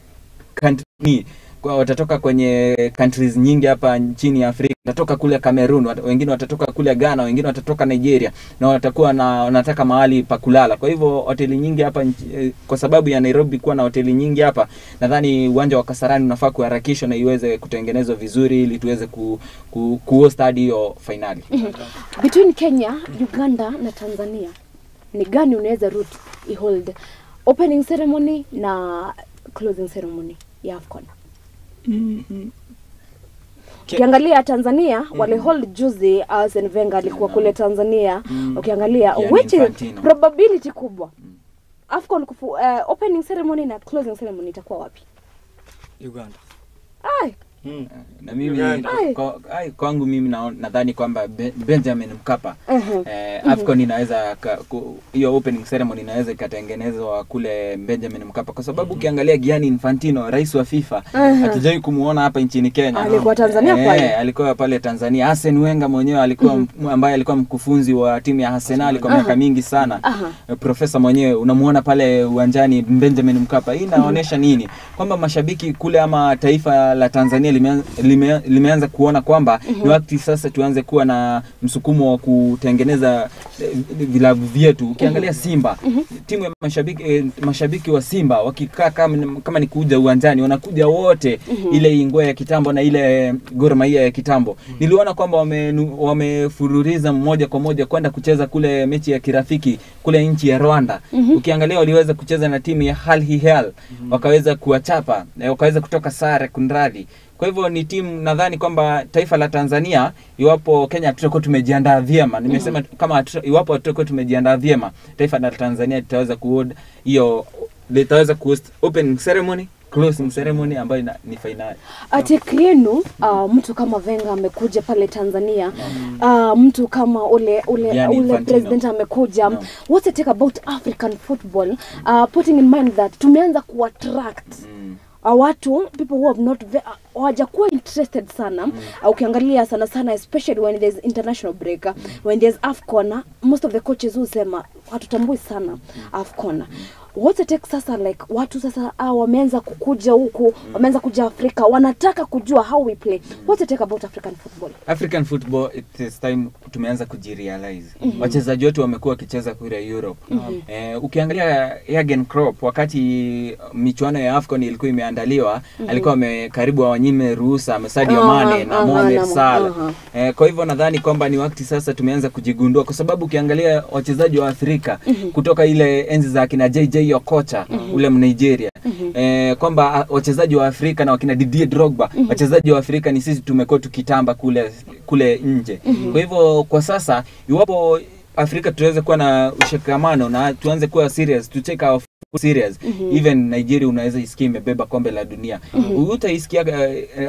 country Watatoka kwenye countries nyingi hapa nchini Afrika. Watatoka kule Cameroon, wengine watatoka kule Ghana, wengine watatoka Nigeria, na watakuwa na wanataka mahali pa kulala. Kwa hivyo hoteli nyingi hapa, kwa sababu ya Nairobi kuwa na hoteli nyingi hapa, nadhani uwanja wa Kasarani unafaa kuharakishwa na iweze kutengenezwa vizuri ili tuweze ku host hadi hiyo finali. Between Kenya, Uganda na Tanzania, ni gani unaweza root hold opening ceremony na closing ceremony ya AFCON? Ukiangalia Tanzania wale hold juzi, Arsene Wenger alikuwa kule Tanzania. Ukiangalia which is probability kubwa AFCON opening ceremony na closing ceremony itakuwa wapi? Uganda. Ai. Na mimi kwangu mimi nadhani kwamba Benjamin Mkapa AFCON inaweza hiyo opening ceremony inaweza ikatengenezwa kule Benjamin Mkapa, kwa sababu ukiangalia Gianni Infantino, rais wa FIFA, hatujawahi kumuona hapa nchini Kenya. Alikuwa Tanzania pale. Alikuwa pale Tanzania. Arsene Wenger mwenyewe alikuwa ambaye alikuwa mkufunzi wa timu ya Arsenal kwa miaka mingi sana. Profesa mwenyewe unamuona pale uwanjani Benjamin Mkapa. Hii inaonyesha nini? Kwamba mashabiki kule ama taifa la Tanzania limeanza kuona kwamba ni wakati sasa tuanze kuwa na msukumo wa kutengeneza vilabu vyetu. Ukiangalia Simba, timu ya mashabiki wa Simba wakikaa kama ni kuja uwanjani wanakuja wote, ile Ingwe ya kitambo na ile Gor Mahia ya kitambo. Niliona kwamba wamefururiza mmoja kwa moja kwenda kucheza kule mechi ya kirafiki kule nchi ya Rwanda. Ukiangalia waliweza kucheza na timu ya Al Hilal, wakaweza kuwachapa, wakaweza kutoka sare kunradhi. Kwa hivyo ni timu, nadhani kwamba taifa la Tanzania, iwapo Kenya tutakuwa tumejiandaa vyema, nimesema kama iwapo tutakuwa tumejiandaa vyema, taifa la Tanzania litaweza kuhold hiyo, litaweza kuhost opening ceremony, closing ceremony ambayo ni finali. Ati yenu mtu kama Wenger amekuja pale Tanzania, mtu kama ule president amekuja. What's the take about African football, putting in mind that tumeanza kuattract watu, people who have not hawajakuwa interested sana. Ukiangalia sana sana, especially when there's international break, when there's AFCON, most of the coaches husema hatutambui sana AFCON. What's the take sasa, like watu sasa wameanza kukuja huku, wameanza kuja Afrika, wanataka kujua how we play. What's the take about African football? African football, it is time tumeanza kujirealize. Wachezaji wetu wamekuwa wakicheza kule Europe. Ukiangalia Jurgen Klopp wakati michuano ya AFCON ilikuwa imeandaliwa, alikuwa amekaribu awanyime ruhusa Sadio Mane na Mohamed Salah. Kwa hivyo nadhani kwamba ni wakati sasa tumeanza kujigundua, kwa sababu ukiangalia wachezaji wa Afrika kutoka ile enzi za akina JJ Okocha ule Mnigeria, kwamba wachezaji wa Afrika na wakina Didier Drogba, wachezaji wa Afrika ni sisi tumekuwa tukitamba kule nje. Kwa hivyo kwa sasa iwapo Afrika tuweze kuwa na ushikamano na tuanze kuwa serious, to take our serious. Even Nigeria unaweza isikia imebeba kombe la dunia. Utaisikia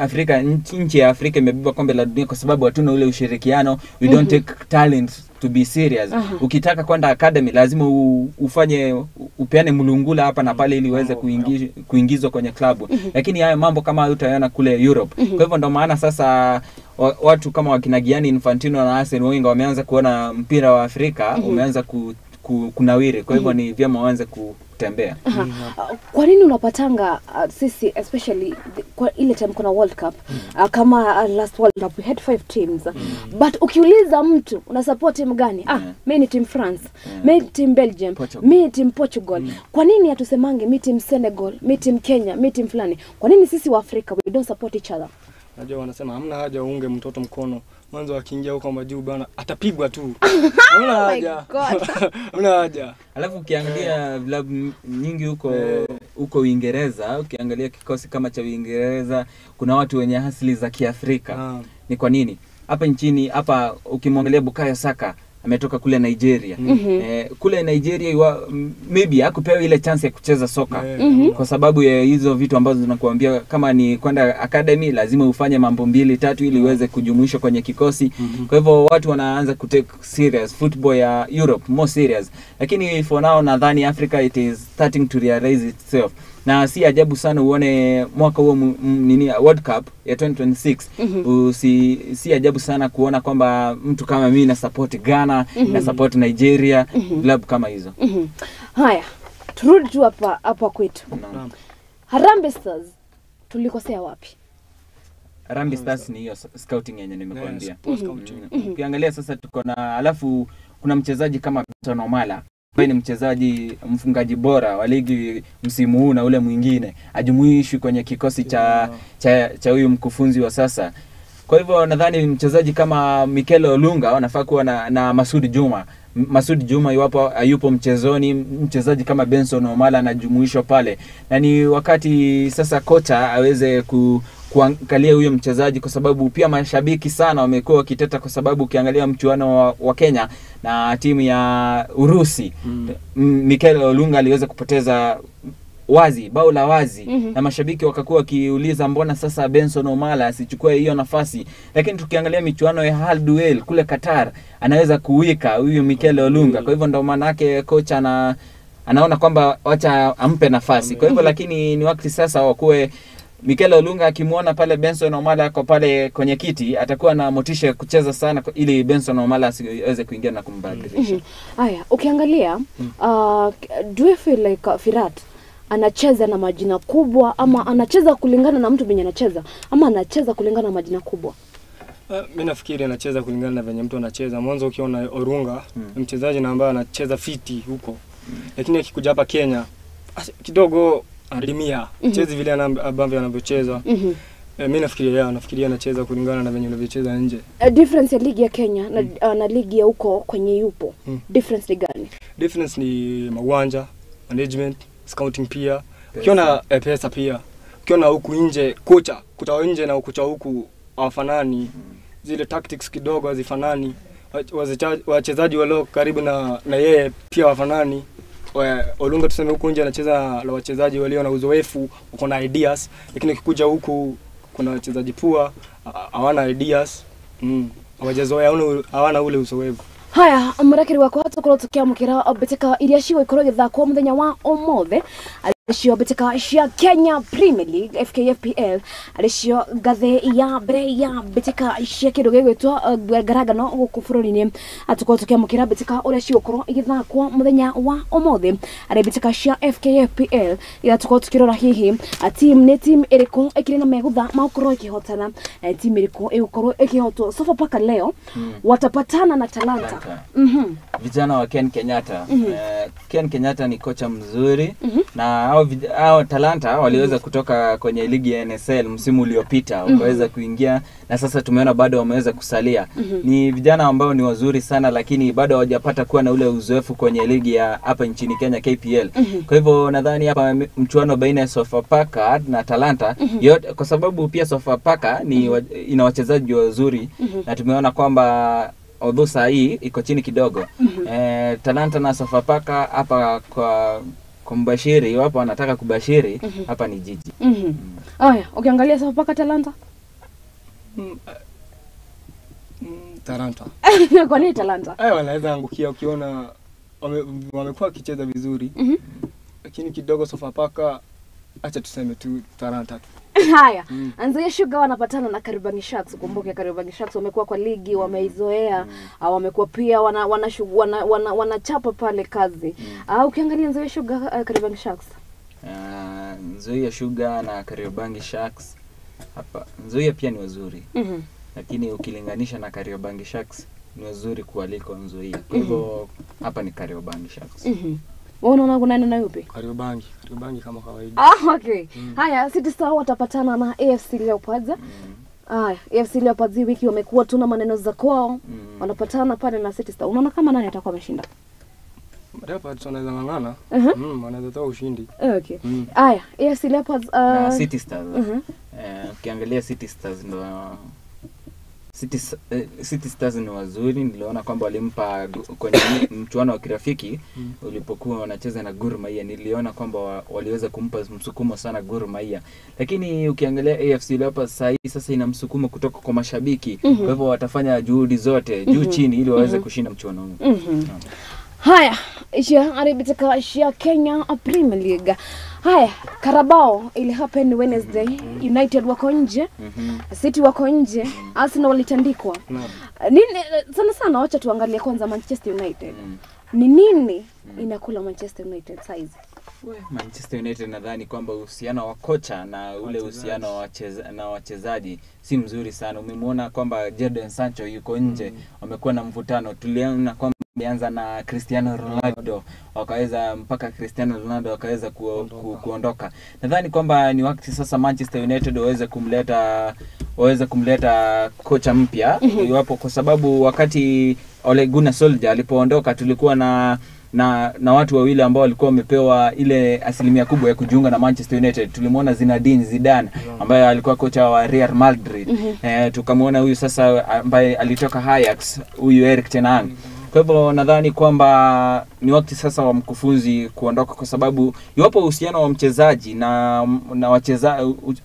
Afrika, nchi ya Afrika imebeba kombe la dunia kwa sababu hatuna ule ushirikiano. We don't take talent to be serious. Ukitaka kwenda academy lazima ufanye upeane mlungula hapa na pale ili uweze kuingizwa kwenye klabu. Lakini haya mambo kama utayaona kule Europe. Kwa hivyo ndo maana sasa watu kama wakina Gianni Infantino na Arsene Wenger wameanza kuona mpira wa Afrika umeanza kunawiri. Kwa hivyo ni vyema waanze kutembea. Kwa nini unapatanga sisi especially kwa ile time kuna World Cup, kama last World Cup we had 5 teams, but ukiuliza mtu una support team gani? Mimi ni team France, mimi team Belgium, mimi team Portugal. Kwa nini hatusemange mimi team Senegal, mimi team Kenya, mimi team fulani? Kwa nini sisi wa Afrika we don't support each other? Najua wanasema hamna haja uunge mtoto mkono. Mwanzo akiingia huko majuu bana atapigwa tu. Hamna haja. Hamna haja. Alafu ukiangalia vilabu nyingi huko Uingereza, ukiangalia kikosi kama cha Uingereza kuna watu wenye asili za Kiafrika. Ni kwa nini? Hapa nchini hapa ukimwangalia Bukayo Saka ametoka kule Nigeria. Kule Nigeria maybe hakupewa ile chance ya kucheza soka. Kwa sababu ya hizo vitu ambazo tunakuambia, kama ni kwenda academy lazima ufanye mambo 2 3 ili uweze kujumuishwa kwenye kikosi. Kwa hivyo watu wanaanza ku take serious football ya Europe, more serious. Lakini for now nadhani Africa it is starting to realize itself. Na si ajabu sana uone mwaka huo nini World Cup ya 2026. Si ajabu sana kuona kwamba mtu kama mimi na support Ghana, na support Nigeria, club kama hizo. Haya, turudi tu hapa kwetu. Harambee Stars Tulikosea wapi? Harambee Stars ni hiyo scouting yenye nimekuambia. Yes, ukiangalia sasa tuko na, alafu kuna mchezaji kama Benson Omala ambaye ni mchezaji mfungaji bora wa ligi msimu huu na ule mwingine ajumuishwi kwenye kikosi cha huyu mkufunzi wa sasa. Kwa hivyo nadhani mchezaji kama Mikel Olunga wanafaa kuwa na Masudi Juma. Masudi Juma iwapo hayupo mchezoni, mchezaji kama Benson Omala anajumuishwa pale. Na ni wakati sasa kocha aweze kuangalia huyo mchezaji, kwa sababu pia mashabiki sana wamekuwa wakiteta, kwa sababu ukiangalia mchuano wa Kenya na timu ya Urusi, Mikel Olunga aliweza kupoteza wazi, bao la wazi. Na mashabiki wakakuwa wakiuliza mbona sasa Benson Omala asichukue hiyo nafasi. Lakini tukiangalia michuano ya Hal Duel kule Qatar, anaweza kuwika huyu Mikel Olunga. Kwa hivyo ndio maana yake kocha anaona kwamba wacha ampe nafasi. Kwa hivyo lakini ni wakati sasa wakuwe Mikel Olunga akimuona pale Benson Omala ako pale kwenye kiti, atakuwa na motisha kucheza sana ili Benson Omala asiweze kuingia na kumbadilisha. Haya, ukiangalia do you feel like Firat anacheza na majina kubwa, ama anacheza kulingana na mtu mwenye anacheza, ama anacheza kulingana na majina kubwa? Mimi nafikiri anacheza kulingana na venye mtu anacheza. Mwanzo ukiona Orunga mchezaji na ambaye anacheza fiti huko. Lakini akikuja hapa Kenya kidogo analimia. Chezi vile ambavyo anavyocheza. Mimi nafikiria nafikiria anacheza kulingana na venye anavyocheza nje. Difference ya ligi ya Kenya na ligi ya huko kwenye yupo. Difference ni gani? Difference ni mawanja, management, scouting pia. Ukiona pesa pia. Ukiona huku nje kocha, kutoka nje na kocha huku hawafanani. Zile tactics kidogo hazifanani. Wachezaji walio karibu na yeye pia hawafanani. Olunga tuseme huku nje anacheza na wachezaji walio na uzoefu, wako na ideas, lakini ukikuja huku kuna wachezaji pua, hawana ideas. Hawajazoea, hawana ule uzoefu. Haya, murakiri wakwa tukorwo tukiamukira mbitika iria cigũikorwo igĩthakwo mũthenya wa ũmũthĩ, arĩcio mbitika cia Kenya Premier League FKFPL, arĩcio ngathĩ ya mbere ya mbitika cia kĩndũ gĩgwĩtwo ngarangano gũkũ bũrũri-inĩ. Tũkorwo tũkĩamũkĩra mbitika ũrĩa cigũkorwo igĩthakwo mũthenya wa ũmũthĩ, arĩ mbitika cia FKFPL, ira tũkorwo tũkĩrora hihi team nĩ team ĩrĩkũ ĩkĩrĩ na megutha ma gũkorwo ĩkĩhotana, team ĩrĩkũ ĩgũkorwo ĩkĩhotwo. Sofapaka leo watapatana na Talanta. Vijana wa Ken Kenyatta. Ken Kenyatta ni kocha mzuri. Na hao Talanta waliweza kutoka kwenye ligi ya NSL msimu uliopita, wakaweza kuingia na sasa tumeona bado wameweza kusalia. Ni vijana ambao ni wazuri sana, lakini bado hawajapata kuwa na ule uzoefu kwenye ligi ya hapa nchini Kenya KPL. Kwa hivyo nadhani hapa mchuano baina ya Sofapaka na Talanta yote, kwa sababu pia Sofapaka ni ina wachezaji wazuri na tumeona kwamba although saa hii iko chini kidogo. Talanta na Sofapaka hapa kwa kumbashiri, iwapo wanataka kubashiri hapa ni jiji. Aya, ukiangalia Sofapaka Talanta? Talanta. Kwa nini Talanta? Wanaweza angukia ukiona wamekuwa wakicheza vizuri. Lakini kidogo Sofapaka, acha tuseme tu Talanta tu. Haya, Nzoia Sugar wanapatana na Kariobangi Sharks. Ukumbuke Kariobangi Sharks wamekuwa kwa ligi, wameizoea, wamekuwa pia wanachapa pale kazi. Ukiangalia Nzoia Sugar, Kariobangi Sharks. Nzoia Sugar na Kariobangi Sharks hapa Nzoia pia ni wazuri. Lakini ukilinganisha na Kariobangi Sharks ni wazuri kuliko Nzoia. Kwa hivyo hapa ni Kariobangi Sharks. Wewe unaona kuna nani na yupi? Kariobangi, Kariobangi kama kawaida. Okay. Haya, City Stars watapatana na AFC Leopards. Haya, AFC Leopards wiki wamekuwa tuna maneno za kwao. Wanapatana pale na City Stars. Unaona kama nani atakuwa ameshinda? Leopards wanaweza ng'ang'ana. Wanaweza toa ushindi. Okay. Haya, AFC Leopards na City Stars. Ukiangalia City Stars ndo City Stars ni wazuri. Niliona kwamba walimpa kwenye mchuano wa kirafiki ulipokuwa wanacheza na Gor Mahia, niliona kwamba waliweza kumpa msukumo sana Gor Mahia. Lakini ukiangalia AFC Leopards sasa sasa ina msukumo kutoka kwa mashabiki. Kwa hivyo watafanya juhudi zote juu chini ili waweze kushinda mchuano huu. Haya, isha aribitaka ya Kenya Premier League. Haya, Carabao ili happen Wednesday. United wako nje, City wako nje, Arsenal walitandikwa. Nini sana sana, wacha tuangalie kwanza Manchester United. Ni nini inakula Manchester United size? Manchester United nadhani kwamba uhusiano wa kocha na ule uhusiano na wachezaji si mzuri sana. Umemwona kwamba Jadon Sancho yuko nje, wamekuwa na mvutano. Tuliona kwamba alianza na Cristiano Ronaldo, wakaweza mpaka Cristiano Ronaldo akaweza kuondoka. Nadhani kwamba ni wakati sasa Manchester United waweze kumleta kocha mpya iwapo, kwa sababu wakati Ole Gunnar Solskjaer alipoondoka tulikuwa na watu wawili ambao walikuwa wamepewa ile asilimia kubwa ya kujiunga na Manchester United. Tulimuona Zinedine Zidane ambaye alikuwa kocha wa Real Madrid. Tukamwona huyu sasa ambaye alitoka Ajax, huyu Erik ten Hag. Kwa hivyo nadhani kwamba ni wakati sasa wa mkufunzi kuondoka, kwa sababu iwapo uhusiano wa mchezaji na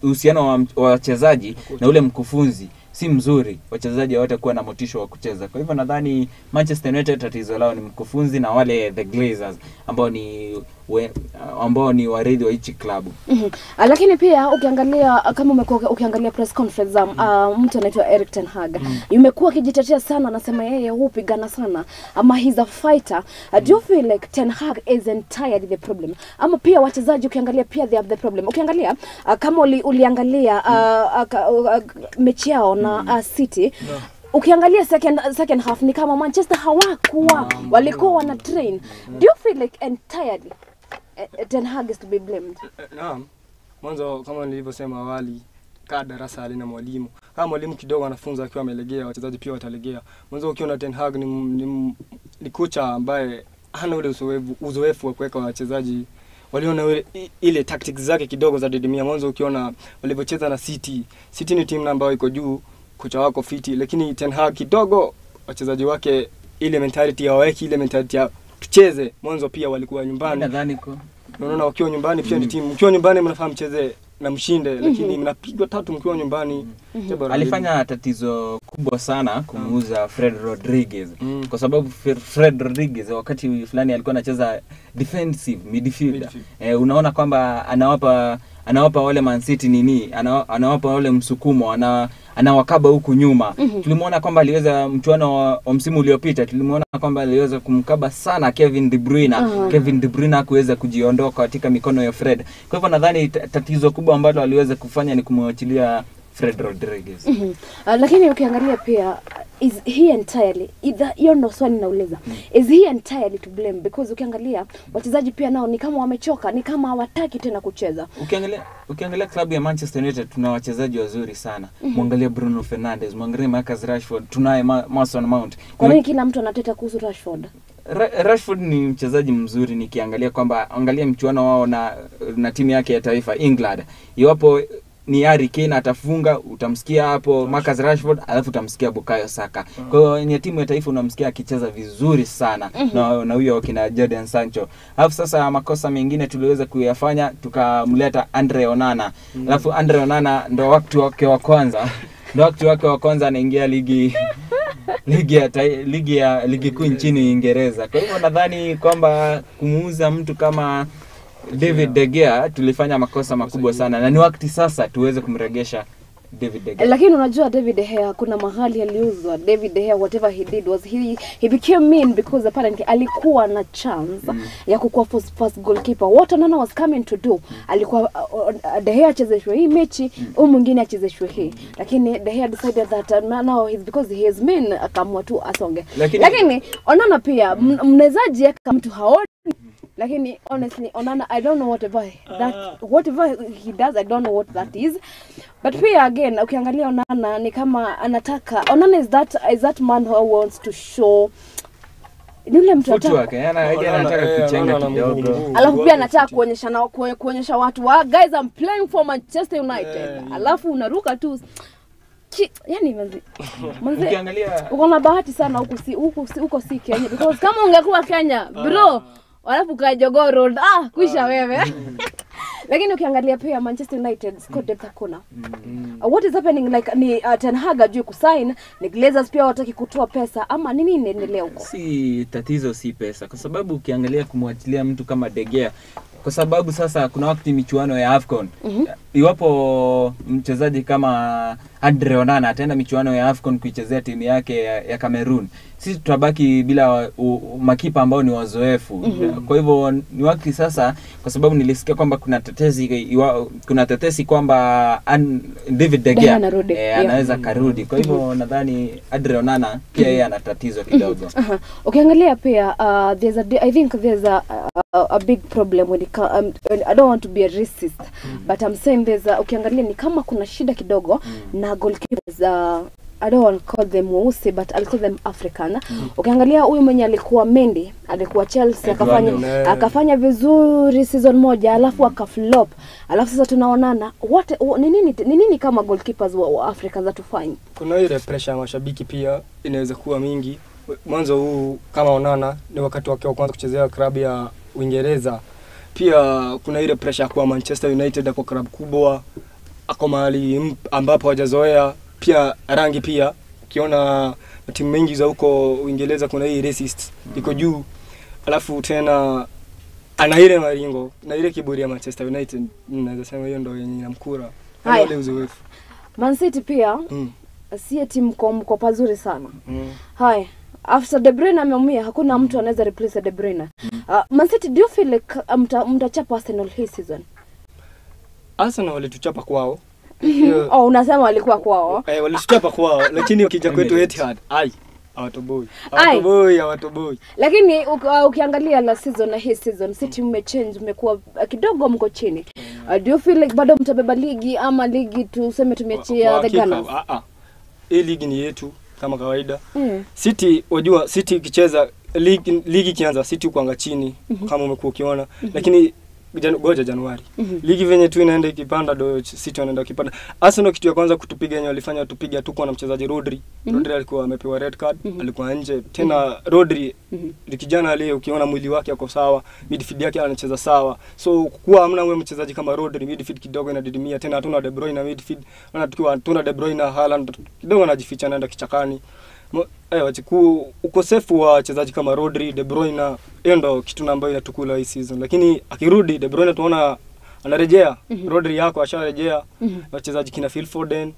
uhusiano wa wachezaji na ule mkufunzi si mzuri, wachezaji hawatakuwa na motisha wa kucheza. Kwa hivyo nadhani Manchester United tatizo lao ni mkufunzi na wale the Glazers ambao ni warithi wa hichi klabu. Lakini pia ukiangalia kama umekuwa ukiangalia press conference mtu anaitwa Erik ten Hag, yumekuwa akijitetea sana, anasema yeye hupigana sana ama he's a fighter. Do you feel like Ten Hag is entirely the problem? Ama pia wachezaji ukiangalia pia they have the problem. Ukiangalia kama uliangalia mechi yao na City, ukiangalia second half ni kama Manchester hawakuwa walikuwa wana train. Do you feel like entirely Ten Hag is to be blamed? Naam. Mwanzo kama nilivyosema awali, kaa darasa halina mwalimu. Kama mwalimu kidogo anafunza akiwa amelegea, wachezaji pia watalegea. Mwanzo ukiona Ten Hag ni kocha ambaye hana ule uzoefu wa kuweka wachezaji waliona ile tactics zake kidogo za didimia. Mwanzo ukiona walivyocheza na City. City ni timu ambayo iko juu, kocha wako fiti, lakini Ten Hag kidogo wachezaji wake ile mentality hawaweki, ile mentality ya tucheze. Mwanzo pia walikuwa nyumbani. Nadhani kwa unaona wakiwa nyumbani pia ni timu. Mkiwa nyumbani mnafaa mcheze na mshinde, lakini mnapigwa 3 mkiwa nyumbani. Alifanya tatizo kubwa sana kumuuza Fred Rodriguez. Kwa sababu Fred Rodriguez wakati fulani alikuwa anacheza defensive midfielder. Unaona kwamba anawapa wale Man City nini, anawapa wale msukumo, anawakaba huku nyuma. Tulimuona kwamba aliweza mchuano wa msimu uliopita, tulimuona kwamba aliweza kumkaba sana Kevin De Bruyne. Kevin De Bruyne hakuweza kujiondoa katika mikono ya Fred. Kwa hivyo nadhani tatizo kubwa ambalo aliweza kufanya ni kumwachilia Fred Rodriguez. Lakini ukiangalia pia is he entirely either, hiyo ndo swali nauliza, is he entirely to blame? Because ukiangalia wachezaji pia nao ni kama wamechoka, ni kama hawataki tena kucheza. Ukiangalia klabu ya Manchester United tuna wachezaji wazuri sana. Muangalie Bruno Fernandes, muangalie Marcus Rashford, tunaye Mason Mount. Kwa nini kila mtu anateta kuhusu Rashford? Rashford ni mchezaji mzuri, nikiangalia kwamba angalia mchuano wao na timu yake ya taifa England. Iwapo ni Harry Kane atafunga, utamsikia hapo Marcus Rashford, alafu utamsikia Bukayo Saka. Kwa hiyo ni timu ya taifa unamsikia akicheza vizuri sana na huyo kina Jadon Sancho. Alafu sasa makosa mengine tuliweza kuyafanya, tukamleta Andre Onana. Alafu Andre Onana ndo wakati wake wa kwanza. Ndo wakati wake wa kwanza anaingia ligi kuu nchini Uingereza. Kwa hivyo nadhani kwamba kumuuza mtu kama David De Gea tulifanya makosa makubwa sana, na ni wakati sasa tuweze kumregesha David De Gea. Lakini unajua David De Gea kuna mahali aliuzwa. David De Gea whatever he did was he became mean because apparently alikuwa na chance ya kukuwa first goalkeeper. What Onana was coming to do, alikuwa De Gea achezeshwe hii mechi, huyu mwingine achezeshwe hii. Lakini De Gea decided that now he's because he is mean, akaamua tu asonge. Lakini Onana pia mnezaji mtu haoni. Lakini honestly Onana, I don't know whatever he does, I don't know what that is. But pia again ukiangalia Onana ni kama anataka, Onana is that man who wants to show, ni yule mtu anataka kuchenga kidogo. Alafu pia anataka kuonyesha na kuonyesha watu, guys I'm playing for Manchester United. Alafu unaruka tu. Yani manzi ukiangalia uko na bahati sana huko si Kenya, because kama ungekuwa Kenya bro, alafu ka Jogoo Road, kuisha wewe. Lakini ukiangalia pia Manchester United squad depth hakuna. What is happening like ni Ten Hag ajui kusign, ni Glazers pia wataki kutoa pesa ama nini inaendelea huko? Si tatizo si pesa, kwa sababu ukiangalia kumwachilia mtu kama De Gea, kwa sababu sasa kuna wakati michuano ya AFCON Iwapo mchezaji kama Andre Onana ataenda michuano ya AFCON kuichezea timu yake ya Cameroon, sisi tutabaki bila makipa ambao ni wazoefu. Kwa hivyo ni wakati sasa, kwa sababu nilisikia kwamba kuna tetesi kwamba David De Gea anaweza karudi. Kwa hivyo nadhani Andre Onana pia yeye ana tatizo kidogo. Ukiangalia pia there's a I think there's a big problem when it I don't want to be a racist, but I'm saying there's ukiangalia ni kama kuna shida kidogo na goalkeepers. I don't want to call them weusi, but I'll call them African. Ukiangalia huyu mwenye alikuwa Mendy, alikuwa Chelsea, akafanya vizuri season moja, alafu akaflop. Alafu sasa tunaonana what ni nini kama goalkeepers wa Africa za tufanye? Kuna ile pressure ya mashabiki pia inaweza kuwa mingi. Mwanzo huu kama Onana ni wakati wake wa kwanza kuchezea klabu ya Uingereza. Pia kuna ile pressure kwa Manchester United, kwa klabu kubwa, ako mahali ambapo hawajazoea. Pia rangi pia ukiona timu mingi za huko Uingereza kuna hii racist iko juu. Alafu tena ana ile maringo na ile kiburi ya Manchester United, naweza sema hiyo ndio yenye inamkura. Ana ile uzoefu. Man City pia si timu mko pazuri sana. Haya, after De Bruyne ameumia, hakuna mtu anaweza replace De Bruyne. Man City, do you feel like mtachapa Arsenal hii season? Arsenal walituchapa kwao. Oh, unasema walikuwa kwao. Walituchapa kwao, lakini ukija kwetu Etihad, ai, hawatoboi. Hawatoboi. Lakini ukiangalia last season na hii season, City mmechange, mmekuwa kidogo mko chini. Do you feel like bado mtabeba ligi ama ligi tuseme tumeachia the Gunners? Hii ligi ni yetu kama kawaida. City, wajua City ikicheza ligi ikianza City kuanga chini kama umekuwa ukiona, lakini goja Januari. Ligi venye tu inaenda ikipanda do City wanaenda ikipanda. Arsenal kitu ya kwanza kutupiga yenye walifanya tupiga tu na mchezaji Rodri. Rodri alikuwa amepewa red card, alikuwa nje. Tena Rodri ni kijana aliye ukiona mwili wake uko sawa, midfield yake anacheza sawa. So kuwa hamna wewe mchezaji kama Rodri, midfield kidogo inadidimia. Tena hatuna De Bruyne na midfield. Maana tukiwa hatuna De Bruyne na Haaland kidogo anajificha anaenda kichakani. Ukosefu wa wachezaji kama Rodri, De Bruyne, hiyo ndo kitu ambayo inatukula hii season. Lakini akirudi De Bruyne tunaona anarejea, Rodri yako asharejea, wachezaji kina Phil Foden,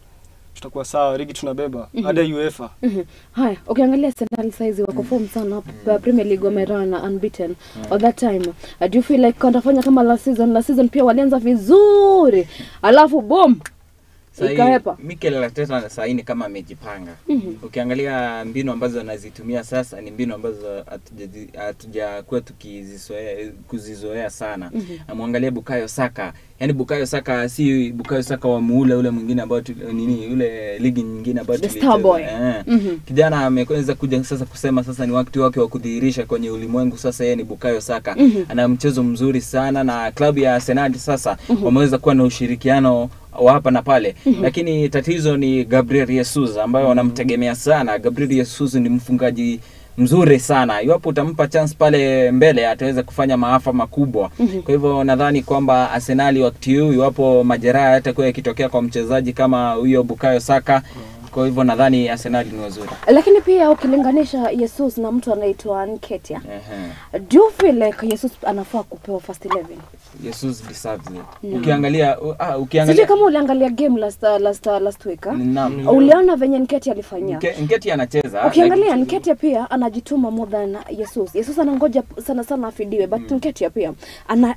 tutakuwa sawa, ligi tunabeba hadi UEFA. Haya, ukiangalia Arsenal size wako form sana hapa Premier League, wamerun unbeaten all that time. Do you feel like watafanya kama last season? Last season pia walianza vizuri, alafu boom Ikahepa. Mikel Arteta sasa ni kama amejipanga. Ukiangalia mbinu ambazo anazitumia sasa ni mbinu ambazo hatujakuwa tukizizoea sana. Amwangalie Bukayo Saka. Yaani Bukayo Saka si Bukayo Saka wa muula ule mwingine ambao nini ule ligi nyingine ambayo tulicheza. Kijana ameweza kuja sasa kusema sasa ni wakati wake wa kudhihirisha kwenye ulimwengu, sasa yeye ni Bukayo Saka. Ana mchezo mzuri sana na klabu ya Arsenal sasa wameweza kuwa na ushirikiano wa hapa na pale. Lakini tatizo ni Gabriel Jesus ambaye wanamtegemea sana. Gabriel Jesus ni mfungaji mzuri sana. Iwapo utampa chance pale mbele ataweza kufanya maafa makubwa. Kwa hivyo nadhani kwamba Arsenal wakati huu iwapo majeraha yatakuwa yakitokea kwa mchezaji kama huyo Bukayo Saka, kwa hivyo nadhani Arsenal ni wazuri. Lakini pia ukilinganisha Jesus na mtu anaitwa Nketiah, do you feel like Jesus anafaa kupewa first 11? Jesus deserves it. Ukiangalia sijui kama uliangalia game last week. Uliona venye Nketiah alifanyia. Nketiah anacheza. Ukiangalia Nketiah pia anajituma more than Jesus. Jesus anangoja sana sana afidiwe, but Nketiah pia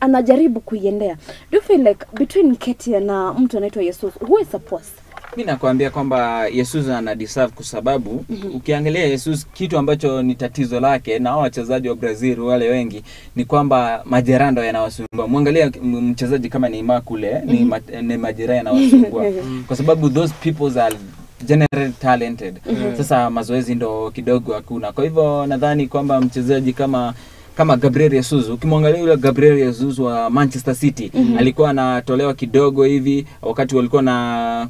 anajaribu kuiendea. Do you feel like between Nketiah na mtu anaitwa Jesus, who is supposed? Mimi nakwambia kwamba Jesus ana deserve kwa sababu ukiangalia Jesus kitu ambacho ni tatizo lake na hao wachezaji wa Brazil wale wengi ni kwamba majeraha ndio yanawasumbua. Muangalia mchezaji kama Neymar kule ni majeraha yanawasumbua kwa sababu those people are generally talented. Sasa mazoezi ndo kidogo hakuna. Kwa hivyo nadhani kwamba mchezaji kama Gabriel Jesus, ukimwangalia yule Gabriel Jesus wa Manchester City alikuwa anatolewa kidogo hivi wakati walikuwa na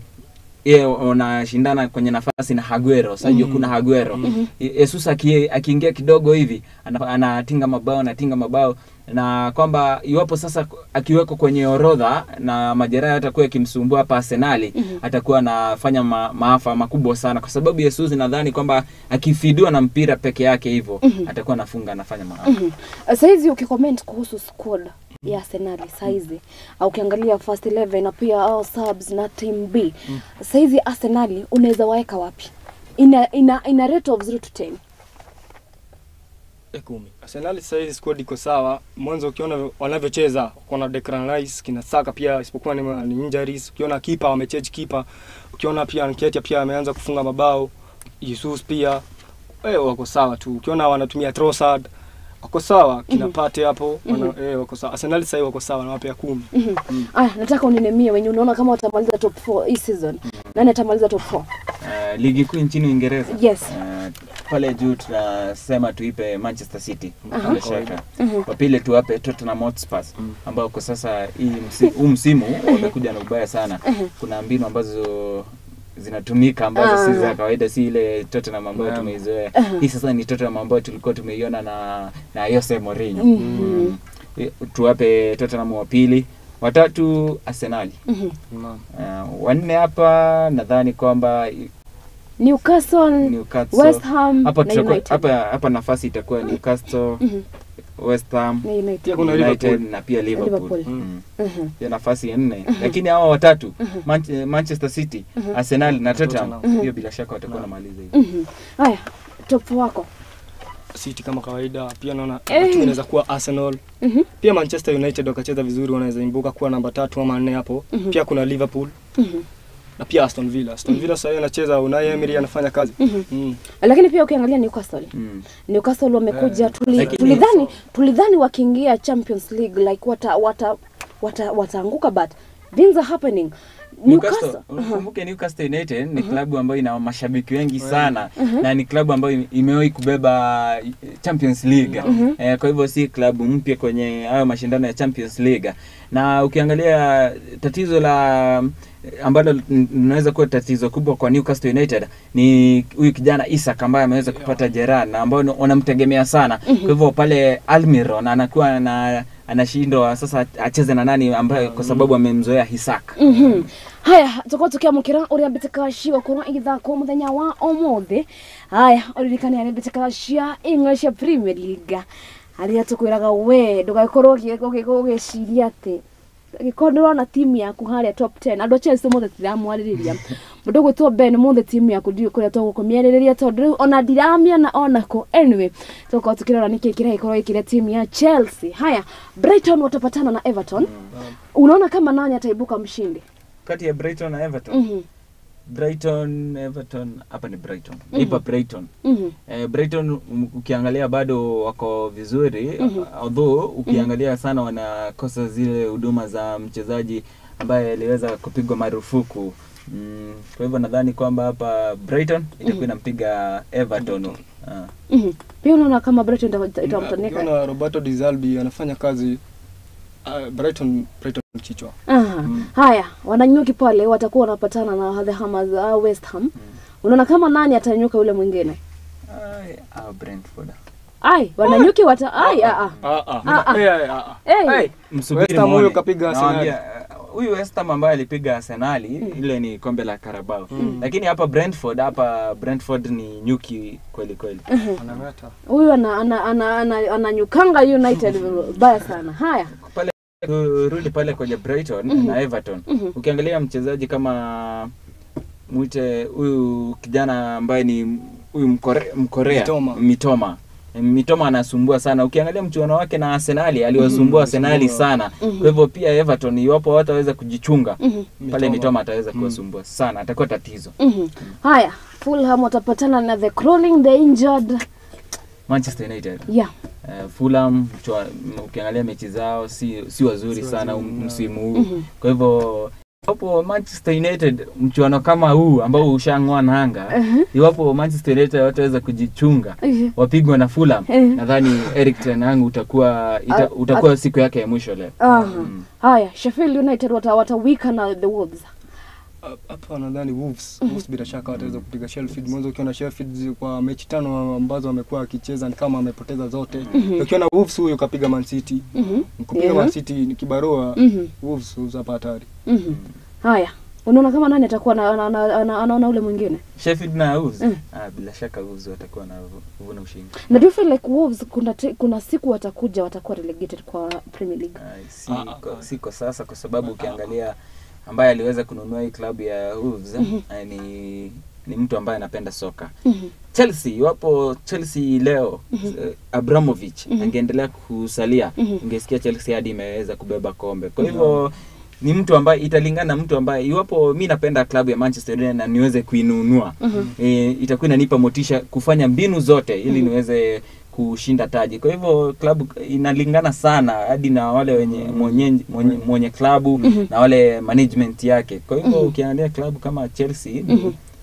yeye wanashindana kwenye nafasi na Aguero. Sasa kuna Aguero. Jesus akiingia kidogo hivi anatinga mabao, Na kwamba iwapo sasa akiweko kwenye orodha na majeraha yatakuwa yakimsumbua hapa Arsenali, atakuwa anafanya maafa makubwa sana, kwa sababu Jesus nadhani kwamba akifidiwa na mpira peke yake hivyo atakuwa anafunga, anafanya maafa. Saizi ukicomment kuhusu squad ya Arsenali saizi, au ukiangalia first 11 na pia au subs na team B, saizi Arsenali unaweza waeka wapi? Ina rate of 0 to 10. 10. Arsenal sasa hizi squad iko sawa. Mwanzo ukiona wanavyocheza, kuna Declan Rice, kina Saka pia, isipokuwa ni injuries. Ukiona keeper wamechange keeper. Ukiona pia Nketiah pia ameanza kufunga mabao. Jesus pia wako sawa tu. Ukiona wanatumia Trossard wako sawa, kina Partey hapo wako sawa. Arsenal sasa wako sawa, na wapea 10. Aya, nataka uninemie wenye unaona kama watamaliza top 4 hii season. Nani atamaliza top 4? Ligi kuu nchini Uingereza. Yes. Pale juu tunasema tuipe Manchester City bila shaka. Wa pili tuwape Tottenham Hotspur ambao kwa sasa huu msimu wamekuja na ubaya sana. Kuna mbinu ambazo zinatumika ambazo si za kawaida, si ile Tottenham ambayo tumeizoea. Hii sasa ni Tottenham ambayo tulikuwa tumeiona na Jose Mourinho. Tuwape Tottenham wa pili, watatu Arsenal. Wanne hapa nadhani kwamba Newcastle, West Ham hapa na United. Hapa nafasi itakuwa Newcastle, West Ham, United na pia Liverpool. Ya nafasi ya 4. Lakini hawa watatu Manchester City, Arsenal na Tottenham, hiyo bila shaka watakuwa wanamaliza hivi. Haya, top wako. City kama kawaida, pia naona tu inaweza kuwa Arsenal. Pia Manchester United wakacheza vizuri wanaweza imbuka kuwa namba 3 ama 4 hapo. Pia kuna Liverpool. Na pia Aston Villa. Aston Villa sasa anacheza Unai Emery anafanya kazi. Lakini pia ukiangalia Newcastle. Newcastle wamekuja, tulidhani wakiingia Champions League like wataanguka, but things are happening. Newcastle, ukumbuke Newcastle United ni klabu ambayo ina mashabiki wengi sana na ni klabu ambayo imewahi kubeba Champions League. Kwa hivyo si klabu mpya kwenye hayo mashindano ya Champions League. Na ukiangalia tatizo la ambalo linaweza kuwa tatizo kubwa kwa Newcastle United ni huyu kijana Isak ambaye ameweza kupata jeraha na ambao wanamtegemea sana. Kwa hivyo pale Almiron anakuwa na anashindwa sasa acheze na nani ambaye kwa sababu amemzoea Isak. Haya, tuko tukiamukira uria mbitika cia korwo igithakwo muthenya wa umuthi. Haya, uririkane ari mbitika cia English Premier League. Aria tukwiraga we ndugakorwo ugiciria ati gĩkorwo ndĩrona timu yaku harĩa top 10 andũ a Chelsea mothe tiramwarĩrĩria mũndũ gwĩtwo Ben mothe timu yaku ndiũĩ kũrĩa tũgũkũmĩarĩrĩria tondũ rĩu ona ndiramĩona onako. Anyway, tũkorwo tukĩrora nĩkĩ kĩragĩkorwo gĩkĩrĩa timu ya Chelsea. Haya, Brighton watapatana na Everton. Unaona kama nani ataibuka mshindi kati ya Brighton na Everton? Brighton, Everton, hapa ni Brighton. Ipa Brighton. Brighton ukiangalia bado wako vizuri, although ukiangalia sana wanakosa zile huduma za mchezaji ambaye aliweza kupigwa marufuku. Kwa hivyo nadhani kwamba hapa Brighton itakuwa inampiga Everton. Pia unaona kama Brighton itamtoneka. Unaona Roberto Di Zerbi anafanya kazi. Brighton kichwa. Haya, wananyuki pale watakuwa wanapatana na the Hammers, West Ham. Unaona kama nani atanyuka yule mwingine? Brentford. Ai, wananyuki wata ai Msubiri West Ham huyo kapiga Arsenal. Huyu West Ham ambaye alipiga Arsenal ile ni kombe la Carabao. Lakini hapa Brentford ni nyuki kweli kweli. Anang'ata. Huyu ananyukanga United baya sana. Haya. Pale rudi pale kwenye Brighton na Everton. Ukiangalia mchezaji kama muite huyu kijana ambaye ni huyu Mkorea Mitoma. Mitoma anasumbua sana. Ukiangalia mchuano wake na Arsenal, aliwasumbua Arsenal sana. Kwa hivyo pia Everton iwapo hawataweza kujichunga, pale Mitoma ataweza kuwasumbua sana, atakuwa tatizo. Haya, Fulham watapatana na the crawling the injured Manchester United. Yeah. Fulham ukiangalia mechi zao si wazuri sana msimu huu. Kwa hivyo iwapo Manchester United mchuano kama huu ambao ushang'oa nanga, iwapo Manchester United wataweza kujichunga, wapigwa na Fulham, nadhani Erik ten Hag utakuwa siku yake ya mwisho leo. Haya, Sheffield United watawika na the Wolves. Hapa nadhani Wolves, Wolves bila shaka wataweza kupiga Sheffield. Mwanzo ukiona Sheffield kwa mechi 5 ambazo amekuwa akicheza ni kama amepoteza zote. Ukiona Wolves huyu kapiga Man City. Kupiga Man City ni kibarua. Wolves hapa hatari. Haya, unaona kama nani atakuwa anaona ule mwingine? Sheffield na Wolves. Bila shaka Wolves watakuwa na vuna ushindi. Na do you feel like Wolves kuna siku watakuja watakuwa relegated kwa Premier League? Si kwa sasa, kwa sababu ukiangalia ambaye aliweza kununua hii klabu ya Wolves ni mtu ambaye anapenda soka. Chelsea, iwapo Chelsea leo Abramovich angeendelea kusalia, ungesikia Chelsea hadi imeweza kubeba kombe. Kwa hivyo ni mtu ambaye italingana, mtu ambaye iwapo mimi napenda klabu ya Manchester United na niweze kuinunua, itakuwa inanipa motisha kufanya mbinu zote ili niweze kushinda taji. Kwa hivyo klabu inalingana sana hadi na wale wenye mwenye klabu na wale management yake. Kwa hivyo ukiangalia klabu kama Chelsea,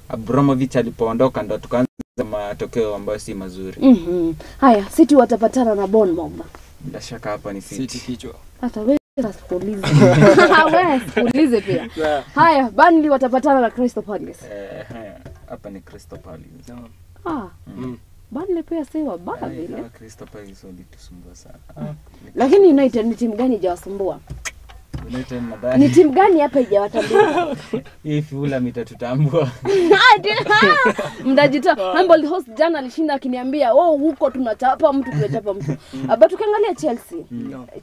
Abramovich alipoondoka ndo tukaanza matokeo ambayo si mazuri. Haya, City watapatana na Bournemouth. Bila shaka hapa ni City kichwa. Hata wewe sikuulize. Wewe sikuulize pia. Haya, Burnley watapatana na Crystal Palace. Haya, hapa ni Crystal Palace. Burnley pia si wabaya vile. Crystal Palace walitusumbua sana. Lakini United ni timu gani haijawasumbua? United nadhani. Ni timu gani hapa haijawatambua? Hii Fulham itatutambua. Mdajitoa. Humble host jana alishinda akiniambia, "Oh, huko tunachapa mtu, tunachapa mtu." But ukiangalia Chelsea.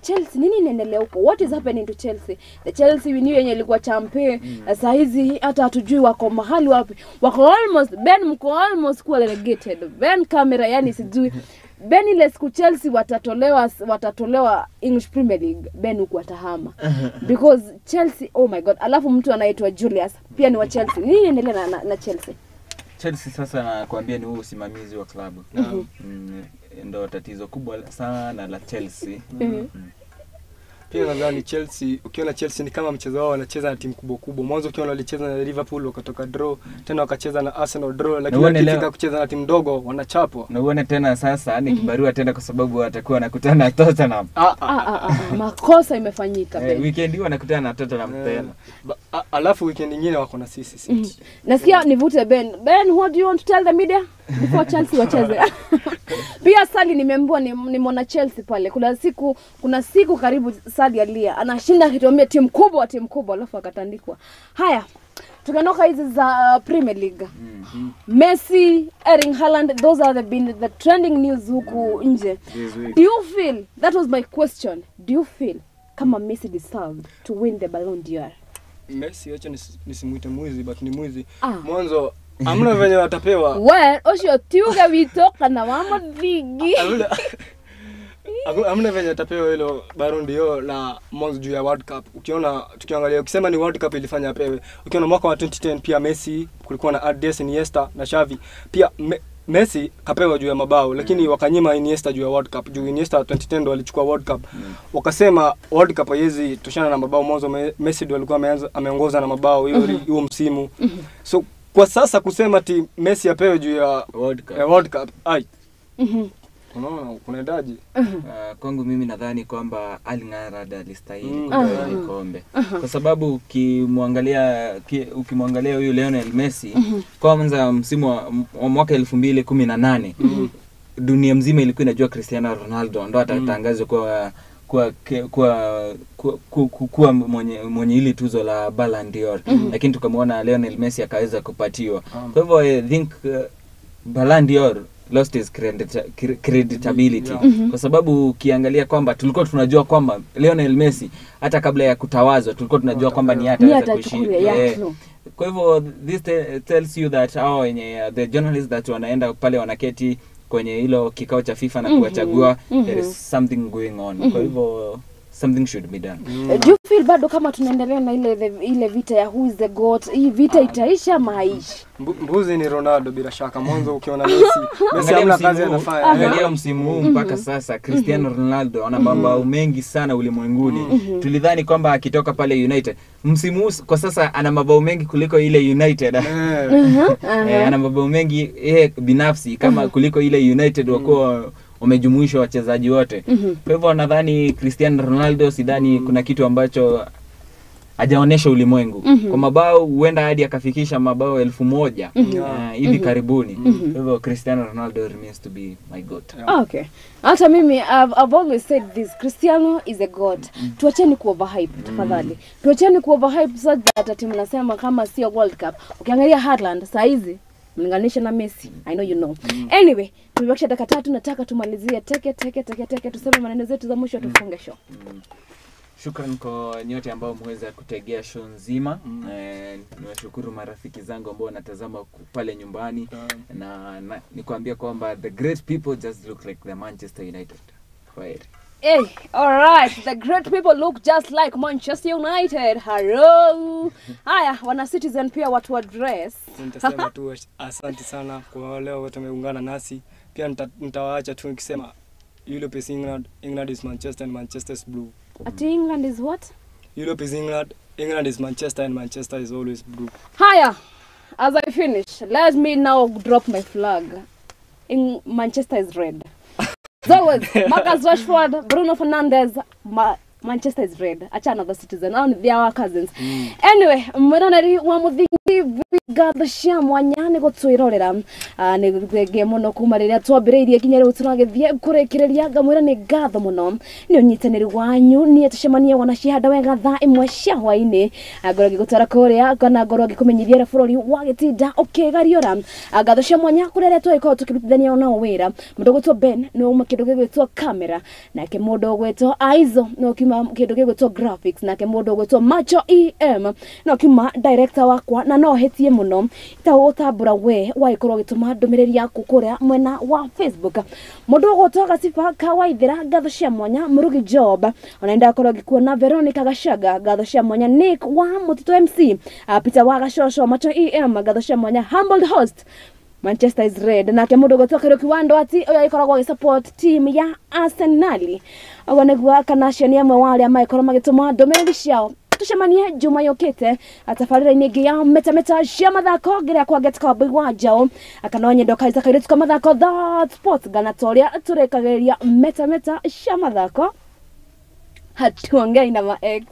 Chelsea nini inaendelea huko? What is happening to Chelsea? The Chelsea we knew yenye ilikuwa champion. Sasa hizi hata hatujui wako mahali wapi. Wako almost Ben, mko almost kuwa relegated. Ben camera yani sijui. Ben ile siku Chelsea watatolewa English Premier League, Ben huku atahama. Because Chelsea, oh my god, alafu mtu anaitwa Julius pia ni wa Chelsea. Nini inaendelea na Chelsea? Chelsea sasa nakwambia ni huo usimamizi wa klabu. Ndio tatizo kubwa sana la Chelsea. Pia nadhani Chelsea, ukiona Chelsea ni kama mchezo wao wanacheza na timu kubwa kubwa. Mwanzo ukiona walicheza na Liverpool wakatoka draw, tena wakacheza na Arsenal draw, lakini wakifika kucheza na timu ndogo wanachapwa. Na uone tena sasa ni kibarua tena kwa sababu watakuwa wanakutana na Tottenham. Makosa imefanyika. Weekend hii wanakutana na Tottenham tena. Alafu weekend nyingine wako na sisi City. Nasikia nivute Ben. Ben, what do you want to tell the media before Chelsea wacheze? Pia Sali nimeambiwa ni mwana Chelsea pale. Kuna siku karibu Sali alia anashinda akituambia timu kubwa alafu akatandikwa. Haya, tukanoka hizi za Premier League. Messi, Erling Haaland, those are the trending news huku nje. Do you feel, that was my question, do you feel kama Messi deserved to win the Ballon d'Or? Messi acha nisimuite mwizi, but ni mwizi. Mwanzo amna venye watapewa. Well, osho tiuga witoka na mama dhigi. Amna venye atapewa hilo Ballon d'Or la mwanzo juu ya World Cup. Ukiona tukiangalia ukisema ni World Cup ilifanya apewe. Ukiona mwaka wa 2010 pia Messi kulikuwa na Andres Iniesta na Xavi. Pia Messi kapewa juu ya mabao, lakini wakanyima Iniesta juu ya World Cup. Juu Iniesta 2010 ndo alichukua World Cup. Wakasema World Cup haiwezi toshana na mabao. Mwanzo Messi ndo alikuwa ameongoza na mabao hiyo hiyo msimu. So kwa sasa kusema ti Messi apewe juu ya World Cup. Ai. Unaona kunaendaje? Kwangu mimi nadhani kwamba Erling Haaland alistahili kupewa ile kombe. Kwa sababu ukimwangalia huyu Lionel Messi kwanza msimu wa mwaka 2018 dunia mzima ilikuwa inajua Cristiano Ronaldo ndo atatangazwa kuwa mwenye ile tuzo la Ballon d'Or. Lakini tukamwona Lionel Messi akaweza kupatiwa. Kwa hivyo I think Ballon d'Or lost his creditability. Kwa sababu ukiangalia kwamba tulikuwa tunajua kwamba Lionel Messi hata kabla ya kutawazwa tulikuwa tunajua kwamba ni ataweza kushinda. Kwa hivyo this tells you that hao wenye the journalists that wanaenda pale wanaketi kwenye hilo kikao cha FIFA na kuwachagua, there is something going on. Kwa hivyo something should be done. Do you feel bado kama tunaendelea na ile vita ya who is the goat? Hii vita itaisha ama haishi? Mbuzi ni Ronaldo bila shaka. Mwanzo ukiona Messi hamna kazi anafanya. Angalia msimu huu mpaka sasa Cristiano Ronaldo ana mabao mengi sana ulimwenguni. Tulidhani kwamba akitoka pale United msimu huu kwa sasa ana mabao mengi kuliko ile United. Ana mabao mengi yeye binafsi kama kuliko ile United wakuwa wamejumuisha wachezaji wote. Kwa hivyo nadhani Cristiano Ronaldo sidhani kuna kitu ambacho Hajaonesha ulimwengu. Kwa mabao huenda hadi akafikisha mabao 1000 hivi karibuni. Kwa hivyo Cristiano Ronaldo remains to be my goat. Okay. Hata mimi I've always said this, Cristiano is a god. Tuacheni ku overhype tafadhali. Tuacheni ku overhype so that ati mnasema kama sio World Cup. Ukiangalia Haaland saa hizi mlinganisha na Messi. I know you know. Anyway, tumebakisha dakika 3, nataka tumalizie teke teke teke teke, tuseme maneno zetu za mwisho tufunge show. Shukran kwa nyote ambao mweza kutegea show nzima. Niwashukuru marafiki zangu ambao wanatazama pale nyumbani. Na nikwambia kwamba the great people just look like the Manchester United. Kwaheri. Hey, all right, the great people look just like Manchester United. Hello. Haya, wana Citizen pia watu address. Nitasema tu asante sana kwa wale wote wameungana nasi. Pia nitawaacha tu nikisema Europe is England, England is Manchester and Manchester is blue. Ati England is what? Europe is England, England is Manchester and Manchester is always blue. Haya, as I finish, let me now drop my flag. In Manchester is red. As always, Marcus Rashford, Bruno Fernandes, Manchester is red. Achana the Citizen, they are our cousins. Anyway, mwenoneri wa Muthingi ngatho cia mwanya nĩ gũtwĩrorera nĩ thengia mũno kuma rĩrĩa twambĩrĩirie nginya rĩu tũragĩthiĩ kũrĩkĩrĩria ngamwĩra nĩ ngatho mũno nĩ ũnyitanĩri wanyu niĩ tũcemanie wona cihanda wega thaa 1 cia hwaĩ-inĩ ngorwo ngĩgũtwara kũrĩa kana ngorwo ngĩkũmenyithia ũrĩa bũrũri wagĩtinda ũkĩgariũra ngatho cia mwanya kũrĩ arĩa twagĩkorwo tũkĩrutithania nao wĩra mũndũ ũgwĩtwo Ben nĩ wauma kĩndũ gĩgwĩtwo camera nake mũndũ ũgwĩtwo Aizo nĩ ũkiuma kĩndũ gĩgwĩtwo graphics nake mũndũ ũgwĩtwo Macho EM no kiuma director wakwa na no hetie muno itagũtambũra we wagĩkorwo ũgĩtũma ndũmĩrĩri yaku kũrĩa mwena wa Facebook mũndũ ũgwĩtwo Gaciba Kawaithĩra ngatho cia mwanya Mũrugi Job ona ndakorwo ngĩkuona Veronica Gacaga ngatho cia mwanya Nick wa Mũtitũ MC Peter wa Gacoco Macho EM ngatho cia mwanya Humbled Host Manchester is red nake mũndũ ũgwĩtwo Kariuki wa Ndwati ũyũ agĩkoragwo agĩsupport team ya Arsenal ũguo nĩguo kana acio nĩ amwe wa arĩa magĩkorwo magĩtũma ndũmĩrĩri ciao tucemanie juma yokete atabarĩra-inĩ ĩngĩ ya metameta cia mathako ngĩrĩa kwa Get Cowboy wa Njaũ akana nyendo kaisa kairĩtu ka mathako That Sports gana toria tũrĩkagĩrĩria metameta cia mathako hatuongei na ma ex.